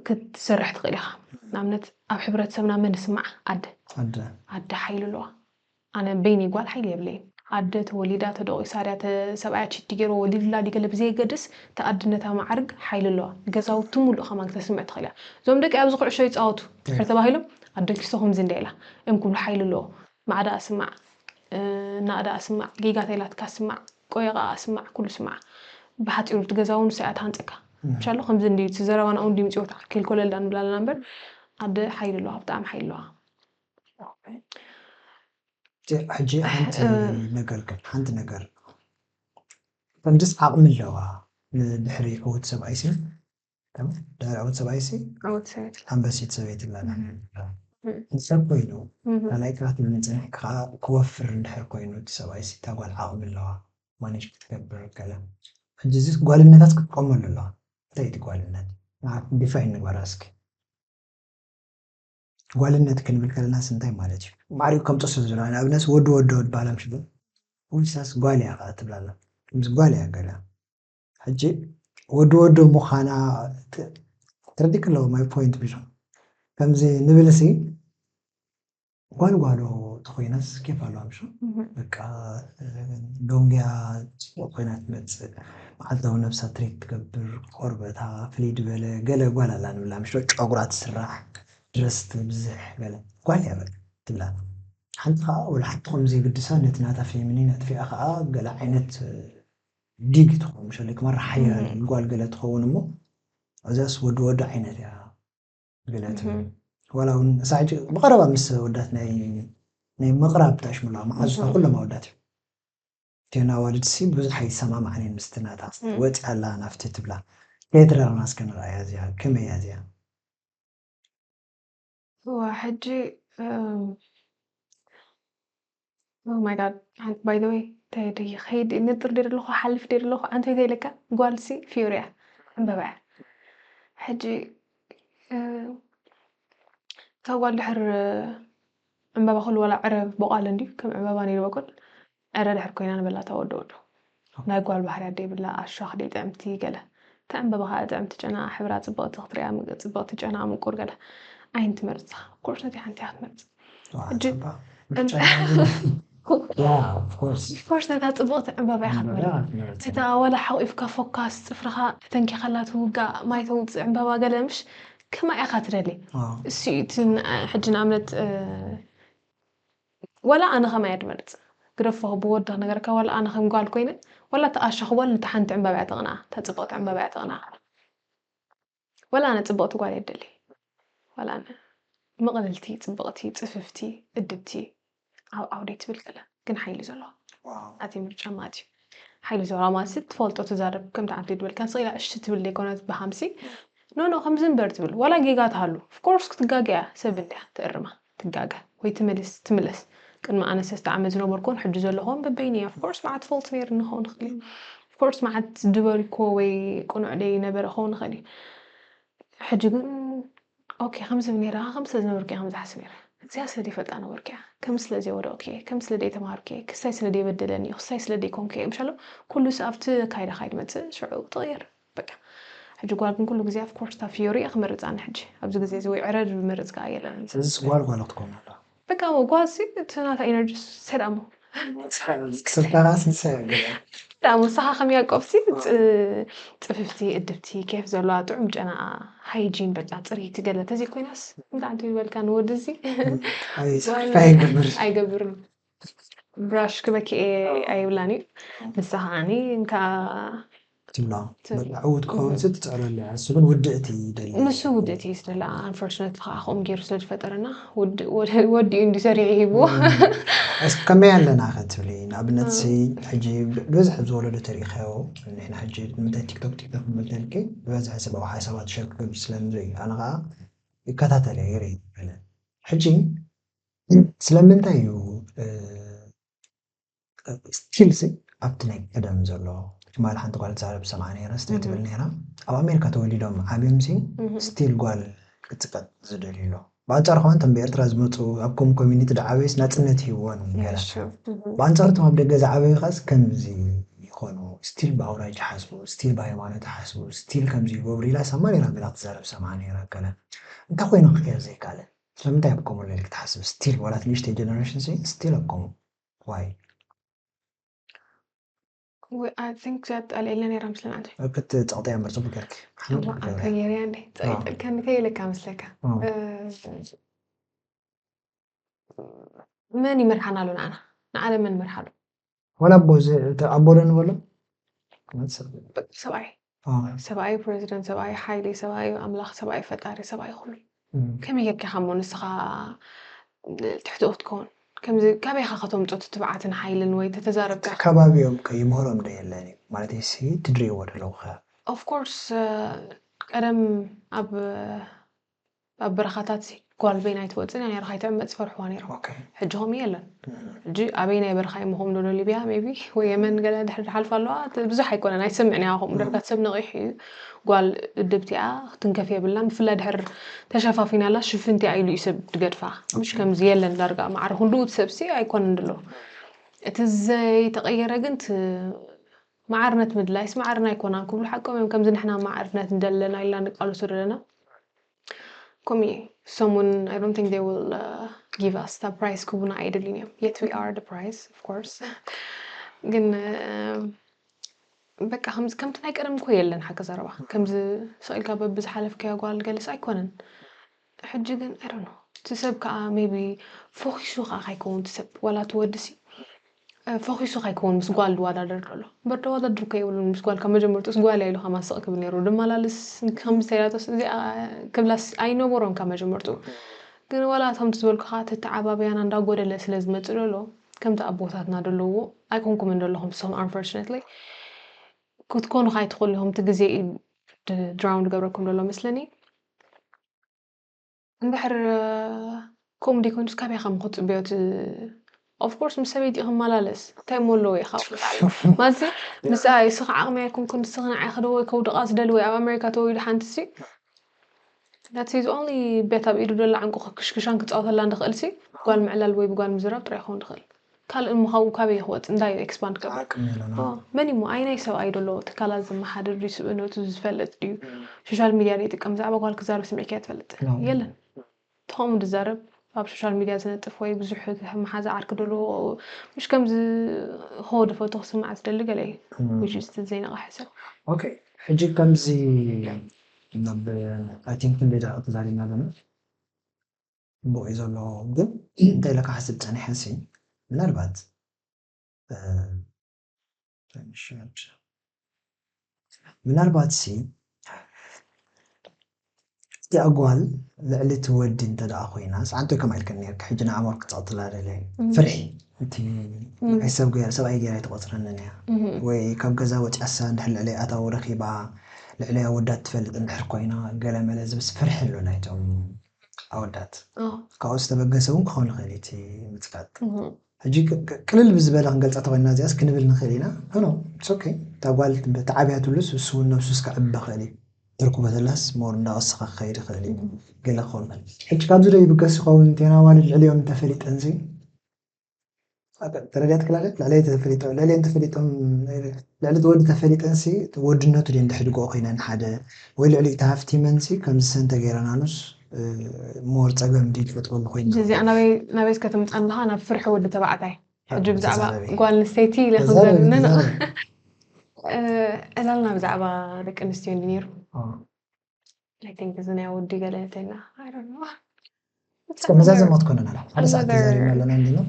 ክትሰርሕ ትኽእል ኢኻ ንኣብነት ኣብ ሕብረተሰብና መን ይስማዕ ኣደ ኣደ ኣደ ሓይሊ ኣለዋ ኣነ በይኒ ጓል ሓይሊ የብለይን ኣደ ተወሊዳ ተደቂሳ ድያ ሰብኣያ ቺቲ ገይሮ ወሊድላ ድገለ ብዘየገድስ ተኣድነታ ማዕርግ ሓይሊ ኣለዋ ገዛውቲ ሙሉእ ከማን ክተስምዕ ትኽእል እያ እዞም ደቂ ኣብዚ ኩዕሾ ይፃወቱ ድሕር ተባሂሎም ኣደኪሶ ከምዚ እንዳ ኢላ እዮም ክብሉ ሓይሊ ኣለዎ ማዕዳ ስማዕ ናእዳ ስማዕ ጌጋ ተይላትካ ስማዕ ቆየቃ ስማዕ ኩሉ ስማዕ ብሓፂሩ እቲ ገዛ እውን ሰያ ትሃንፀካ ሻሎ ከምዚ እንዲ እቲ ዘረባና እውን ድምፂ ወታ ኬልኮለል ዳንብላልና እምበር ኣደ ሓይሊ ኣለዋ ብጣዕሚ ሓይሊ ኣለዋ ሕጂ ሓንቲ ነገር ግን ሓንቲ ነገር ከምዚስ ዓቕሚ ኣለዋ ንድሕሪ ዕውት ሰብኣይ ሲ ድሕሪ ዕውት ሰብኣይ ሲ ዓወት ሰበይቲ ኣንበሲት ሰበይቲ ኣለና ንሰብ ኮይኑ ካልኣይ ክላስ ንምፅናሕ ከዓ ክወፍር እንድሕር ኮይኑ እቲ ሰብኣይ ሲ እታ ጓል ዓቕሚ ኣለዋ ማኔጅ ክትገብር ገለ ሕጂ እዚ ጓልነታት ክትቀመሉ ኣለዋ እንታይ እቲ ጓልነት ዲፋይን ንግበራ እስኪ ጓልነት ክንብል ከለናስ እንታይ ማለት እዩ ማዕሪኡ ከምጠሶ ዝብላ ንኣብነት ወዲ ወዲ ወዲ ባህላም ሽበ ውሳስ ጓል እያ ከዓ ትብላላ ምስ ጓል እያ ገለ ሕጂ ወዲ ወዲ ምዃና ትረዲክ ኣለዎ ማይ ፖይንት ብሻ ከምዚ ንብል ሲ ጓል ጓሎ ተኮይናስ ኬፍ ኣለዋ ምሽ በቃ ዶንግያ ፅቡቅ ኮይና ትመፅእ መዓልታዊ ነብሳ ትሪት ትገብር ቆርበታ ፍልይ ዝበለ ገለ ጓል ኣላ ንብላ ምሽ ጨጉራ ትስራሕ ድረስ ትብዝሕ ገለ ጓል እያ በቃ ትብላ ሓንቲ ከዓ ወላ ሓንቲ ከም ዘይግድሳ ነቲ ናታ ፌሚኒን ኣጥፊኣ ከዓ ገለ ዓይነት ዲግ ትኸውን ምሸለክ መራ ሓያል ጓል ገለ ትኸውን እሞ እዛስ ወዲ ወዲ ዓይነት እያ ገለ ትብል ዋላ እውን እሳ ሕጂ ብቐረባ ምስ ወዳት ናይ ናይ ምቕራብ ታሽሙላ መዓዙ ኩሎም ኣወዳት እዩ እተን ኣዋልድ ሲ ብዙሕ ኣይሰማማዕን እየን ምስቲ ናታ ወፂ ኣላ ናፍቲ ትብላ ከየተረርና እስከ ንርኣያ እዚኣ ከመይ እያ እዚኣ? እዋ ሕጂ oh my god by the way እንታይ ድየ ከይድ ንጥር ድር ኣለኹ ሓልፍ ድር ኣለኹ ኣንተ እንታይ ኢለካ ጓልሲ ፊዮሪ እያ ዕምበባ እያ ሕጂ እታ ጓል ድሕር ዕምበባ ኩሉ ዋላ ዕረ ቦቓል እንድዩ ከም ዕምበባ ነይሩ በቁል ዕረ ድሕር ኮይና ንበላ እታ ወዲ ወዱ ናይ ጓል ባህርያ ደይብላ ኣሻኽ ደይ ጥዕምቲ ገለ እታ ዕምበባ ከዓ ጥዕምቲ ጨና ሕብራ ፅብቕቲ ክትሪያ ምግ- ፅብቕቲ ጨና ምቁር ገለ ኣይንትመርፃ ኮርስ ነቲ ሓንቲ እያ ክትመርፅ ሕጂ ኮርስ ነታ ፅብቕቲ ዕምበባ ኢኻ ትመርፅ እታ ዋላ ሓቑፍካ ፎካስ ፅፍርኻ ተንኪኻላ ትውጋእ ማይ ተውፅእ ዕምበባ ገለ ምሽ ከማ ኢኻ ትደሊ እሱ እዩ እቲ ን- ሕጂ ንኣብነት እ፣ ዋላ ኣነ ከማይ እየ ድመርፅ ግደፎ ብወድኽ ነገርካ ዋላ ኣነ ከም ጓል ኮይነ ዋላ ተኣሸኽወል ንታ ሓንቲ ዕምበባ እያ ተቕንኣ እታ ፅብቕቲ ዕምበባ እያ ተቕንኣ ዋላ ኣነ ፅብቕቲ ጓል እየ ደሊ ዋላ ኣነ ምቕልልቲ ፅብቕቲ ፅፍፍቲ እድብቲ ኣብ ዓውደይ ትብል ገለ ግን ሓይሊ ዘለዋ ኣቲ ምርጫ ማለት እዩ ሓይሊ ዘለዋ ማለት ትፈልጦ ትዛረብ ከምቲ ዓንቲ ድበልካ ስቕ ኢላ እሺ ትብል ዘይኮነት ብሃምሲ ኖ ኖ ከምዚ እምበር ትብል ዋላ ጌጋ ትሃሉ ኦፍኮርስ ክትጋገያ ሰብ እንድያ ትእርማ ትጋገ ወይ ትምልስ ትምለስ ቅድሚ ኣነ ሰስተ ዓመት ዝነበርኩን ሕጂ ዘለኹን በበይኒ እየ ኦፍኮርስ መዓት ፎልት ነይር ንኸውን ንኽእል እዩ ኦፍኮርስ መዓት ድበሪኮ ወይ ቅኑዕ ደይ ነበረ ክኸውን ንኽእል እዩ ሕጂ ግን ኦኬ ከምዚ ነይራ ከም ስለ ዝነበርኩ ከም ዝሓስብ ነይረ እዚኣ ስለ ዘይፈልጣ ነበርኩ እያ ከም ስለ ዘይወደቕኩ እየ ከም ስለ ዘይተማሃርኩ እየ ክሳይ ስለ ዘይበደለኒ እዩ ክሳይ ስለ ዘይኮንኩ እየ ምሻሎ ኩሉ ስ ኣብቲ ካይዳ ካይድ መፅእ ሽዑ ትቕየር በቃ ሕጂ ጓል ግን ኩሉ ግዜ ኣፍኮርስ እታ ፊዮሪ እየ ክመርፃ ኣነ ሕጂ ኣብዚ ግዜ እዚ ወይ ዕረድ ዝመርፅ ከዓ የለን እዚ ጓል ጓል ክትኮን ኣላ በቃ ጓል ሲ እቲ ናታ ኤነርጂ ሰዳሞ ክሰብታና ስንሰ ገለ ዳ ምሳኻ ከም ያዕቆብ ሲ ጽ- ጽፍፍቲ እድብቲ ኬፍ ዘለዋ ጥዑም ጨናኣ ሃይጂን በቃ ፅርይቲ ገለ ተዘይኮይናስ እንታይ ኣንተ ይበልካ ንወዲ እዚ ኣይ ሳክሪፋይ ይገብር ኣይገብርን ብራሽ ክበክኤ ኣይብላን እዩ ንሳ ከዓኒ እንካ ትብላ ዕውት ክኸውን ስ ትፅዕረሉ እያ እሱ ግን ውድእቲ ይደሊ ንሱ ውድእቲ እዩ ዝደላ ኣንፎርችነት ከዓ ከምኡ ገይሩ ስለ ዝፈጠረና ወዲ- ወዲ- ወዲኡ እንዲ ሰሪዑ ሂብዎ እስኪ ከመይ ኣለና ከ ትብሊ ንኣብነት ሲ ሕጂ ብዝሕ ኣብዚ ወለዶ ተሪእካዮ ንሕና ሕጂ ንምንታይ ቲክቶክ ቲክቶክ ምበልተልኪ ዝበዝሐ ሰብ ኣብ ሓሳባት ሸር ክገብር ስለ ንርኢ ኣነ ከዓ ይከታተል እየ ይርኢ ይበለ ሕጂ ስለምንታይ እዩ ስቲል ሲ ኣብቲ ናይ ቀደም ዘሎ ትማሊ ሓንቲ ጓል ትዛረብ ሰምዓ ነይረ ስታይ ትብል ነይራ ኣብ ኣሜሪካ ተወሊዶም ዓብዮም ሲ ስቲል ጓል ክትቀጥ ዝደልዩ ኣሎ ብኣንፃር ከማን ተም ብኤርትራ ዝመፁ ኣብ ከም ኮሚኒቲ ድዓበዩስ ናፅነት ይህወን ገለ ብኣንፃር ቶም ኣብ ደገ ዝዓበዩ ከስ ከምዚ ይኾኑ ስቲል ብኣውራጅ ሓስቡ ስቲል ብሃይማኖት ሓስቡ ስቲል ከምዚ ይገብሩ ኢላ ሰማ ነይራ ገላ ክትዛረብ ሰምዓ ነይራ ገለ እንታይ ኮይኑ ክቅየር ዘይካለ ስለምንታይ ኣብ ከምኡ ኢልክ ትሓስብ ስቲል ዋላት ንእሽተይ ጀነሬሽን ሲ ስቲል ኣብ ከምኡ ዋይ ወይ I think that ኣልዒለ ነይራ ምስለን ኣንተ ክትፀቕጠያ እምበር ፅቡቅ ጌርክ ሓንቲ ኣንተ ጌርያ እንደ ፀይጥልካ እንታይ ኢለካ መስለካ መን ይመርሓና ኣሎ ንዓና ንዓለም መን መርሓ ኣሎ ወላ ኣቦ እዚ እቲ ኣቦ ዶ ንበሎ ሰብኣይ ሰብኣይ ፕሬዚደንት ሰብኣይ ሓይሊ ሰብኣይ ኣምላኽ ሰብኣይ ፈጣሪ ሰብኣይ ኩሉ ከመይ ጌርካ ኢኻ እሞ ንስኻ ትሕትኡ ክትከውን ከምዚ ካበይ ኢኻ ከተምፅኦ እቲ ትብዓትን ሓይልን ወይ ተተዛረብካ ከባቢኦም ከ ይምህሮም ዶ የለን እዩ ማለት ሲ ትድርይዎ ደለዉ ከ of course ቀደም ኣብ ኣብ በረኻታት ጓል በይና ኣይትወፅን እያ ነይራ ከይትዕመፅ ይፈርሕዋ ነይሮም ሕጂ ከምኡ የለን ሕጂ ኣበይ ናይ በረኻ ይምኹም ዶ ሊብያ ሜቢ ወይ የመን ገለ ድሕሪ ሓልፋ ኣለዋ ብዙሕ ኣይኮነን ኣይሰምዕን እያ ከምኡ ደርጋት ሰብ ነቒሑ እዩ ጓል እድብቲኣ ክትንከፍ የብላን ብፍላይ ድሕር ተሸፋፊናላ ሽፍንቲ ኢሉ እዩ ሰብ ድገድፋ ምሽ ከምዚ የለን ዳርጋ ማዕረ ክንድኡ እቲ ሰብሲ ኣይኮነን ድሎ እቲ ዘይተቐየረ ግን ማዕርነት ምድላይስ ማዕርና ኣይኮናን ክብሉ ሓቆም እዮም ከምዚ ንሕና ማዕርነት እንደለና ኢልና ንቃለሶ ዘለና ከምኡ እየ እሶም እውን I don't think they will give us the prize ክቡና ኣይደልዩን እዮም yet we are the prize of course ግን በቃ ከምዚ ከምቲ ናይ ቀደም እኮ የለን ሓቂ ዘረባ ከምዚ ስቕ ኢልካ በብዝሓለፍካዮ ጓል ገለስ ኣይኮነን ሕጂ ግን I don't know እቲ ሰብ ከዓ maybe ፈኺሱ ከዓ ካይከውን እቲ ሰብ ዋላ እቲ ወዲ ሲ ፈኺሱ ካይከውን ምስ ጓል ዝወዳደር ዘሎ እምበር ደወዳድር ከይብሉን ምስ ጓል ካብ መጀመርትኡስ ጓል እያ ኢሉ ከማን ስቕ ክብል ነይሩ ድመላልስ ከምዝተላቶስ እዚኣ ክብላስ ኣይነበሮን ካብ መጀመርትኡ ግን ዋላ ከምቲ ዝበልኩኻ ተተዓባብያና እንዳጎደለ ስለ ዝመፅእ ዘሎ ከምቲ ኣቦታትና ዘለዎ ኣይኮንኩምን ዘለኹም ሶም unfortunately ክትኮኑ ካይትኽእሉ ኢኹም እቲ ግዜ እዩ ድራውን ገረኩም ዘሎ መስለኒ። እንድሕር ከምኡ ደይኮይኑስ ካበይ ከም ክትፅበዮ? Of course ምስ ሰበይቲ ክመላለስ እንታይ ሞ ኣለዎ ኢኻ? ማለት ንስኻ ዓቕሚ ኣይኮንኩን ንስኻ ንዓይ ክደወይ ከውድቓ ዝደሊ ወይ ኣብ ኣሜሪካ ተወሊዱ ሓንቲ ሲ that's his only ቤት ኣብ ኢዱ ደላ ዕንቁ ክሽክሻን ክፃወተላ ንኽእል ሲ ጓል ምዕላል ወይ ብጓል ምዝራብ ጥራይ ይኸውን ዝኽእል። ካልእ እሞ ካብኡ ካበይ ክወፅ እንታይ ኤክስፓንድ ክገብር? ዓቅሚ የለና። መን እሞ ኣይናይ ሰብኣይ ደሎ ትካላት ዘመሓድር ድዩ ስብእነቱ ዝፈልጥ ድዩ? ሶሻል ሚድያ ዶ ይጥቀም? ብዛዕባ ጓል ክዛረብ ስሚዕካዮ ትፈልጥ? የለን። ተኸምኡ ዝዛረብ ኣብ ሶሻል ሚድያ ዝነጥፍ ወይ ብዙሕ መሓዛ ዓርኪ ደሎ ምሽ ከምዚ ሆ ድፈቶ ክስማዕ ዝደሊ ገለ እዩ። Which is ዘይነቕሐ ሰብ። ኦኬ ሕጂ ከምዚ ናብ I think ክንደይ ደቂቕ ተዛሪብና ኣለና ጽቡቕ እዩ ዘሎ ግን እንታይ ኢለ ክሓስብ ጸኒሐ ሲ ምናልባት ምናልባት ሲ እቲኣ ጓል ልዕሊ እቲ ወዲ እንተ ደኣ ኮይና ሰዓንቶ ከምኣ ኢልከን ነርኪ ሕጂ ንኣእምሮኪ ክጸቕጥላ ደለ ፍርሒ እቲ ናይ ሰብ ገይራ ሰብኣይ ገይራ ኣይትቆጽረንን እያ ወይ ካብ ገዛ ወጺኣሳ እንድሕር ልዕለይ ኣታዊ ረኺባ ልዕለይ ኣወዳት ትፈልጥ እንድሕር ኮይና ገለ መለ ዝብስ ፍርሒ ኣሎ ናይቶም ኣወዳት ካብኡ ዝተበገሰ እውን ክኸውን ይኽእል እቲ ምጽቃጥ ሕጂ ቅልል ብዝበለ ክንገልጻ ተኮይና እዚኣስ ክንብል ንኽእል ኢና ኖ ኦኬ እታ ጓል ተዓብያትሉስ እሱ እውን ነብሱ እስከ ዕበ ክእል እዩ ተርኩበተላስ ሞር እንዳወሰኸ ክኸይድ ይኽእል እዩ ገለ ክኸውን ይኽእል ሕጂ ካብዚ ዶ ይብገስ ይኸውን ቴና ዋልድ ልዕሊኦም እንተፈሊጠንሲ ተረድያት ክላለ ልዕሊ ተፈሊጦም ልዕሊ ወዲ ተፈሊጠንሲ ወድነቱ ድን ድሕድግኦ ኮይነን ሓደ ወይ ልዕሊ እቲ ሃፍቲ መንሲ ከምዚ ሰንተ ገይረናኑስ ሞር ፀገም ድል ፈጥረሉ ኮይኑ እዚኣ ናበይ እስከ ትምፃ ኣለካ ናብ ፍርሒ ወዲ ተባዕታይ ሕጂ ብዛዕባ ጓል ንስተይቲ ኢለ ክዘርነ ዕላልና ብዛዕባ ደቂ ኣንስትዮ እንዲ ነይሩ I think እዚ ናይ ወዲ ገለ እንተና I don't know እስከ መዛዘመ ትኮነና ሓደ ሰዓት ተዛሪብና ኣለና እንዲና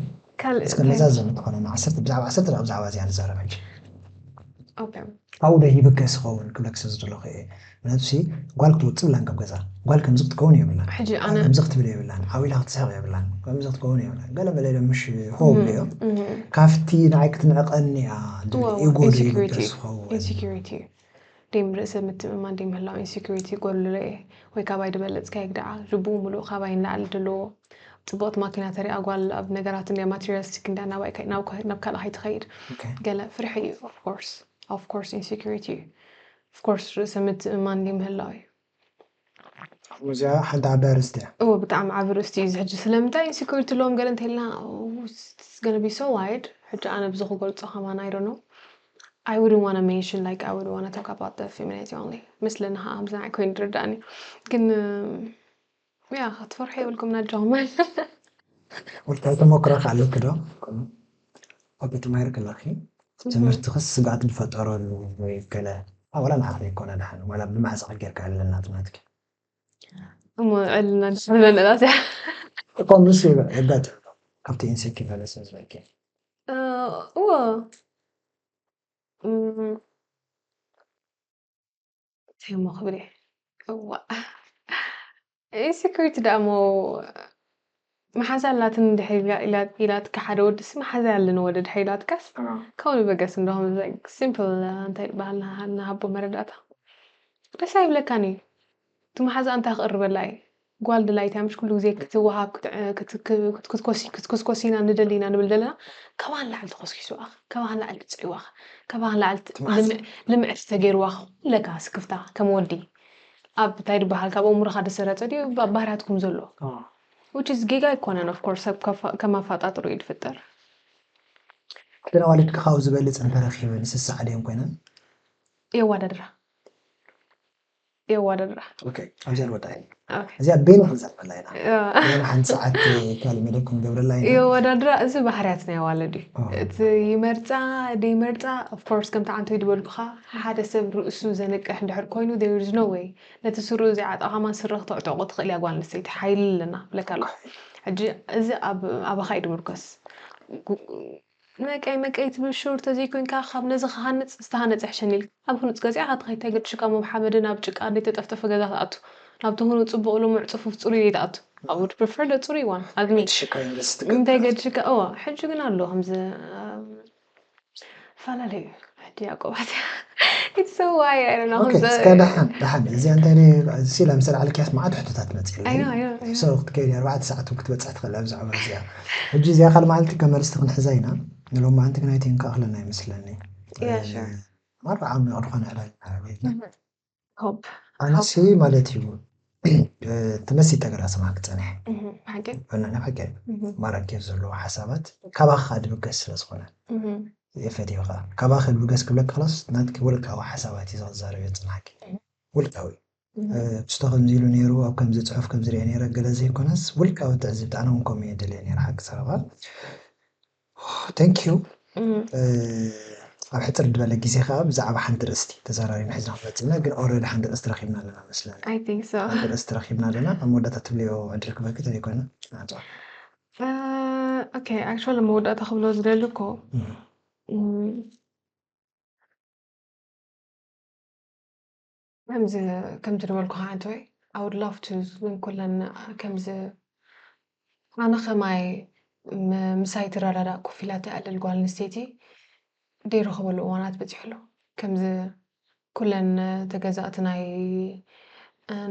እስከ መዛዘመ ትኮነና ዓሰርተ ብዛዕባ ዓሰርተ ደቂቕ ብዛዕባ እዚኣ ንዛረብ ሕጂ okay ኣብኡ ዶ ይብገስ ይኸውን ክብለክሲ ዝደለኹ እየ ምክንያቱ ሲ ጓል ክትወፅእ ብላን ካብ ገዛ ጓል ከምዚ ክትከውን የብላን ሕጂ ኣነ ከምዚ ክትብል የብላን ዓው ኢላ ክትስሕቕ የብላን ከምዚ ክትከውን የብላን ገለ መለ ኢሎም ምሽ ሆ ብለዮም ካብቲ ንዓይ ክትንዕቐኒ እያ ዝብል ኢጎ ዶ ይብገስ ይኸውን insecurity ደም ርእሰ ምትእምማን ደም ምህላው insecurity ጎልሎ እየ ወይ ካባይ ዝበለፅካዮ ግድዓ ልቡ ምሉእ ካባይ ንላዕሊ ዘለዎ ፅቡቕቲ ማኪና ተሪኣ ጓል ኣብ ነገራት እንድያ materialistic እንድያ ናባይ ከ- ናብ ከ- ናብ ካልእ ከይትኸይድ Okay። ገለ ፍርሒ እዩ of course of course insecurity እዩ of course ርእሰ ምትእምማን ደም ምህላው እዩ እዚኣ ሓንቲ ዓባይ ኣርእስቲ እያ እዎ ብጣዕሚ ዓቢ ርእስቲ እዩ እዚ ሕጂ ስለምንታይ insecurity ኣለዎም ገለ እንተኢልና gonna be so wide ሕጂ ኣነ ብዚ ክገልፆ ከማን I don't know I wouldn't want to mention like I would want to talk about the femininity only ምስለና ከዓ ብዝናይ ኮይኑ ትርዳእኒ ግን ያ ክትፈርሑ የብልኩም ናጃኹም ውልቃዊ ተሞክሮ ከ ኣለኪ ዶ ኣብ ተማሂርኪ ኣለኺ ትምህርትኽስ ስግኣት ዝፈጠረሉ ወይ ገለ ዋላ ንዓኺ ዘይኮነ ደሓን ዋላ ብማዕፀ ጌርካ ኣለና ትናትኪ እሞ ዕልና ንስብለን እላት እያ እኮ ምስ የጋጥም ካብቲ ኢንሴኪር ዝበለ ስለ ዝበልኪ እዎ እንታይ እሞ ክብል እየ እዋ ኢንሴኩሪቲ ደኣ እሞ መሓዛ ኣላትኒ ድሕር ኢላትካ ሓደ ወድሲ መሓዛ ኣለኒ ወደ ድሕር ኢላትካስ ከውን በገስ እንደኹም simple እንታይ ይበሃል ንሃቦ መረዳእታ ደስ ኣይብለካን እዩ እቲ መሓዛ እንታይ ክቕርበላ እዩ ጓል ድላይት እያ ምሽ ኩሉ ግዜ ክትወሃብ ክትኮሲ ክትኩስኮስ ኢና ንደሊ ኢና ንብል ዘለና ካባን ላዕሊ ተኮስኪስዋ ካባን ላዕሊ ትፅዕዋ ካባን ላዕሊ ልምዕቲ ተገይርዋ ኩለካ ስክፍታ ከም ወዲ ኣብ እንታይ ድበሃል ካብ ኣእምሮኻ ድሰረፀ ድዩ ኣብ ባህርያትኩም ዘሎ which is ጌጋ ኣይኮነን of course ሰብ ከም ኣፋጣጥሩ እዩ ድፍጠር ክልተ ኣዋልድ ክኻው ዝበልፅ እንተረኺበን ስሳዕ ድየን ኮይነን የዋዳድራ የዋዳድራ ኣብዚኣ ንወዳ እዚኣ ቤና ክንዛርበላ ኢና ቤና ሓንቲ ሰዓት ካልእ መደብ ክንገብረላ ኢና የዋዳድራ እዚ ባህርያት ናይ ኣዋልድ እዩ እቲ ይመርፃ ደይመርፃ of course ከምቲ ዓንተይ ድበልኩኻ ሓደ ሰብ ርእሱ ዘንቅሕ እንድሕር ኮይኑ there is no way ነቲ ስርኡ ዘይዓጠቓ ከማን ስረ ክተዕጠቑ ትኽእል እያ ጓል ኣንስተይቲ ሓይሊ ኣለና ብለካ ኣለኹ ሕጂ እዚ ኣባኻ እዩ ድምርኮስ መቀይ መቀይ ትብል ሽዑ ተዘይኮይንካ ካብ ነዚ ክሃንፅ ዝተሃነፀ ይሕሸኒ ኢልካ ኣብ ህኑፅ ገዚእኻ ትኸይድ እንታይ ገድሽካ ሞብ ሓመድን ኣብ ጭቃ ዘይተጠፍጠፈ ገዛ ትኣቱ ናብቲ ህኑፅ ፅቡቕ ልሙዕ ፅፉፍ ፅሩይ ዘይትኣቱ I would prefer the ፅሩይ one as me እንታይ ገድሽካ እዋ ሕጂ ግን ኣሎ ከምዚ ፈላለዩ ሕጂ ያቆባት It's so why I don't know. ኦኬ፣ እስከ ደሓን ደሓን፣ እዚኣ እንታይ ደ-፣ እዚ ለምሳሌ ዓልክያስ መዓት ሕቶታት መፅእ I know, I know, I know. ሰው ክትከይድ ኣርባዕተ ሰዓት እውን ክትበፅሕ ትኽእል ኣብዚ ዓመት እዚኣ። ሕጂ እዚኣ ካልእ መዓልቲ ከመርስቲ ክንሕዛ ኢና። ንሎማዓንቲ ግን ኣይቲንካ ክለና ይመስለኒ። Yeah, sure. ማራ ዓሚቕ ዝኾነ ዕላል ኢና። Hope. ኣነሲ ማለት እዩ ተመሲጠ ገላ ሰማዕ ክፀንሐ Mhm. ሓቂ። በናና ሓቂ Mhm. ማራኪ ዘለዎ ሓሳባት ካባኻ ድብገስ ስለ ዝኾነ Mhm. የፈትዮ ከዓ ካባኻ ድብገስ ክብለክ ክላስ ናትኪ ውልቃዊ ሓሳባት እዩ ዝዛረብ የፅናሓኪ ውልቃዊ Mhm. ብስቶ ከምዚ ኢሉ ነይሩ ኣብ ከምዚ ፅሑፍ ከምዚ ሪአ ነይረ ገለ ዘይኮነስ ውልቃዊ ትዕዝብቲ ኣነ እውን ከምኡ እየ ደልየ ነይረ ሓቂ ሰረባ thank you Mhm. ኣብ ሕፅር ዝበለ ግዜ ከዓ ብዛዕባ ሓንቲ ርእስቲ ተዘራሪብና ሒዝና ክመፅና ግን already ሓንቲ ርእስቲ ረኪብና ኣለና መስለኒ I think so. ሓንቲ ርእስቲ ረኪብና ኣለና ኣብ መወዳእታ ትብልዮ ዕድል ክበኪ ተዘይኮነ ናቶ Uh, okay, actually መወዳእታ ክብሎ ዝደሊ እኮ mm, ከምዚ ከምቲ ዝበልኩ ከዓ እንተወይ I would love to ንኩለን ከምዚ ኣነ ከማይ ም- ምሳይ ትረዳዳእ ኮፍ ኢላ ትዕልል ጓል ኣንስተይቲ ደይረኸበሉ እዋናት በፂሑ ኣሎ። ከምዚ ኩለን ተገዛእቲ ናይ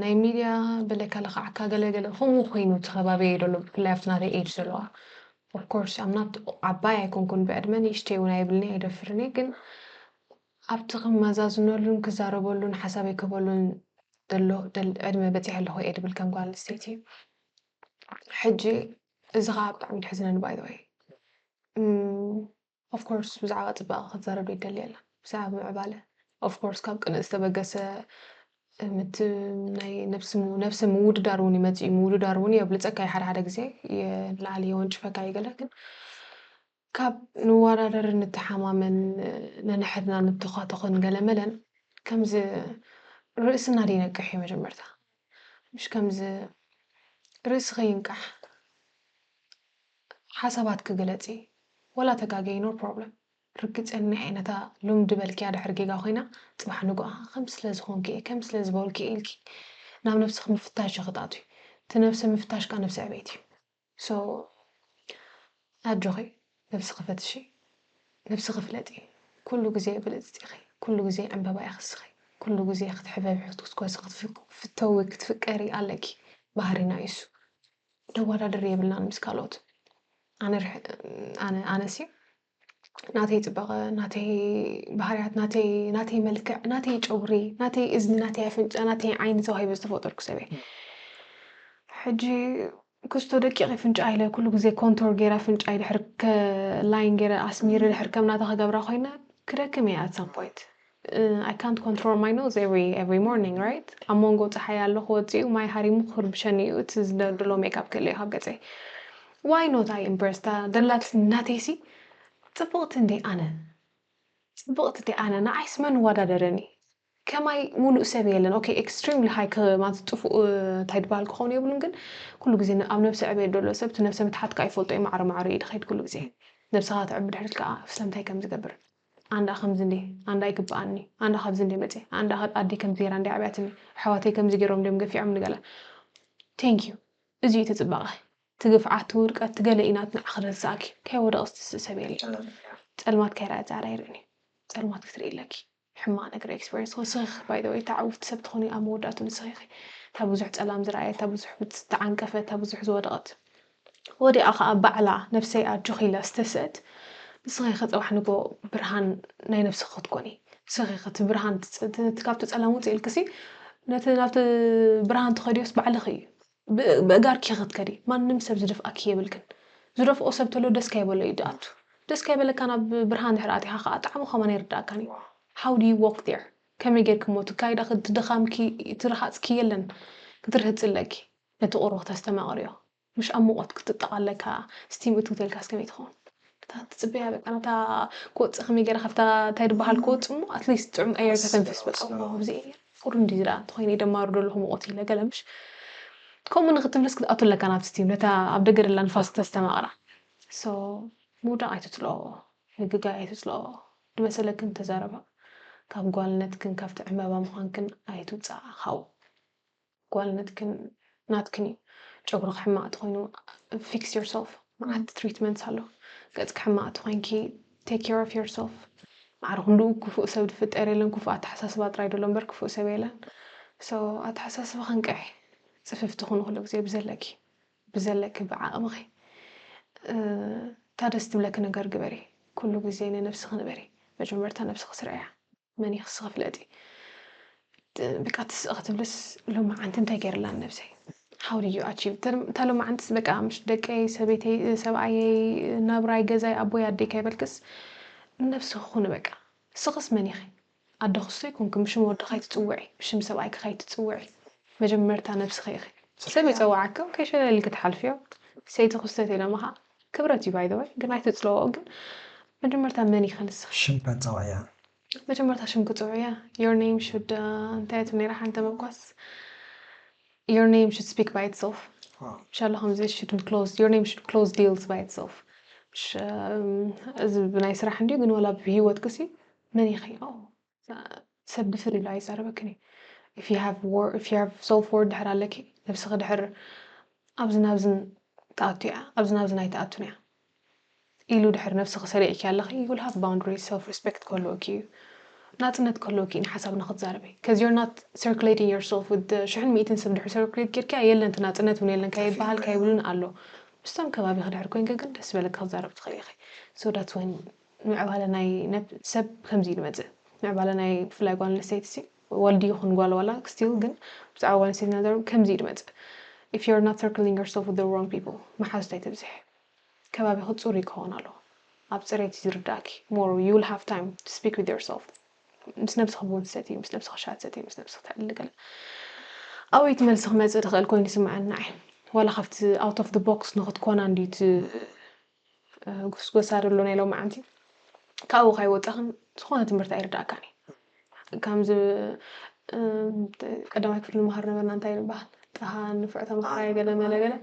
ናይ ሚድያ በለካ ለኽዓካ ገለገለ ከምኡ ኮይኑ እቲ ከባቢ ዘሎ ብፍላይ ኣብቲ ናተይ ኤጅ ዘለዋ of course I'm not ዓባይ ኣይኮንኩን ብዕድመ ንእሽተይ እውን ኣይብልኒ ኣይደፍርኒ ግን ኣብቲ ክመዛዝነሉን ክዛረበሉን ሓሳበይ ክህበሉን ዘሎ ደል- ዕድመ በፂሐ ኣለኹ እየ ድብል ከም ጓል ኣንስተይቲ ሕጂ እዚ ከዓ ብጣዕሚ ድሕዝነኒ by the way of course ብዛዕባ ፅባቐ ክትዛረብ ይደሊ ኣላ ብዛዕባ ምዕባለ of course ካብ ቅንእ ዝተበገሰ ምት ናይ ነብሲ ም- ነብሲ ምውድዳር እውን ይመፅእ እዩ ምውድዳር እውን የብልፀካ እዩ ሓደ ሓደ ግዜ የላዕሊ የወንጭፈካ እዩ ገለ ግን ካብ ንወዳደር ንተሓማመን ነንሕድና ንተዃተኾን ገለመለን ከምዚ ርእስና ደይነቅሕ እዩ መጀመርታ ምሽ ከምዚ ርእስኺ ይንቃሕ ሓሳባትኪ ግለፂ ወላ ተጋገይ no problem ርግፀኒ እየ ነታ ሉምዲ በልክያ ድሕር ጌጋ ኮይና ፅባሕ ንጉኣ ከም ስለ ዝኾንኪ እየ ከም ስለ ዝበልኪ እየ ኢልኪ ናብ ነብስኺ ምፍታሽ ክትኣትዊ እቲ ነብሲ ምፍታሽ ከዓ ነብሲ ዕቤት እዩ so ኣጆኺ ነብስኺ ፈትሺ ነብስኺ ፍለጢ ኩሉ ግዜ ብልፅቲ ኢኺ ኩሉ ግዜ ዕምበባ ኢኺ እስኺ ኩሉ ግዜ ክትሕበቢ ክትኩስኮሲ ክትፍተዊ ክትፍቀሪ ኣለኪ ባህሪና እዩ እሱ ደዋዳድር የብልናን ምስ ካልኦት ኣነ ርሕ- ኣነ ኣነሲ ናተይ ፅባቐ ናተይ ባህርያት ናተይ ናተይ መልክዕ ናተይ ጨጉሪ ናተይ እዝኒ ናተይ ኣፍንጫ ናተይ ዓይኒ ተዋሂበ ዝተፈጠርኩ ሰብ እየ ሕጂ ክስቶ ደቂቕ ፍንጫ ኢለ ኩሉ ግዜ ኮንቶር ገይረ ፍንጫ ድሕር ላይን ገይረ ኣስሚረ ድሕር ከም ናታ ክገብራ ኮይና ክደክም እየ at some point I can't control my nose every every morning right ኣብ መንጎ ፀሓይ ኣለኹ ወፂኡ ማይ ሃሪሙ ክርብሸኒ እዩ እቲ ዝደድሎ ሜካፕ ክእል ካብ ገፀይ why not I impress ደላት ናተይሲ ፅቡቕቲ እንደ ኣነ ፅቡቕቲ እንደ ኣነ ንዓይስ መን ዋዳደረኒ ከማይ ሙሉእ ሰብ የለን okay extremely high ከማት ጥፉእ እንታይ ድበሃል ክኸውን የብሉን ግን ኩሉ ግዜ ኣብ ነብሲ ዕቤት ደሎ ሰብ እቲ ነብሲ ምትሓት ከዓ ይፈልጦ እዩ ማዕረ ማዕረ እዩ ድኸይድ ኩሉ ግዜ ነብስኻ ትዕቢ ድሕሪት ከዓ ስለምንታይ ከም ዝገብር ኣንዳ ከምዚ እንዴ ኣንዳ ይግብኣኒ ኣንዳ ካብዚ እንዴ መፅእ ኣንዳ ኣዴ ከምዚ ገይራ እንዴ ዓብያትኒ ኣሕዋተይ ከምዚ ገይሮም እንዴም ገፊዖም ንገላ thank you እዚ እዩ እቲ ፅባቐ እቲ ግፍዓት እቲ ውድቀት እቲ ገለ ኢናት ንዓኺ ረሳእኪ ከይወደቕስ ትስእ ሰብ የለ ጸልማት ከይረኣየ ጻዕዳ ይርእን እዩ ጸልማት ክትርኢ ኣለኪ ሕማቕ ነገር experience ንስኺ by the way ተዓውቲ ሰብ ትኾኒ ኣብ መወዳእቱ ንስኺ ኢኺ እታ ብዙሕ ጸላም ዝረኣየ እታ ብዙሕ ዝተዓንቀፈ እታ ብዙሕ ዝወደቐት ወዲኣ ከዓ ባዕላ ነብሰይ ኣጆኺ ኢላ ዝተስአት ንስኺ ኢኺ ጽባሕ ንጎ ብርሃን ናይ ነብስኺ ክትኮኒ ንስኺ ኢኺ እቲ ብርሃን ትጽ- እቲ- እቲ ካብቲ ጸላም ውፅእ ኢልክሲ ነቲ ናብቲ ብርሃን ትኸድዮስ ባዕልኺ እዩ ብ- ብእጋርኪ ኢኺ ክትከዲ ማንም ሰብ ዝደፍኣኪ የብልክን ዝደፍኦ ሰብ ተሎ ደስ ካይበሎ እዩ ድኣቱ ደስ ካይበለካ ናብ ብርሃን ድሕር ኣቲኻ ከዓ ጣዕሙ ከማን ኣይርዳእካን እዩ how do you walk there ከመይ ጌርኪ እሞ ትካይዳ ክትድኻምኪ ትርሃፅኪ የለን ክትርህፂ ኣለኪ ነቲ ቁሩብ ክተስተማቕርዮ ምሽ ኣብ ሙቐት ክትጠቓለካ ስቲም እትውተልካ እስከመይ ትኸውን እታ ትፅበያ በቃ ነታ ክወፅእ ከመይ ገይረ ካብታ እንታይ ዝበሃል ክወፅእ እሞ ኣትሊስት ጥዑም ኣየር ከተንፍስ በቃ ኣብዚ ቁር እንዲ ዝዳ እንተኮይነ ደማሩ ደለኹ ሙቐት ኢለ ገለ ምሽ ከምኡ ንክትምለስ ክትኣቱ ኣለካ ናብ ስቲም ነታ ኣብ ደገ ደላ ንፋስ ክተስተማቕራ so ምውዳቕ ኣይትፅልኦ ምግጋይ ኣይትፅልኦ ድመሰለክን ተዛረባ ካብ ጓልነትክን ካብቲ ዕምባባ ምዃንክን ኣይትውፃኣ ሓው ጓልነትክን ናትክን እዩ ጨጉርኺ ሕማቕ ተኾይኑ fix yourself መዓት treatments ኣሎ ገፅኪ ሕማቕ ተኾይንኪ take care of yourself ማዕረ ክንድኡ ክፉእ ሰብ ዝፍጠር የለን። ክፉእ ኣተሓሳስባ ጥራይ ደሎ እምበር ክፉእ ሰብ የለን። So ኣተሓሳስባ ክንቀሕ፣ ፅፍፍቲ ኩኑ ኩሉ ግዜ ብዘለኪ ብዘለኪ ብዓቕምኺ። እታ ደስ ትብለኪ ነገር ግበሪ። ኩሉ ግዜ ንነብስኺ ንበሪ። መጀመርታ ነብስኺ ስርዕያ። መን ኢኺ ንስኺ ፍለጢ። በቃ ትስእ ክትብልስ፣ ሎማዓንቲ እንታይ ገይርላ ነብሰይ? How do you achieve? እታ ሎማዓንትስ በቃ ምሽ ደቀይ፣ ሰበይተይ፣ ሰብኣየይ፣ ናብራይ፣ ገዛይ፣ ኣቦይ፣ ኣዴይ ከይበልክስ፣ ነብስኺ ኩኒ በቃ። ንስኽስ መን ኢኺ? ኣደ ክስቶ ይኮንኪ፣ ብሽም ወድኺ ኣይትጽውዒ፣ ብሽም ሰብኣይኪ ኣይትጽውዒ። መጀመርታ ነብስኺ ኢኺ። ሰብ ይጸውዓኪ፣ ከይሸለልኪ ትሓልፍዮ። ሰይቲ ክስቶ ኢለ መኻ ክብረት እዩ፣ by the way፣ ግን ኣይትጽለዎ። ግን መጀመርታ መን ኢኺ ንስኺ? ሽም ከጸውዕያ። መጀመርታ ሽም ክጽውዕያ። Your name should እንታይ ትም ነይራ ሓንተ መኳስ? Your name should speak by itself። ሻላ ከምዚ should close, your name should close deals by itself። እዚ ብናይ ስራሕ እንዲዩ፣ ግን ዋላ ብህይወት ክሲ መን ኢኺ? ሰብ ድፍር ኢሉ ኣይዛረበክን እዩ። If you have self worth ድሕር ኣለኪ፣ ነብስኺ ድሕር ኣብዝን ኣብዝን ትኣቱ እያ፣ ኣብዝን ኣብዝን ኣይትኣቱን እያ ኢሉ ድሕር ነብስኺ ሰሪዕኪ ኣለኺ፣ you will have boundaries, self respect ክህልወኪ እዩ። ናጽነት ክህልወኪ እዩ ንሓሳብ ንክትዛረቢ፣ because you're not circulating yourself with ሽሕን ሚእትን ሰብ ድሕር circulate ጌርኪ የለን፣ እቲ ናጽነት እውን የለን። ካይበሃል ካይብሉን ኣሎ። ምስቶም ከባቢኺ ድሕር ኮይንኪ ግን ደስ ዝበለኪ ክትዛረብ ትኽእሊ ኢኺ። So that's when ምዕባለ ናይ ሰብ ከምዚ እዩ ዝመጽእ። ምዕባለ ናይ ብፍላይ ጓል ኣንስተይቲ ሲ፣ ወልዲ ይኹን ጓል ዋላ still ግን ብዛዕባ ጓል ኣንስተይቲ እናዛረብ ከምዚ እዩ ዝመጽእ። If you're not circling yourself with the wrong people፣ መሓዙት ኣይተብዝሒ። ከባቢኺ ጽሩይ ክኸውን ኣለዎ። ኣብ ጽሬት እዩ ዝርዳእኪ። More you will have time to speak with yourself። ምስ ነብስኺ ቡን ትሰቲ፣ ምስ ነብስኺ ሻሂ ትሰቲ፣ ምስ ነብስኺ ትዕልሊ ገለ። ኣብይቲ መልሲ ክመጽእ ትኽእል ኮይኑ ይስምዓኒ ንዓይ። ዋላ ካብቲ out of the box ንኽትኮና እንድዩ እቲ ጎስጎሳ ዘሎ ናይ ሎማዓንቲ። ካብኡ ካይወጻኽን ዝኾነ ትምህርቲ ኣይርዳእካን እዩ። ከምዚ ቀዳማይ ክፍሊ ንመሃር ነበርና፣ እንታይ ንበሃል፣ ጠሃ ንፉዕ ተምሃራይ ገለ መለ ገለ።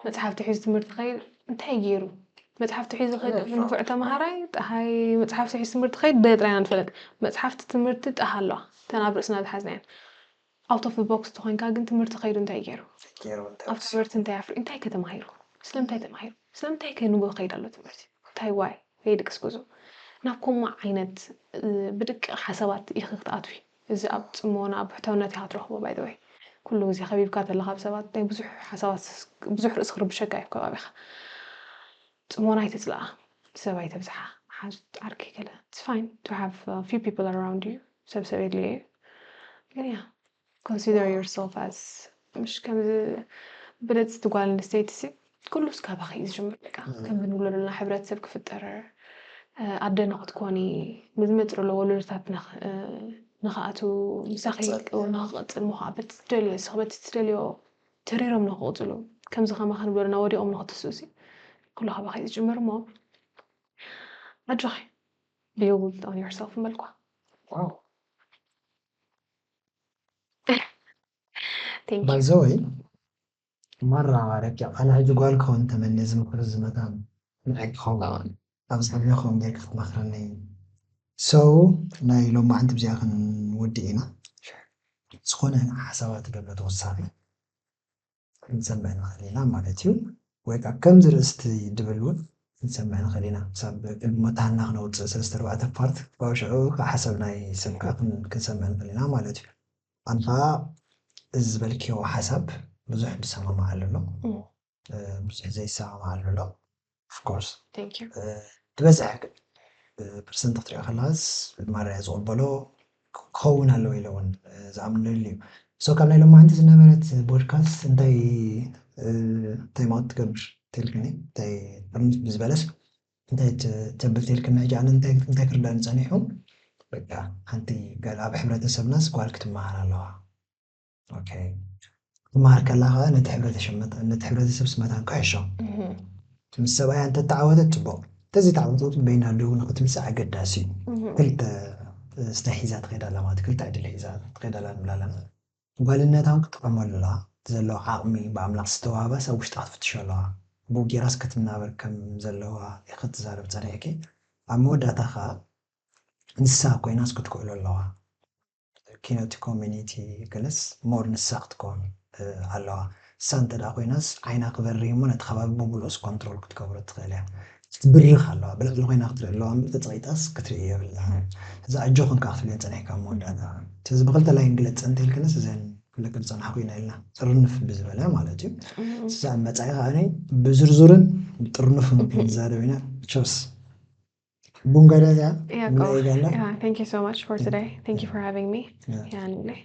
መጽሓፍቲ ሒዙ ትምህርቲ ከይድ እንታይ ገይሩ? መጽሓፍቲ ሒዙ ከይድ ንፉዕ ተምሃራይ፣ ጠሃይ መጽሓፍቲ ሒዙ ትምህርቲ ከይድ ደ ጥራይና ንፈልጥ። መጽሓፍቲ ትምህርቲ ጠሃ ኣለዋ፣ ተን ኣብ ርእስና ዝሓዝናየን። Out of the box ተኾይንካ ግን ትምህርቲ ከይዱ እንታይ ገይሩ? ኣብ ትምህርቲ እንታይ ኣፍሪ? እንታይ ከተማሂሩ? ስለምንታይ ተማሂሩ? ስለምንታይ ከ ንጎ ከይድ ኣሎ ትምህርቲ? እንታይ ዋይ ከይድ ክስጉዙ? ናብ ከምኡ ዓይነት ብድቂ ሓሳባት ኢኺ ክትኣትዊ። እዚ ኣብ ጽሞና ኣብ ብሕታውነት ኢኻ ትረኽቦ። By the way፣ ኩሉ ግዜ ከቢብካ ተለኻ ብሰባት ናይ ብዙሕ ሓሳባት፣ ብዙሕ ርእሲ ክርብሸካ እዩ ከባቢኻ። ጽሞና ኣይትጽልኣ፣ ሰብ ኣይተብዝሓ። ሓዙት ዓርኪ ገለ፣ it's fine to have few people around you። ሰብ ሰብ የድልየ እዩ። ግን ያ consider yourself as፣ ምሽ ከምዚ ብለጽቲ ጓል ኣንስተይቲ ሲ ኩሉስ ካባኺ እዩ ዝጅምር። በቃ ከምዚ ንብሎ ዘለና ሕብረተሰብ ክፍጠር፣ ኣደ ንክትኮኒ፣ ንዝመጽእ ዘሎ ወለዶታት ንክኣቱ፣ ምሳኺ ንክቕጽል ምዃ በቲ ትደልዮ፣ ንስኺ በቲ ትደልዮ ተሪሮም ንክቕጽሉ፣ ከምዚ ከማኺ ንብሎ ዘለና ወዲቖም ንክትስኡ ሲ ኩሉ ካባኺ እዩ ዝጅምር። እሞ ኣጆኺ፣ build on yourself እምበልኳ። ባይዘወይ ማራ ረኪቕ ኣነ ሕጂ ጓል ክኸውን ተመኒ ዝምክር ዝመታን ንዓይ ክኸውን ኣብዚ ሕድሜ ክኸውን ጌርኪ ክትመኽረኒ። So ናይ ሎማዓንቲ ብዚኣ ክንውድእ ኢና። ዝኾነ ሓሳባት ገለ ተወሳኺ ክንሰምዕ ንኽእል ኢና ማለት እዩ። ወይ ከዓ ከምዚ ርእስቲ ድብል እውን ክንሰምዕ ንኽእል ኢና። ክሳብ ቅድሚ መታህና ክነውፅእ ሰለስተ ኣርባዕተ ፓርት ካብኡ ሽዑ ከዓ ሓሳብ ናይ ሰብ ከዓ ክን- ክንሰምዕ ንኽእል ኢና ማለት እዩ። ኣነ ከዓ እዚ ዝበልክዮ ሓሳብ ብዙሕ ዝሰማማዓሉ ኣሎ፣ ብዙሕ ዘይሰማማዓሉ ኣሎ። Of course Thank you። ዝበዝሐ ፐርሰንት ክትሪኦ ከለኻስ ማራ ዝቕበሎ ክኸውን ኣለዎ ኢለ እውን ዝኣምነሉ እዩ። So ካብ ናይ ሎማዓንቲ ዝነበረት ፖድካስት እንታይ እንታይ ማወት ትገብር ተልክኒ እንታይ ብዝበለስ እንታይ ተብል ተልክኒ ሕጂ ኣነ እንታይ እንታይ ክርዳእኒ ጸኒሑ በቃ ሓንቲ ገለ ኣብ ሕብረተሰብናስ ጓል ክትመሃር ኣለዋ ኦኬ ክትመሃር ከላ ከዓ ነቲ ሕብረተሰብ መታን ክሕሾ ምስ ሰብኣያ እንተተዓወተት ፅቡቅ እንተዘይተዓወተት በይና ደው ንክትምፅእ ኣገዳሲ እዩ ክልተ ስተ ሒዛ ትኸይድ ኣላ ማለት ክልተ ዕድል ሒዛ ትኸይድ ኣላ ንብል ኣለና ጓልነታ እውን ክትጥቀመሉ ኣለዋ እቲ ዘለዋ ዓቕሚ ብኣምላኽ ዝተዋህባስ ኣብ ውሽጣ ክትፍትሾ ኣለዋ ብኡ ጌራስ ክትናበር ከም ዘለዋ ክትዛረብ ፀኒሕኪ ኣብ መወዳእታ ከዓ ንሳ ኮይናስ ክትክእሎ ኣለዋ ኪነቲ ኮሚኒቲ ገለስ ሞር ንሳ ክትከውን ኣለዋ ንሳ እንተ ኮይናስ ዓይና ክበሪ እሞ ነቲ ከባቢ ብምሉእስ ኮንትሮል ክትገብሮ ትኽእል እያ ትብርኽ ኣለዋ፣ ብልዕሊ ኮይና ክትርኢ ኣለዋ እምበር ተጸቒጣስ ክትርኢ የብላ። እዛ ኣጆኽን ከኣ ክትብልየን ጸኒሕካ ኣብ መወዳእታ። ስለዚ ብኽልተ ላይን ግለጽ እንተልክንስ እዘን ክብለክን ዝጸናሕኩ ኢና ኢልና ጥርንፍ ብዝበለ ማለት እዩ። እዛ ኣብ መጻኢ ከኣ ብዝርዙርን ጥርንፍን ክንዛረብ ኢና። ቸርስ። ቡን ጋዳ እዚኣ Yeah, ቡና go. ኢጋና። Yeah, thank you so much for today. Thank you for having me. Yeah. Yeah, Nile.